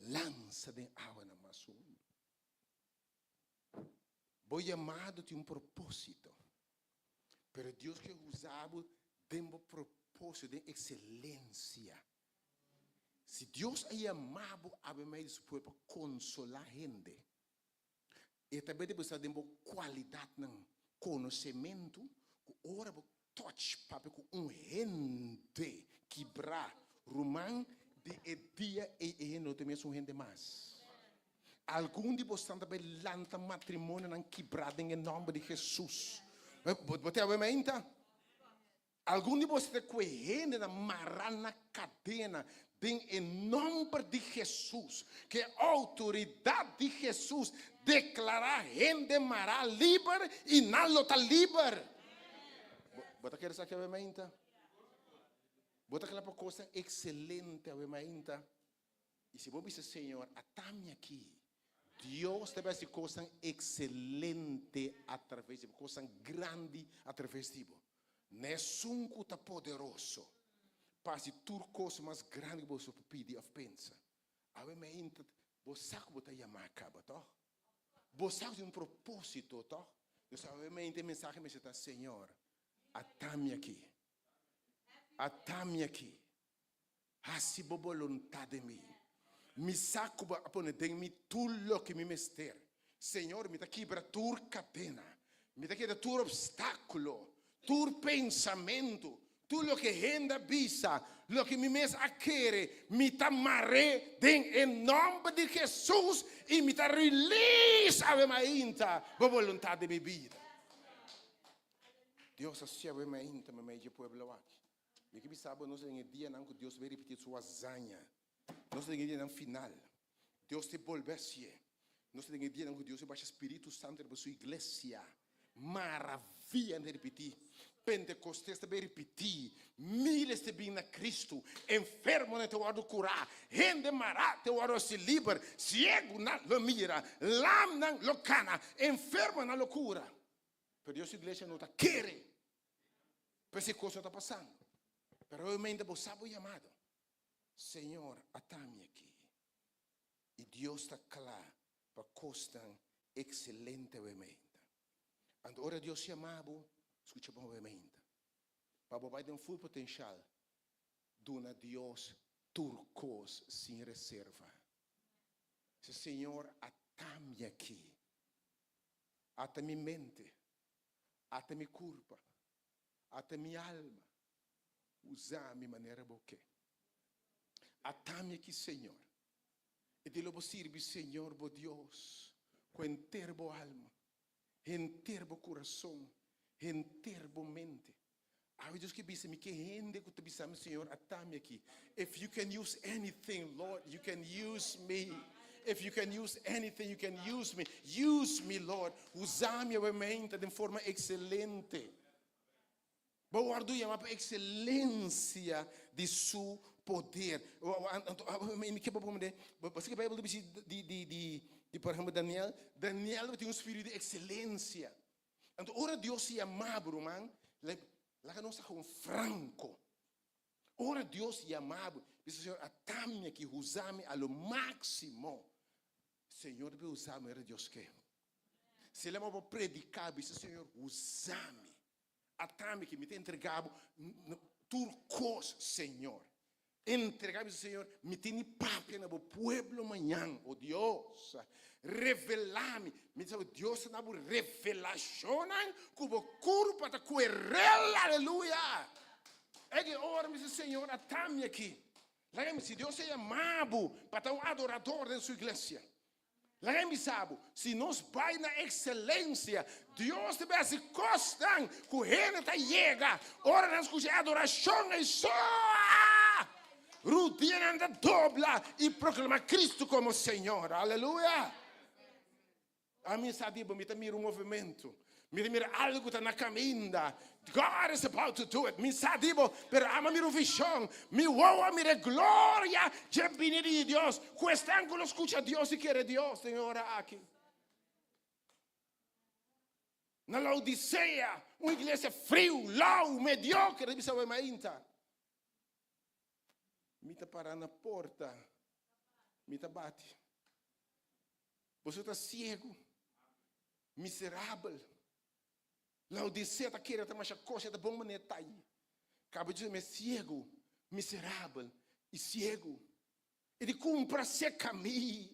lansa den awanan mas hundu. Bo yamado tin un propósito, pero Dios ke usa bo den bo propósito, den ekselensia. Si Dios a yama bo awe mei di su pueblo pa konsolá hende, E ta bete bisa den bo kualidatnan, konosementu, ku ora bo touch papia ku un hende kibrá, ruman, di e dia ei e hende no ta mes un hende mas. Algun di bosnan ta bai lanta matrimonionan kibrá den e nòmber di Hesus. Bo ta awe mainta? Algun di boso ta kue hendenan mará na kadena den e nòmber di Hesus. Ku e outoridat di Hesus deklará hende mará liber i nan lo ta liber. Bo ta kere esaki awe mainta? Bo ta kla pa kosnan ekselente awe mainta? I si bo bisa, Señor, ata mi aki, Dios ta bai hasi kosnan ekselente atraves di bo, kosnan grandi atraves di bo. Na esun ku ta poderoso pa hasi tur kos mas grandi ku boso por pidi òf pensa. Awe meinta bo sa ku bo ta yamá kaba, tòg? Bo sa ku tin un propósito, tòg? Dus awe meinta e mensahe mester ta, Señor, ata mi aki. Ata mi aki. Hasi bo boluntat den mi. Mi sa ku bo a pone den mi tur loke mi mester. Señor, mi ta kibra tur kadena. Mi ta keda tur opstákulo, tur pensamentu, tur loke hende a bisa, loke mi mes a kere, mi ta mar'é den e nòmber di Hesus i mi ta release awe mainta bo boluntat den mi bida. Dios a siña awe mainta meimei dje pueblo aki. Mi ke bisa bo nos den e dianan ku Dios bai ripití su hazaña. Nos ta den e dianan final. Dios te bolbe hasié. Nos ta den e dianan ku Dios a basha Spiritu Santu riba su iglesia. Maravianan ta ripití. Pentekostes ta bai ripití. Miles ta bin na Kristu. Enfermonan ta wòrdu kurá. Hende mará ta wòrdu hasi liber. Siegunan lo mira. Lamnan lo kana. Enfermonan lo kura. Pero Dios su iglesia no ta kere. P'esei kos no ta pasando. Pero obviamente bo sa bo yamado. Señor, ata mi aki. I Dios ta kla pa kosnan ekselente obviamente. Anto ora Dios yama bo, skucha bon obviamente. Pa bo bai den full potenshal, duna Dios tur kos sin reserva. Bisa, Señor, ata mi aki. Ata mi mente. Ata mi kurpa, ata mi alma, usa mi manera bo ke. Ata mi aki, Señor. I di lo bo sirbi Señor bo Dios ku henter bo alma, henter bo kurason, henter bo mente. Awe Dios ke bisa mi ke hende ku ta bisa mi, Señor, ata mi aki. If you can use anything, Lord, you can use me. If you can use anything, you can use me. Use me, Lord. Usa mi awe meinta den forma ekselente. Bo wòrdu yama pa ekselensia di su poder. Mi ke bo komprende. Paske Bijbel ta bisa di, di, di, di, por ehempel, Daniel. Daniel tabatin un spiritu di ekselensia. Anto ora Dios yama bo, ruman, laga nos ta gewoon franco. Ora Dios yama bo, bisa Señor, ata mi aki, usa mi a lo máximo. Señor debe usa mi ora Dios ke. Si el yama bo predica, bisa Señor, usa mi. Ata mi aki, mi ta entrega bo tur cos, Señor. Entrega bisa Señor, mi tin di papia na bo pueblo mañan, o Dios, revelá mi. Mi ta sabe Dios ta na bo revelashonnan ku bo kurpa ta kuerel, aleluya. E ki ora mi bisa Señor, ata mi aki. Laga mi, si Dios a yama bo pa ta un adorador den su iglesia. Laga mi bisa bo, si nos bai na ekselensia, Dios ta bai hasi kosnan ku hende ta yega ora nan skucha e adorashon ei soa. Rudianan ta dobla i proklamá Kristu komo Señor. Aleluya! Ami sa di bo, mi ta mira un movementu. Mi ta mira algu ta na kaminda. God is about to do it. Mi sa di bo, pero ami a mira un vishon. Mi wowo a mira e gloria dje bini di Dios. Ku esnan ku lo skucha Dios i kere Dios den e ora aki. Na Laodisea, un iglesia friu, lau, mediocre, ta bisa bo e mainta. Mi ta para na porta, mi ta bati. Boso ta ciego, miserabel. Laodicea ta kere ta masha cos, e ta bon manera ta ai. Caba dje me ciego, miserabel y ciego. E di cumpra seca mi.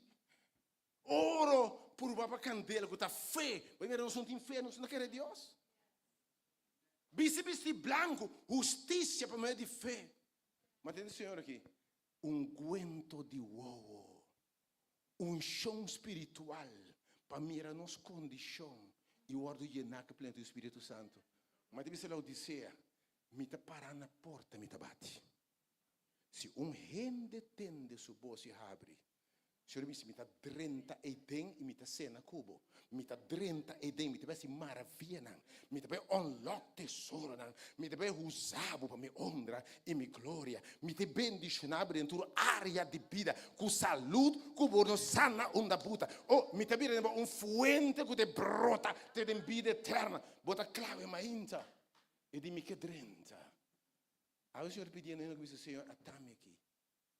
Oro purba pa candela cu ta fe. Bo mira nos no tin fe, nos no ta kere Dios. Bisti bisti blanco, husticia pa medio di fe. Ma tende Señor aki, unguento di wowo. Unshon spiritual pa mira nos kondishon i wòrdu yená ku e plenitud di Spiritu Santu. Ma ta bisa Laodisea, Mi ta pará na porta, mi ta bati. Si un hende tende su bos i habri, Señor a bisa, mi ta drenta eiden i mi ta sena ku bo. Mi ta drenta eiden, mi ta bai hasi maravianan, mi ta bai unlock tesoronan, mi ta bai usa bo pa mi honra i mi gloria. Mi ta bendiciona bo den tur area di bida, cu salud cu bo no sa na unda buta. Oh, mi ta bira den bo un fuente cu ta brota te den bida eterna. Bo ta clave mainta e di mi ke drenta. Awe Señor pidiendo hende cu bisa, Señor, atami aki.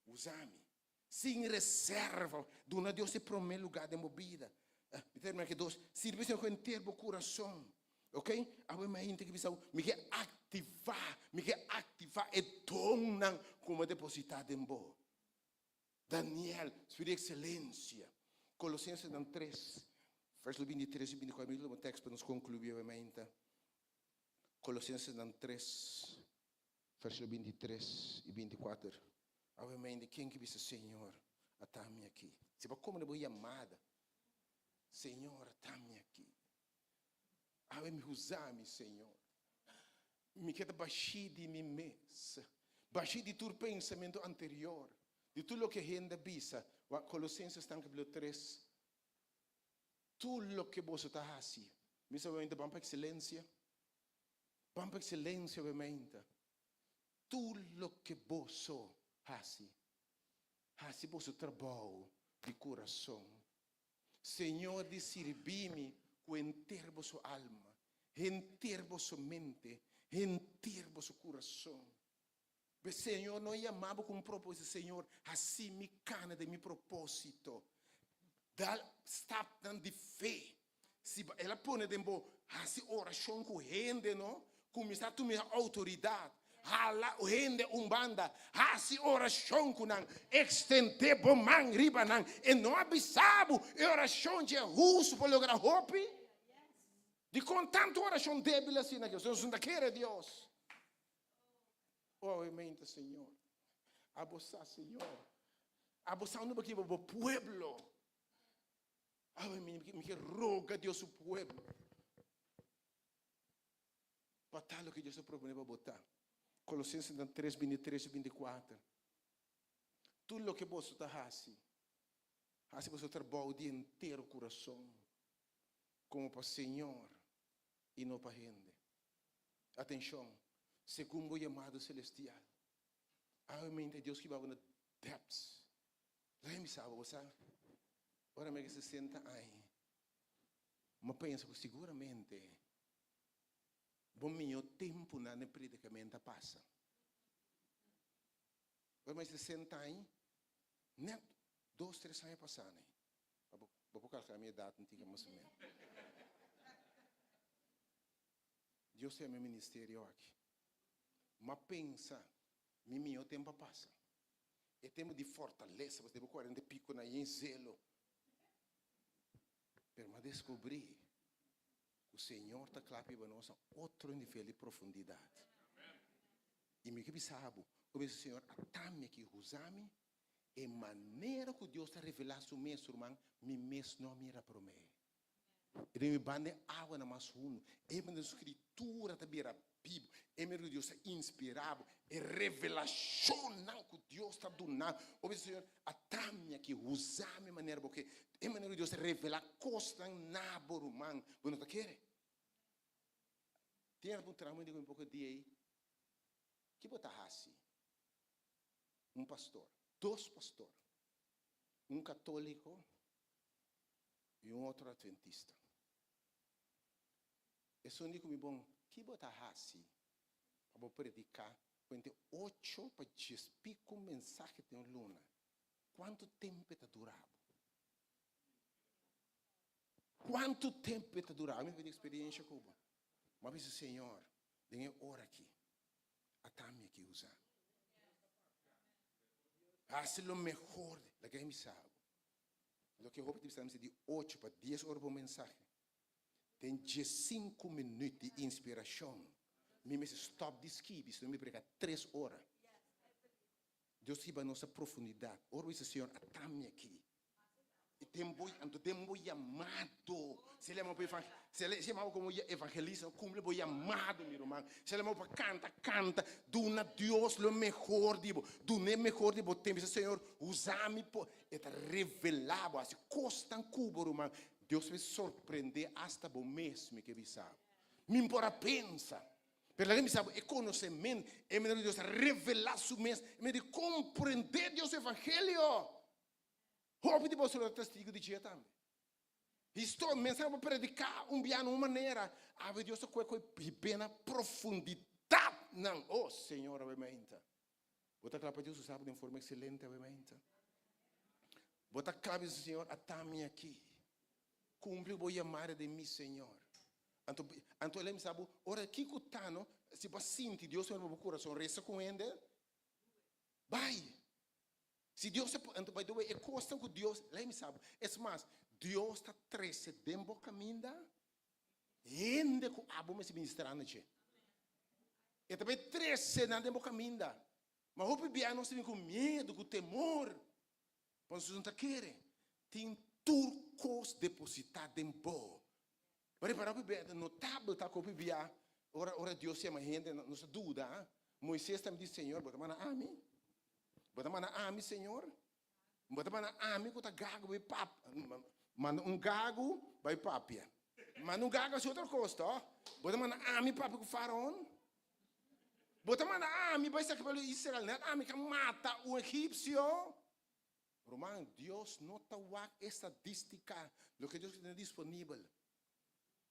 Usa mi. Sin reserva. Duna Dios e prome lugar den bo bida. Mi ta termina ki dos. Sirbi Señor ku henter bo kurason. Ok? Awe mainta ki bisa bo, mi ke aktivá, mi ke aktivá e donnan ku mi a depositá den bo. Daniel, spiritu di ekselensia. Kolosensenan tres, verso 23 i 24. Mi ta tuma tekst pa nos konkluí awe mainta. Kolosensenan tres. Versíkulo 23 i 24. Awe mente, ken ki bisa, Señor, ata mi aki? Si bo a kome na bo yamada, Señor, ata mi aki. Awe mi usa mi, Señor. Mi ke ta bashí di mi mes, bashí di tur pensamentu anterior, di tur loke hende a bisa. Wak Kolosenses tan kapítulo 3. Tur loke boso ta hasi, mi sa mente ban pa ekselensia. Ban pa excelencia obviamente. Tur loke boso haci, haci boso trabou di curason. Señor di sirbi mi cu henter boso alma, henter boso mente, henter boso curason. Be Señor no yama bo cu un proposito, Señor haci mi cana den mi proposito. Dal stapnan di fe. Si El a pone den bo haci oracion cu hende no, cuminsa tuma autoridad, hala hende un banda, haci oracion cu nan, extende bo man riba nan. E no a bisa bo e oracion dje hustu por logra hopi? Dicon tanto oracion debil asina aki? Nos no ta kere Dios. Obviamente, Señor. Abo sa, Señor. Abo sa unda bo kiba bo pueblo. Awe mi, mi ke roga Dios su pueblo. Pa ta loke Dios a propone pa bo ta. Colosenses 3, 23 y 24. Tur loke boso ta hasi, hasi boso trabou di entero kurason, komo pa Señor i no pa hende. Atenshon, segun bo yamado selestial. Awe mente Dios kiba bo na depths. Laga mi sa bo, bo sa, ora mi a 60 aña, mi a pensa ku siguramente bo mihó tempunan den predikamentu a pasa. Ora mi a 60 aña, nèt dos, tres aña pasá nei. Bo por kalkulá mi edat un tiki mas o menos. Dios ta yama e ministerio aki. M'a pensa mi mihó tempu a pasa. E tempu di fortalesa, pasobra bo kuarenta i piko na yen zelo. Pero m'a deskubrí ku Señor ta kla pa hiba nos na otro nivel di profundidat. I mi ke bisa bo, ku mi bisa Señor, ata mi aki, usa mi. E manera ku Dios ta revelá su mes, ruman, mi mes no a mira promé. E den mi banda e awanan mas hundu. E manera ku Skritura ta bira bibu. E manera ku Dios ta inspirá bo. E revelashonnan ku Dios ta duna bo. Bo bisa, Señor, ata mi aki, usa mi manera bo ke. E manera ku Dios ta revelá kosnan na bo, ruman, bo no ta kere. Tin algun trabou mi di ku mi poko dia ei, ki bo ta hasi? Un pastor, dos pastor, un katóliko i un otro atventista. Esun di ku mi bon, ki bo ta hasi pa bo prediká ku entre ocho pa djes piku mensahe den un luna? Kuantu tempu e ta dura bo? Kuantu tempu e ta dura bo? Mi a eksperensha ku bo. Mi a bisa, Señor, den e ora aki, ata mi aki usa. Hasi lo mehor, laga mi sa bo. Loke hopi ta bisa mi di ocho pa dies ora pa un mensahe. Den diesinku minüt di inspirashon mi mester stòp di skibi sino mi preka tres ora. Dios hiba nos a profundidat. Ora bo bisa Señor ata mi aki. I den bo, anto den bo yamado. Si el yama bo evan, si el yama bo komo evangelista, kumpli bo yamado, mi ruman. Si el yama bo pa kanta, kanta. Duna Dios lo mehor di bo. Dun'é mehor di bo tempu. Bisa, Señor, usa mi po. E ta revelá bo, hasi kosnan ku bo, ruman. Dios ta sorprendé asta bo mes, mi ke bisa bo. Mi por a pensa. Pero laga mi bisa bo, e konosementu, e manera ku Dios ta revelá su mes, e manera di komprendé Dios su evangelio. Hopi di boso lo ta testigu di dje tambe. Histo, mensahe bo prediká un bia na un manera, awe Dios ta kohe kohe hib'é na profundidatnan. Oh, Señor, awe mainta. Bo ta kla pa Dios usa bo den forma ekselente awe mainta? Bo ta kla bisa, Señor, ata mi aki. Kumpli bo yamada den mi, Señor. Anto, anto el a bisa bo, ora kiko ta no, si bo a sinti Dios manda bo kurason resa ku hende, bai. Si Dios ta anto by the way e kosnan ku Dios lei mi sa bo es mas Dios ta trese den bo kaminda hende ku abo mester ministra na dje e ta bai trese nan den bo kaminda ma hopi bia nos ta bin ku miedu ku temor pasobra nos no ta kere tin tur kos deposita den bo bo repara hopi bia notabel ta ku hopi bia ora ora Dios yama hende nos ta duda Moises tambe di Señor bo ta manda ami Bo ta manda ami, Señor? Bo ta manda ami ku ta gagu bai pap manda un gagu bai papia. Manda un gagu hasi otro kos to. Bo ta manda ami papia ku Faraon? Bo ta manda ami bai saka pueblo di Israel net ami ka mata un egipsio? Ruman, Dios no ta wak estadistika, loke Dios tene disponibel.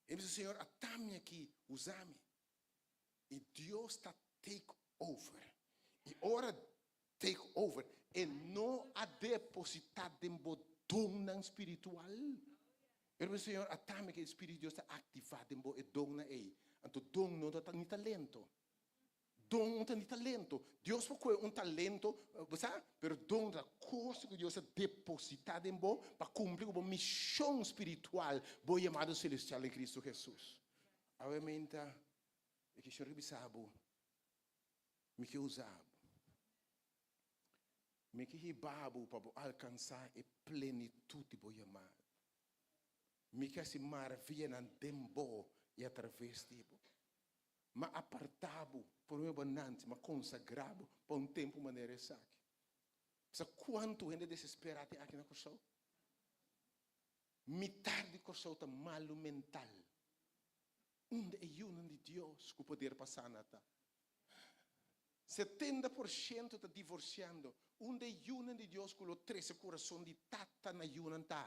E bisa, Señor, ata mi aki, usa mi. I Dios ta take over. I ora take over, e no a depositá den bo donnan spiritual. Pero mi Señor, ata mi ku e Spiritu di Dios ta aktivá den bo e donnan ei. Anto don no ta ni talento. Don no ta ni talento. Dios por kohe un talento, bo sa, pero don ta kos ku Dios a depositá den bo pa kumpli ku bo mishon spiritual, bo yamado selestial den Cristo Jesus. Awe menta e ke Señor ke bisa bo, Mi ke usa bo. Mi ke hiba bo pa bo alkansá e plenitut di bo yamada. Mi ke hasi maravianan den bo i atraves di bo. M'a apartá bo promé bo nanti, m'a konsagrá bo pa un tempu manera esaki. Sa kuantu hende desesperá tin aki na Kòrsou? Mitar di Kòrsou ta malu mental. Unda e yunan di Dios ku poder pa sana ta? 70% ta divorsiando. Unda e yunan di Dios ku lo trese kurason di tata na yunan ta?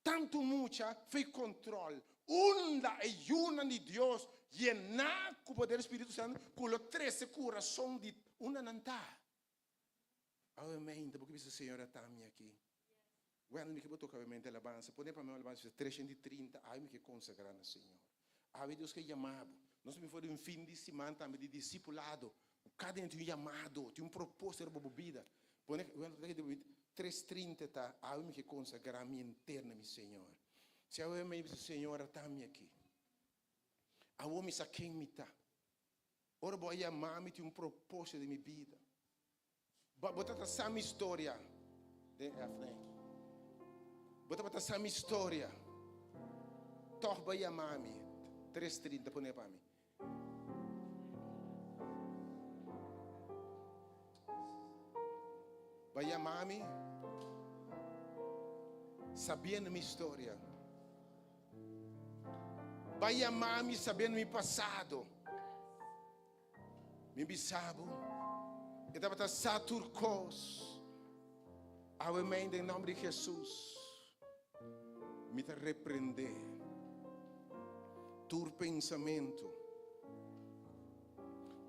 Tantu mucha fei kontrol. Unda e yunan di Dios yená ku poder di Spiritu Santu ku lo trese kurason di unda nan ta? Awe mente bo ke bisa Señor ata mi aki. Wèl mi ke bo toka awe mente alabansa. Pone pa mi un alabansa bisa 330 awe mi ke konsagra na Señor. Awe Dios ke yama bo. Nos bin for di un fin di siman tambe di disipulado. Ku kada hende tin un yamado, tin un proposito riba bo bida. Pone wèl 330 ta awe mi ke konsagra mi henter na mi Señor. Si awe mi bisa Señor ata mi aki. Awo mi sa ken mi ta. Ora bo a yama mi tin un propósito den mi bida. Bo tabata sa mi historia den F nee. Bo tabata sa mi historia. Tòg bo a yama mi. 3:30 pone pa mi. Bo a yama mi sabiendo mi historia. Bo a yama mi sabiendo mi pasado. Mi bisa bo, e tabata sa tur kos. Awe mei den nòmber di Hesus, mi ta reprendé tur pensamentu,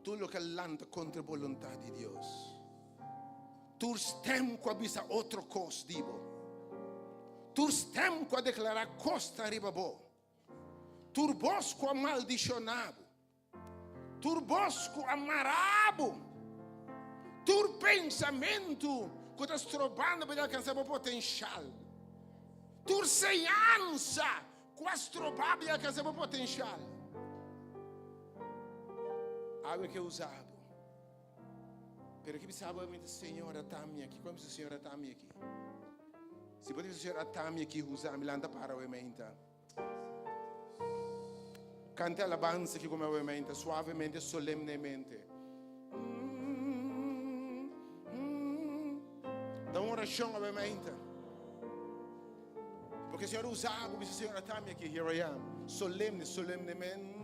tur loke a lanta kontra e boluntat di Dios, tur stèm ku a bisa otro kos di bo, tur stèm ku a deklará kos ta riba bo, tur bos ku a maldishoná bo. Tur bos ku a mara bo, tur pensamentu ku ta strobando bo di alkansa bo potenshal, tur señansa ku a stroba bo di alkansa bo potenshal, awe ke usa bo. Pero ke bisa bo mi ta Señor ata mi aki. Kon bisa Señor ata mi aki? Si bo ta bisa Señor ata mi aki, usa mi, lanta para awe meinta. Cante alabanza aki como awe suavemente, solemnemente. Da un oracion awe Porque Señor usa bo, bisa Señor ata mi aki, here I am. Solemne, solemnemente.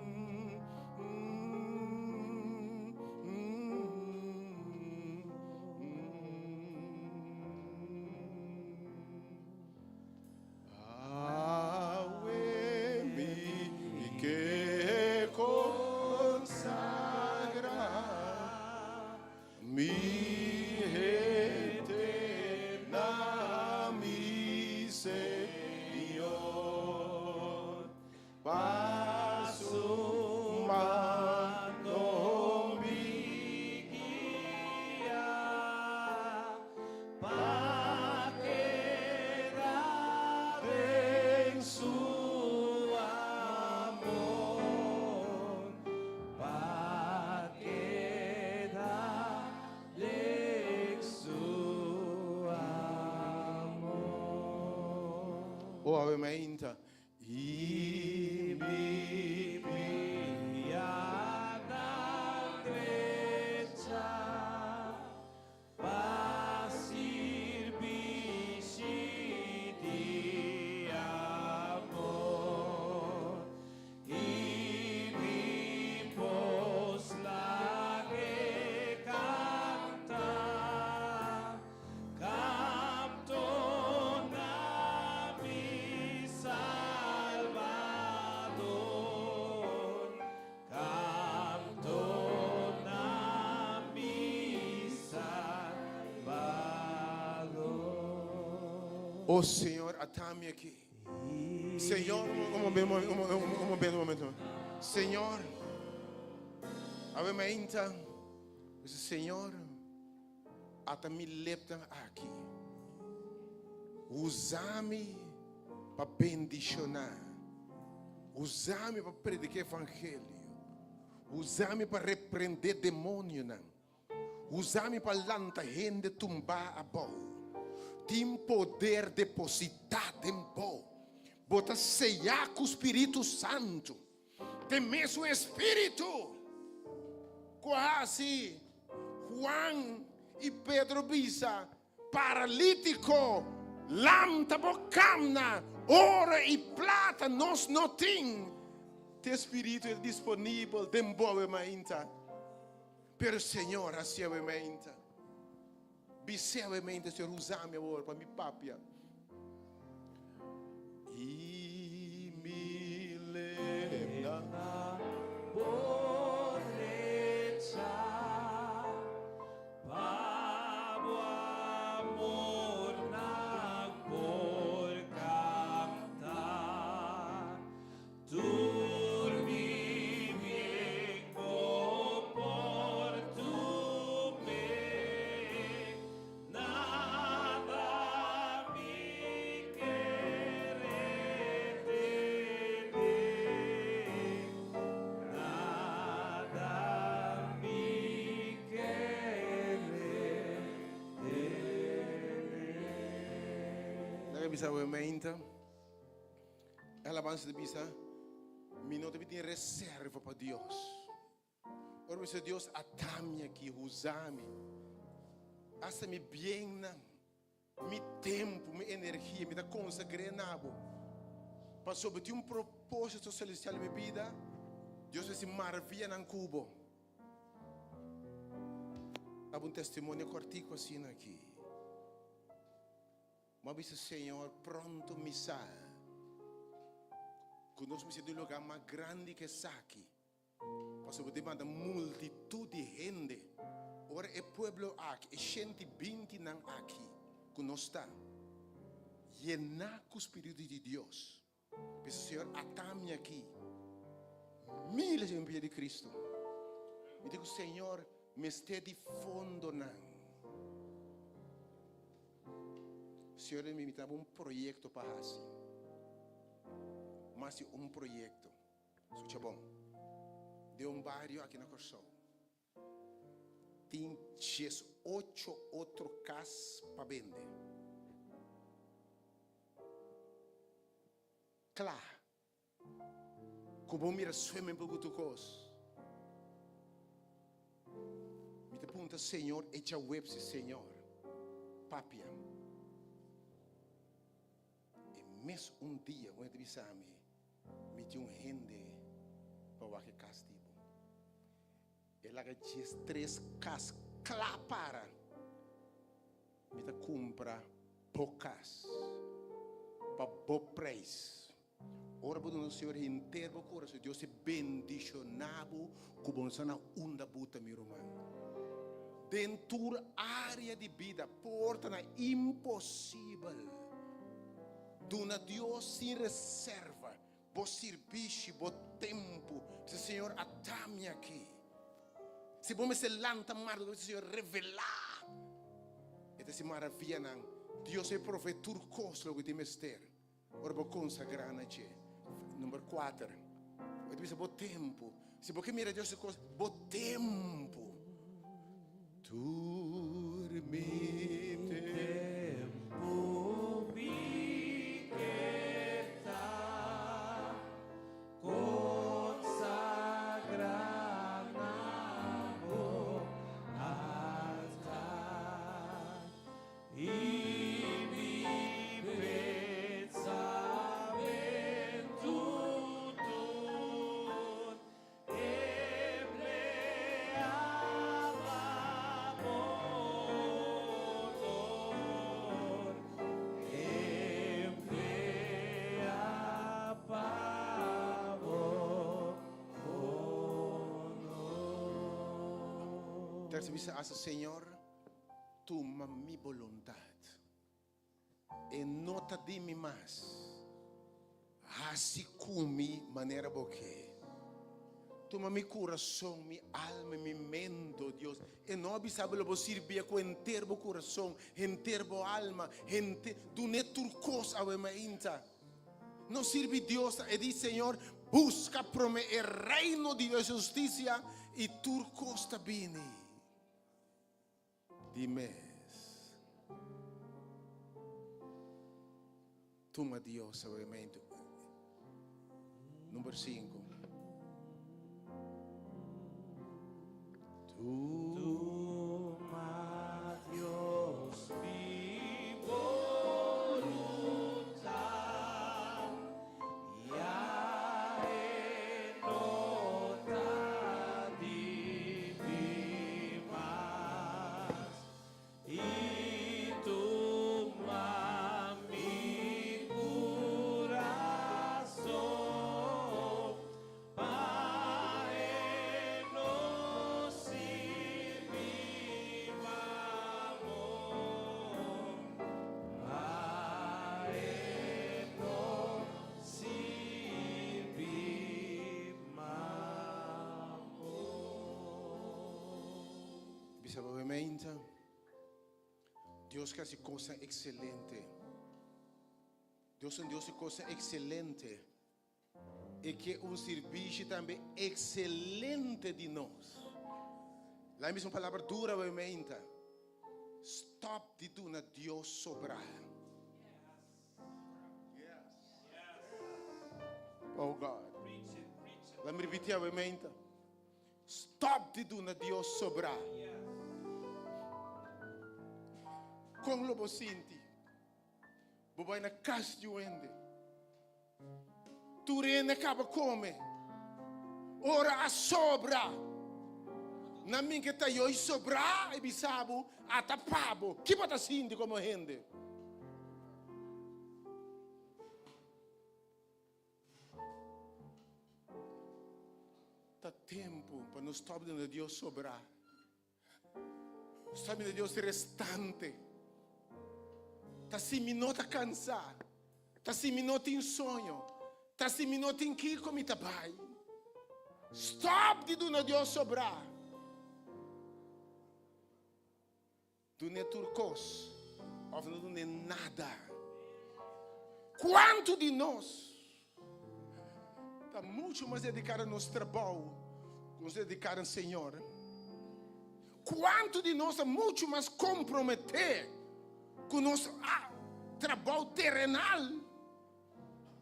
Awe mi ke konsagrá mi henter na mi Señor, pa su man no mi guia. Pa keda den su amor, pa keda den su amor. O awe mainta i mi pianan drecha. Pa sirbishi di amor i mi bos lag'é kanta, kanto na mi Salbador. Canto na mi Salbador. Oh Señor, ata mi aki. Señor, un momento, un momento, un momento. Señor, awe mainta, bisa Señor, ata mi lepnan aki. Usa mi pa bendishoná. Usa mi pa prediká evangelio. Usa mi pa reprendé demonionan. Usa mi pa lanta hende tumbá abou. Tin poder depositá den bo. Bo ta seyá ku Spiritu Santu. Te mesun Espíritu ku a hasi Juan i Pedro bisa, Paralítiko, lanta bo kamna, oro i plata nos no tin. Te Spiritu e disponibel den bo awe mainta. Pero Señor hasi awe mainta. Bis'é awe mainta, Señor, usa mi awor pa mi papia. I mi lepnan por drecha pa bo amor nan por canta tur mi bien bo por tum'é nada mi. bisa awe meinta. E alabansa ta bisa, Mi no ta tin reserva pa Dios. Ora mi bisa Dios, ata mi aki, usa mi. Hasta mi biennan, mi tempu, mi energia, mi ta konsagr'é na bo. Pasobra bo tin un propósito selestial den mi bida, Dios ta hasi maravianan ku bo. Abo un testimonio kòrtiku asina aki. Mi a bisa, Señor, pronto mi sa ku nos mester di un lugá mas grandi ku esaki, pasobra bo ta manda multitut di hende. Ora e pueblo aki, e shenti bintinan aki ku nos ta, yená ku Spiritu di Dios, Bisa, Señor, ata mi aki. Miles den pia di Cristo. Mi dico, Señor, mester di fondonan. Señor, mi mi un proyecto pa hasi. Mas di un proyecto. Escucha bon. Den un bario aki na Kòrsou. Tin 18 otro kas pa bende. Kla ku bo mira swimming pool ku tur kos. Mi ta punta Señor e djaweps si Señor papia. E mes un dia bo ta bisa mi, mi tin un hende pa wak e kas di bo. E laga 13 kas kla para. Mi ta kumpra bo kas pa bo preis. Ora bo duna Señor henter bo kurason, Dios ta bendishoná bo ku bo no sa na unda bo ta, mi ruman. Den tur área di bida, portanan imposibel. Duna Dios sin reserva bo sirbishi, bo tempu. Bisa, Señor, ata mi aki. Si bo mester lanta marduga, bisa, Señor, revelá. E ta hasi maravianan. Dios e provee tur kos loke tin mester ora bo konsagrá na dje. Number kuater, e ta bisa bo tempu. Si bo ke mira Dios su kos, bo tempu. Tur mi tempu mi ke ta konsagrá na bo altar i mi pensamentu tur Terse bisa asa Señor, tuma mi boluntad. E no ta di mi mas. Hasi ku mi manera bo ke. Tuma mi kurason, mi alma i mi mente, o Dios. E no a bisa bo lo bo sirbia ku henter bo kurason, henter bo alma, henter, dun'é tur kos awe mainta. No sirbi Dios ta, e di, Señor, buska promé e reino di Dios i su hustisia, i tur kos ta bini. Di mes. Tuma Dios obviamente. Number 5. Tuma Dios mi voluntad Ya e no ta di mi mas I tuma mi kurason pa e no sirbi mamon. Pa e no sirbi mamon. Bisa bo gemeente, Dios ke hasi kosnan ekselente. Dios ta un Dios di kosnan ekselente. E ke un sirbishi tambe ekselente di nos. Laat mi bisa un palabra dura bo gemeente. Stop di duna Dios sobrá. Oh God. Laat me repetir awe meinta. Stop di duna Dios sobrá. Kon lo bo sinti? Bo bai na kas di un hende. Tur hende kaba kome. Ora a sobra. Nan min ke ta yoi sobrá e bisa bo a ta pa bo. Ki bo ta sinti komo hende? Ta tempu pa nos stop duna Dios sobrá. Stop duna Dios restante. Ta si mi no ta cansá. Ta si mi no tin soño. Ta si mi no tin kiko mi ta bai. Stop di duna Dios sobrá. Dun'é tur kos òf no dun'é nada. Kuantu di nos ta muchu mas dediká na nos trabou ku nos dediká na Señor? Kuantu di nos ta muchu mas komprometé ku nos trabou terenal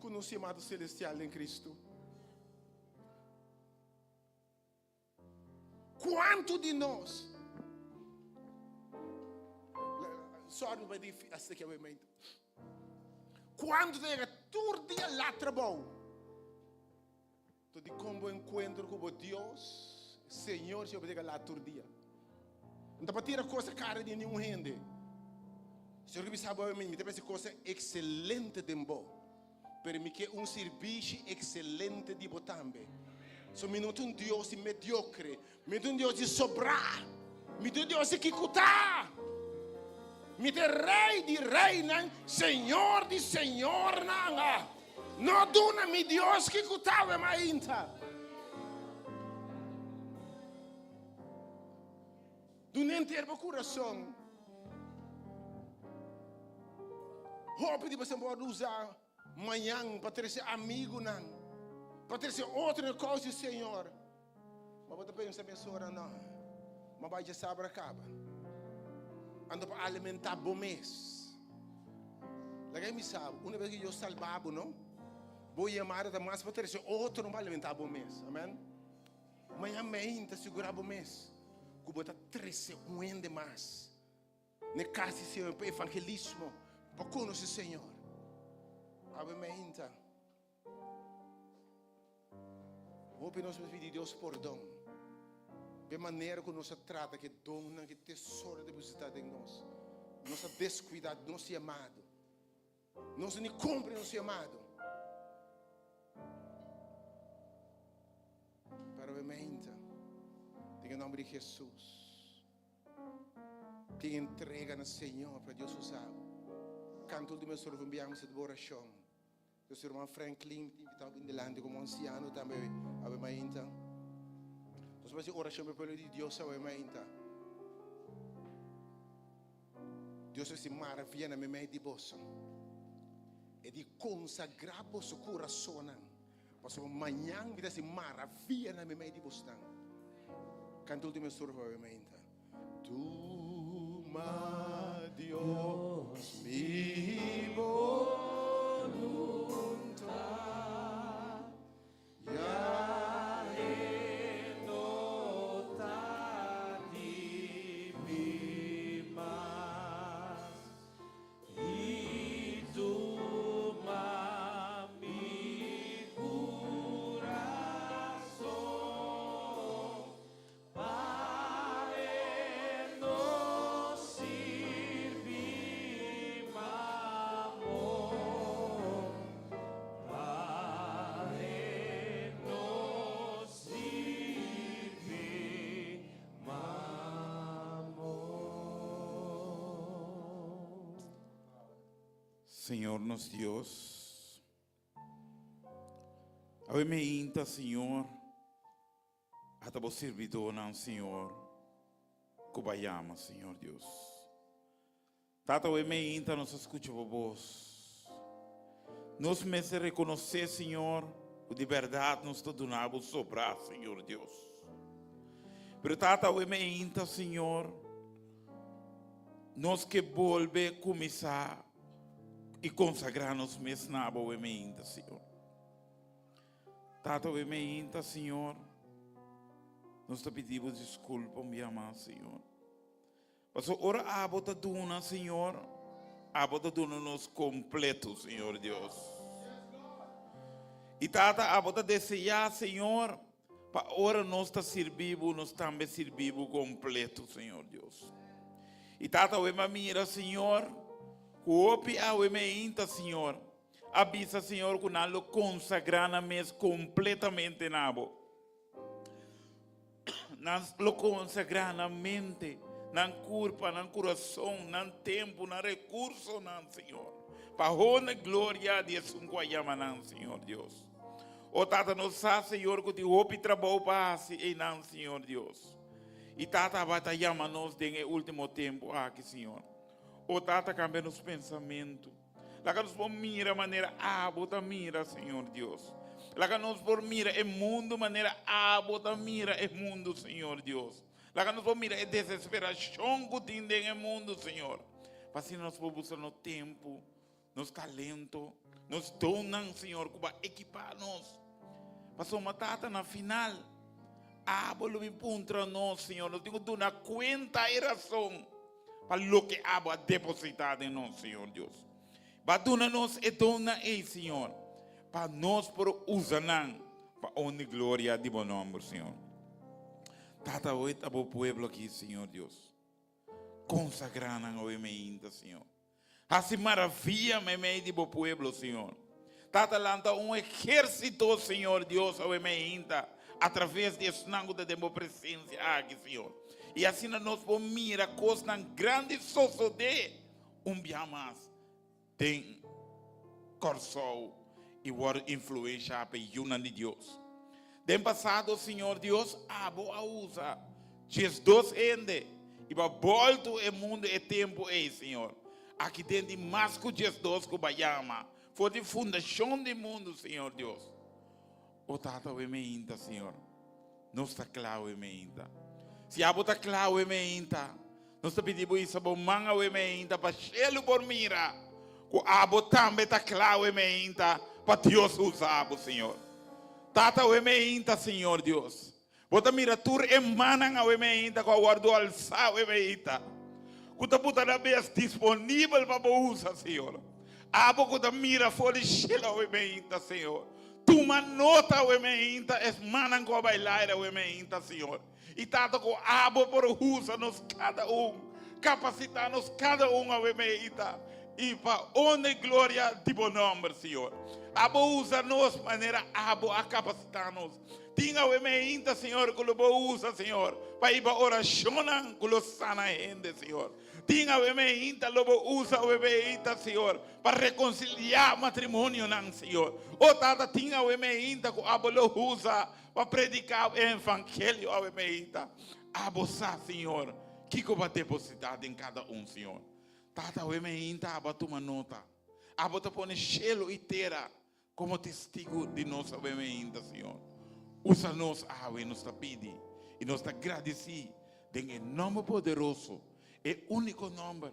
ku nos yamado selestial den Kristu? Kuantu di nos Sorry pa di hasta ki away mente. Kuantu ta yega tur dia lat trabou. To di kon bo enkuentro ku bo Dios, Señor, si bo yega lat tur dia. No ta pa tira kos a kara di niun hende. Señor ke bisa bo away mi ta pensa kos ekselente den bo. Pero mi ke un sirbishi ekselente di bo tambe. So mi no ta un Dios di mediokre. Mi ta un Dios di sobrá. Mi ta un Dios di kikutá. Mi ta e Rei di reinan, Señor di señornan. No duna mi Dios kikutá we mainta. Duna henter bo kurason. Hopi di boso por usa mañan pa trese amigunan, pa trese otro na kos di Señor. Ma bo ta pensa mesora, no, ma bai djasabra kaba. Anto pa alimentá bo mes. Laga mi sa, una bes ku Dios salba bo, no, bo yamada ta mas pa trese otro, no pa alimentá bo mes. Amen. Maña mein ta sigurá bo mes ku bo ta trese un hende mas na e kas di Señor pa evangelismo, pa konosé Señor. Awe mein ta hopi nos mester pidi Dios pordon pa e manera ku nos a trata ku e donnan, ku e tesoro depositá den nos. Nos a deskuidá nos yamado. Nos ni kumpli nos yamado. Pero we meinta, den e nomber di Jesus, tin entrega na Señor pa Dios usa bo. Kanta ultimo estrofa enviamos e oracion. Nos hermano Franklin te invitado bin delante como anciano tambe awe mainta. Nos va hacer oracion pa e pueblo di Dios awe mainta. Dios a hasi maravia na meimei di boso. E di konsagrá boso kurasonnan, pasobra mañan mi ta hasi maravia na meimei di bosnan. Kanta último estrofa pa mainta. Tuma Dios mi boluntat. Ya e no ta di mi mas I tuma mi kurason Pa e no sirbi mamon Pa e no sirbi mamon. Señor nos Dios, awe meinta, Señor, Ata bo sirbidónan, Señor, ku bo a yama, Señor Dios. Tata, awe meinta nos a skucha bo bos. Nos mester rekonosé, Señor, ku di bèrdat nos ta duna bo sobrá, Señor Dios. Pero Tata, awe meinta, Señor, nos ke bolbe kuminsá i konsagrá nos mes na bo awe meinta, Señor. Tata awe meinta, Señor, nos ta pidi bo disculpa un bia mas, Señor. Pasobra ora abo ta duna, Señor, abo ta duna nos completo, Señor Dios. Y Tata, abo ta desea, Señor, pa ora nos ta sirbi bo, nos tambe sirbi bo completo, Señor Dios. Y Tata, awe mi a mira, Señor, cu hopi awe meinta, Señor, a bisa, Señor, cu nan lo consagra nan mes completamente na bo. Nan lo konsagrá nan mente, nan kurpa, nan kurason, nan tempu, nan rekursonan, Señor, pa honra i gloria di esun ku a yama nan, Señor Dios. O Tata, nos sa, Señor, ku tin hopi trabou pa hasi einan, Señor Dios. I Tata, aba ta yama nos den e último tempu aki, Señor. O Tata, kambia nos pensamentu. Laga nos por mira manera abo ta mira, Señor Dios. Laga nos por mira e mundu manera abo ta mira e mundu, Señor Dios. Laga nos por mira e desesperashon ku tin den e mundu, Señor. Pa asina nos por buska nos tempu, nos talento, nos donnan, Señor, ku bo a ekipá nos. Pasobra, Tata, na final, abo lo bin puntra nos, Señor. Nos tin ku duna kuenta i rason. Pa loke abo a depositá den nos, Señor Dios. Bo a duna nos e donnan ei, Señor, pa nos por usa nan pa honra i gloria di bo nòmber, Señor. Tata, awe ta bo pueblo aki, Señor Dios. Konsagrá nan awe meinta, Señor. Hasi maravia meimei di bo pueblo, Señor. Tata, lanta un ejército, Señor Dios, awe meinta, a traves di esnan ku ta den bo presencia aki, Señor. I asina nos por mira kosnan grandi sosodé un bia mas den Kòrsou i wòrdu influenshá pa e yunan di Dios. Den pasado, Señor Dios, abo a usa 12 hende i bo a boltu e mundu e tempu ei, Señor. Aki den tin mas ku 12 ku bo a yama for di fundashon di mundu, Señor Dios. O Tata, awe meinta, Señor, nos ta kla awe meinta. Si abo ta kla awe meinta, nos ta pidi bo hisa bo man awe meinta pa shelu por mira ku abo tambe ta kla awe meinta pa Dios usa abo, Señor. Tata awe meinta, Señor Dios, bo ta mira tur e mannan awe meinta ku a wòrdu alsá awe meinta, ku ta buta nan mes disponibel pa bo usa, Señor. Abo ku ta mira for di shelu awe meinta, Señor, tuma nota awe meinta es mannan ku a bai laira awe meinta, Señor. I Tata ku abo por usa nos kada un, kapasitá nos kada un awe meita i pa honra i gloria di bo nòmber, Señor. Abo usa nos manera abo a kapasitá nos. Tin awe meinta, Señor, ku lo bo usa, Señor, pa hiba orashonnan ku lo sana hende, Señor. Tin awe meinta lo bo usa awe meinta, Señor, pa rekonsiliá matrimonionan, Señor. O Tata, tin awe meinta ku abo lo usa Pa prediká e evangelio awe meita. Abo sa, Señor, kiko bo a depositá den kada un, Señor. Tata, awe meinta abo a tuma nota. Abo ta pone shelu i tera komo testigu di nos awe meinta, Señor. Usa nos awe, nos ta pidi i nos ta gradisí den e nòmber poderoso, e úniko nòmber,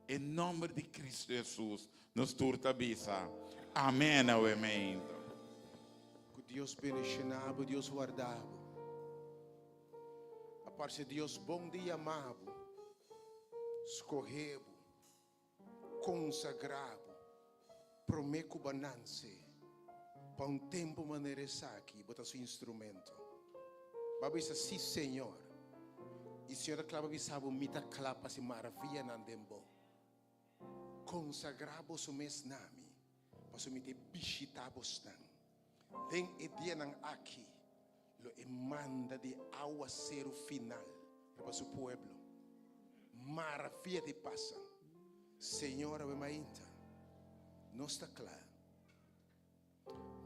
e nòmber di Kristu Hesus. Nos tur ta bisa, Amen awe meinta. Ku Dios bendishoná bo, Dios warda bo. A parse Dios bon di yama bo, skohe bo, konsagrá bo, promé ku bo a nanse pa un tempu manera esaki, bo ta su instrumento. Bo a bisa, Sí, Señor. I Señor ta kla pa bisa bo, Mi ta kla pa hasi maravianan den bo. Konsagrá boso mes na mi, pasobra mi ta bishitá bosnan. Den e dianan aki lo e manda di awaseru final riba su pueblo. Maravia di pasa. Señor awe mainta, nos ta kla.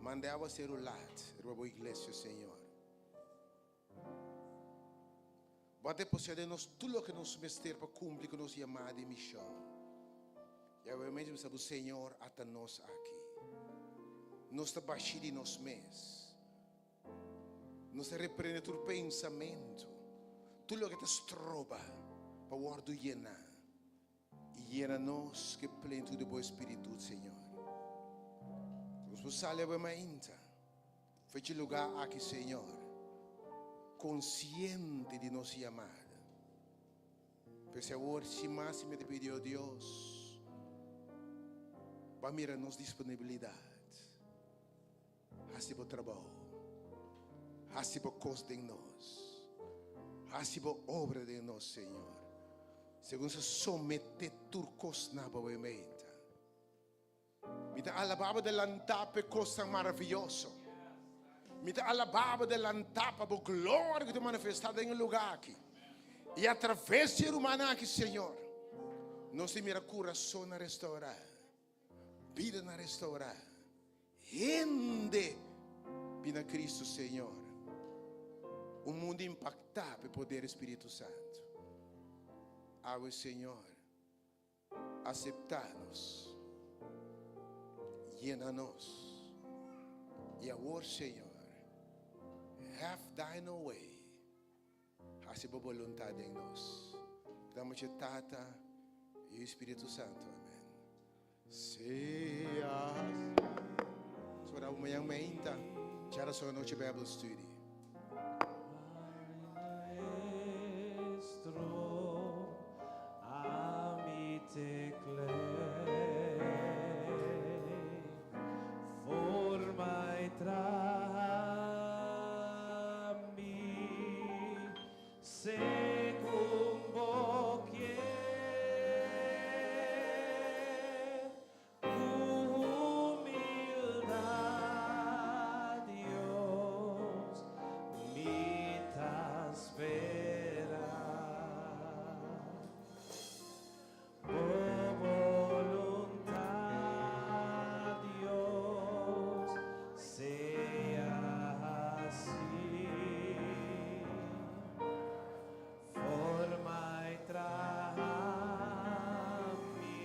Manda e awaseru lat riba bo iglesia, Señor. Bo a depositá den nos tur loke nos mester pa kumpli ku nos yamada i mishon. Yahweh mes bisa bo, Señor, ata nos aki. Nos ta bashí di nos mes. Nos ta reprende tur pensamentu, tur loke ta stroba pa wòrdu yená. I yena nos ku e plenitud di bo Espíritu, Señor. Nos por sali awe mainta. Fecha lugá aki, Señor, konsiente di nos yamada. P'esei awor, sin mas mi ta pidi, o Dios, pa mira nos disponibilidat. Hasi bo trabou. Hasi bo kos den nos. Hasi bo obra den nos, Señor. Segun sa someté tur kos na bo meta. Mi ta alabá bo delantá pa e kosnan maravioso. Mi ta alabá bo delantá pa bo gloria ku ta manifestá den e lugá aki. I atraves di e rumannan aki, Señor, nos ta mira kurasonnan restourá, bidanan restourá, hende bini na Kristu, Señor. Un mundu impaktá pa e poder di Spiritu Santu. Awe, Señor. Aseptá nos. Yena nos. I awor, Señor, have thine own way. Hasi bo boluntat den nos. Damos dje Tata, Yu i Spiritu Santu. Amen. Seas. Sora bo mañan meinta, djarason anochi Bijbel study. Maestro, ami te klei, forma i traha mi segun bo kier. Ku humildad, Dios, mi ta spera Bo voluntad, Dios, sea hací. Forma i traha mi.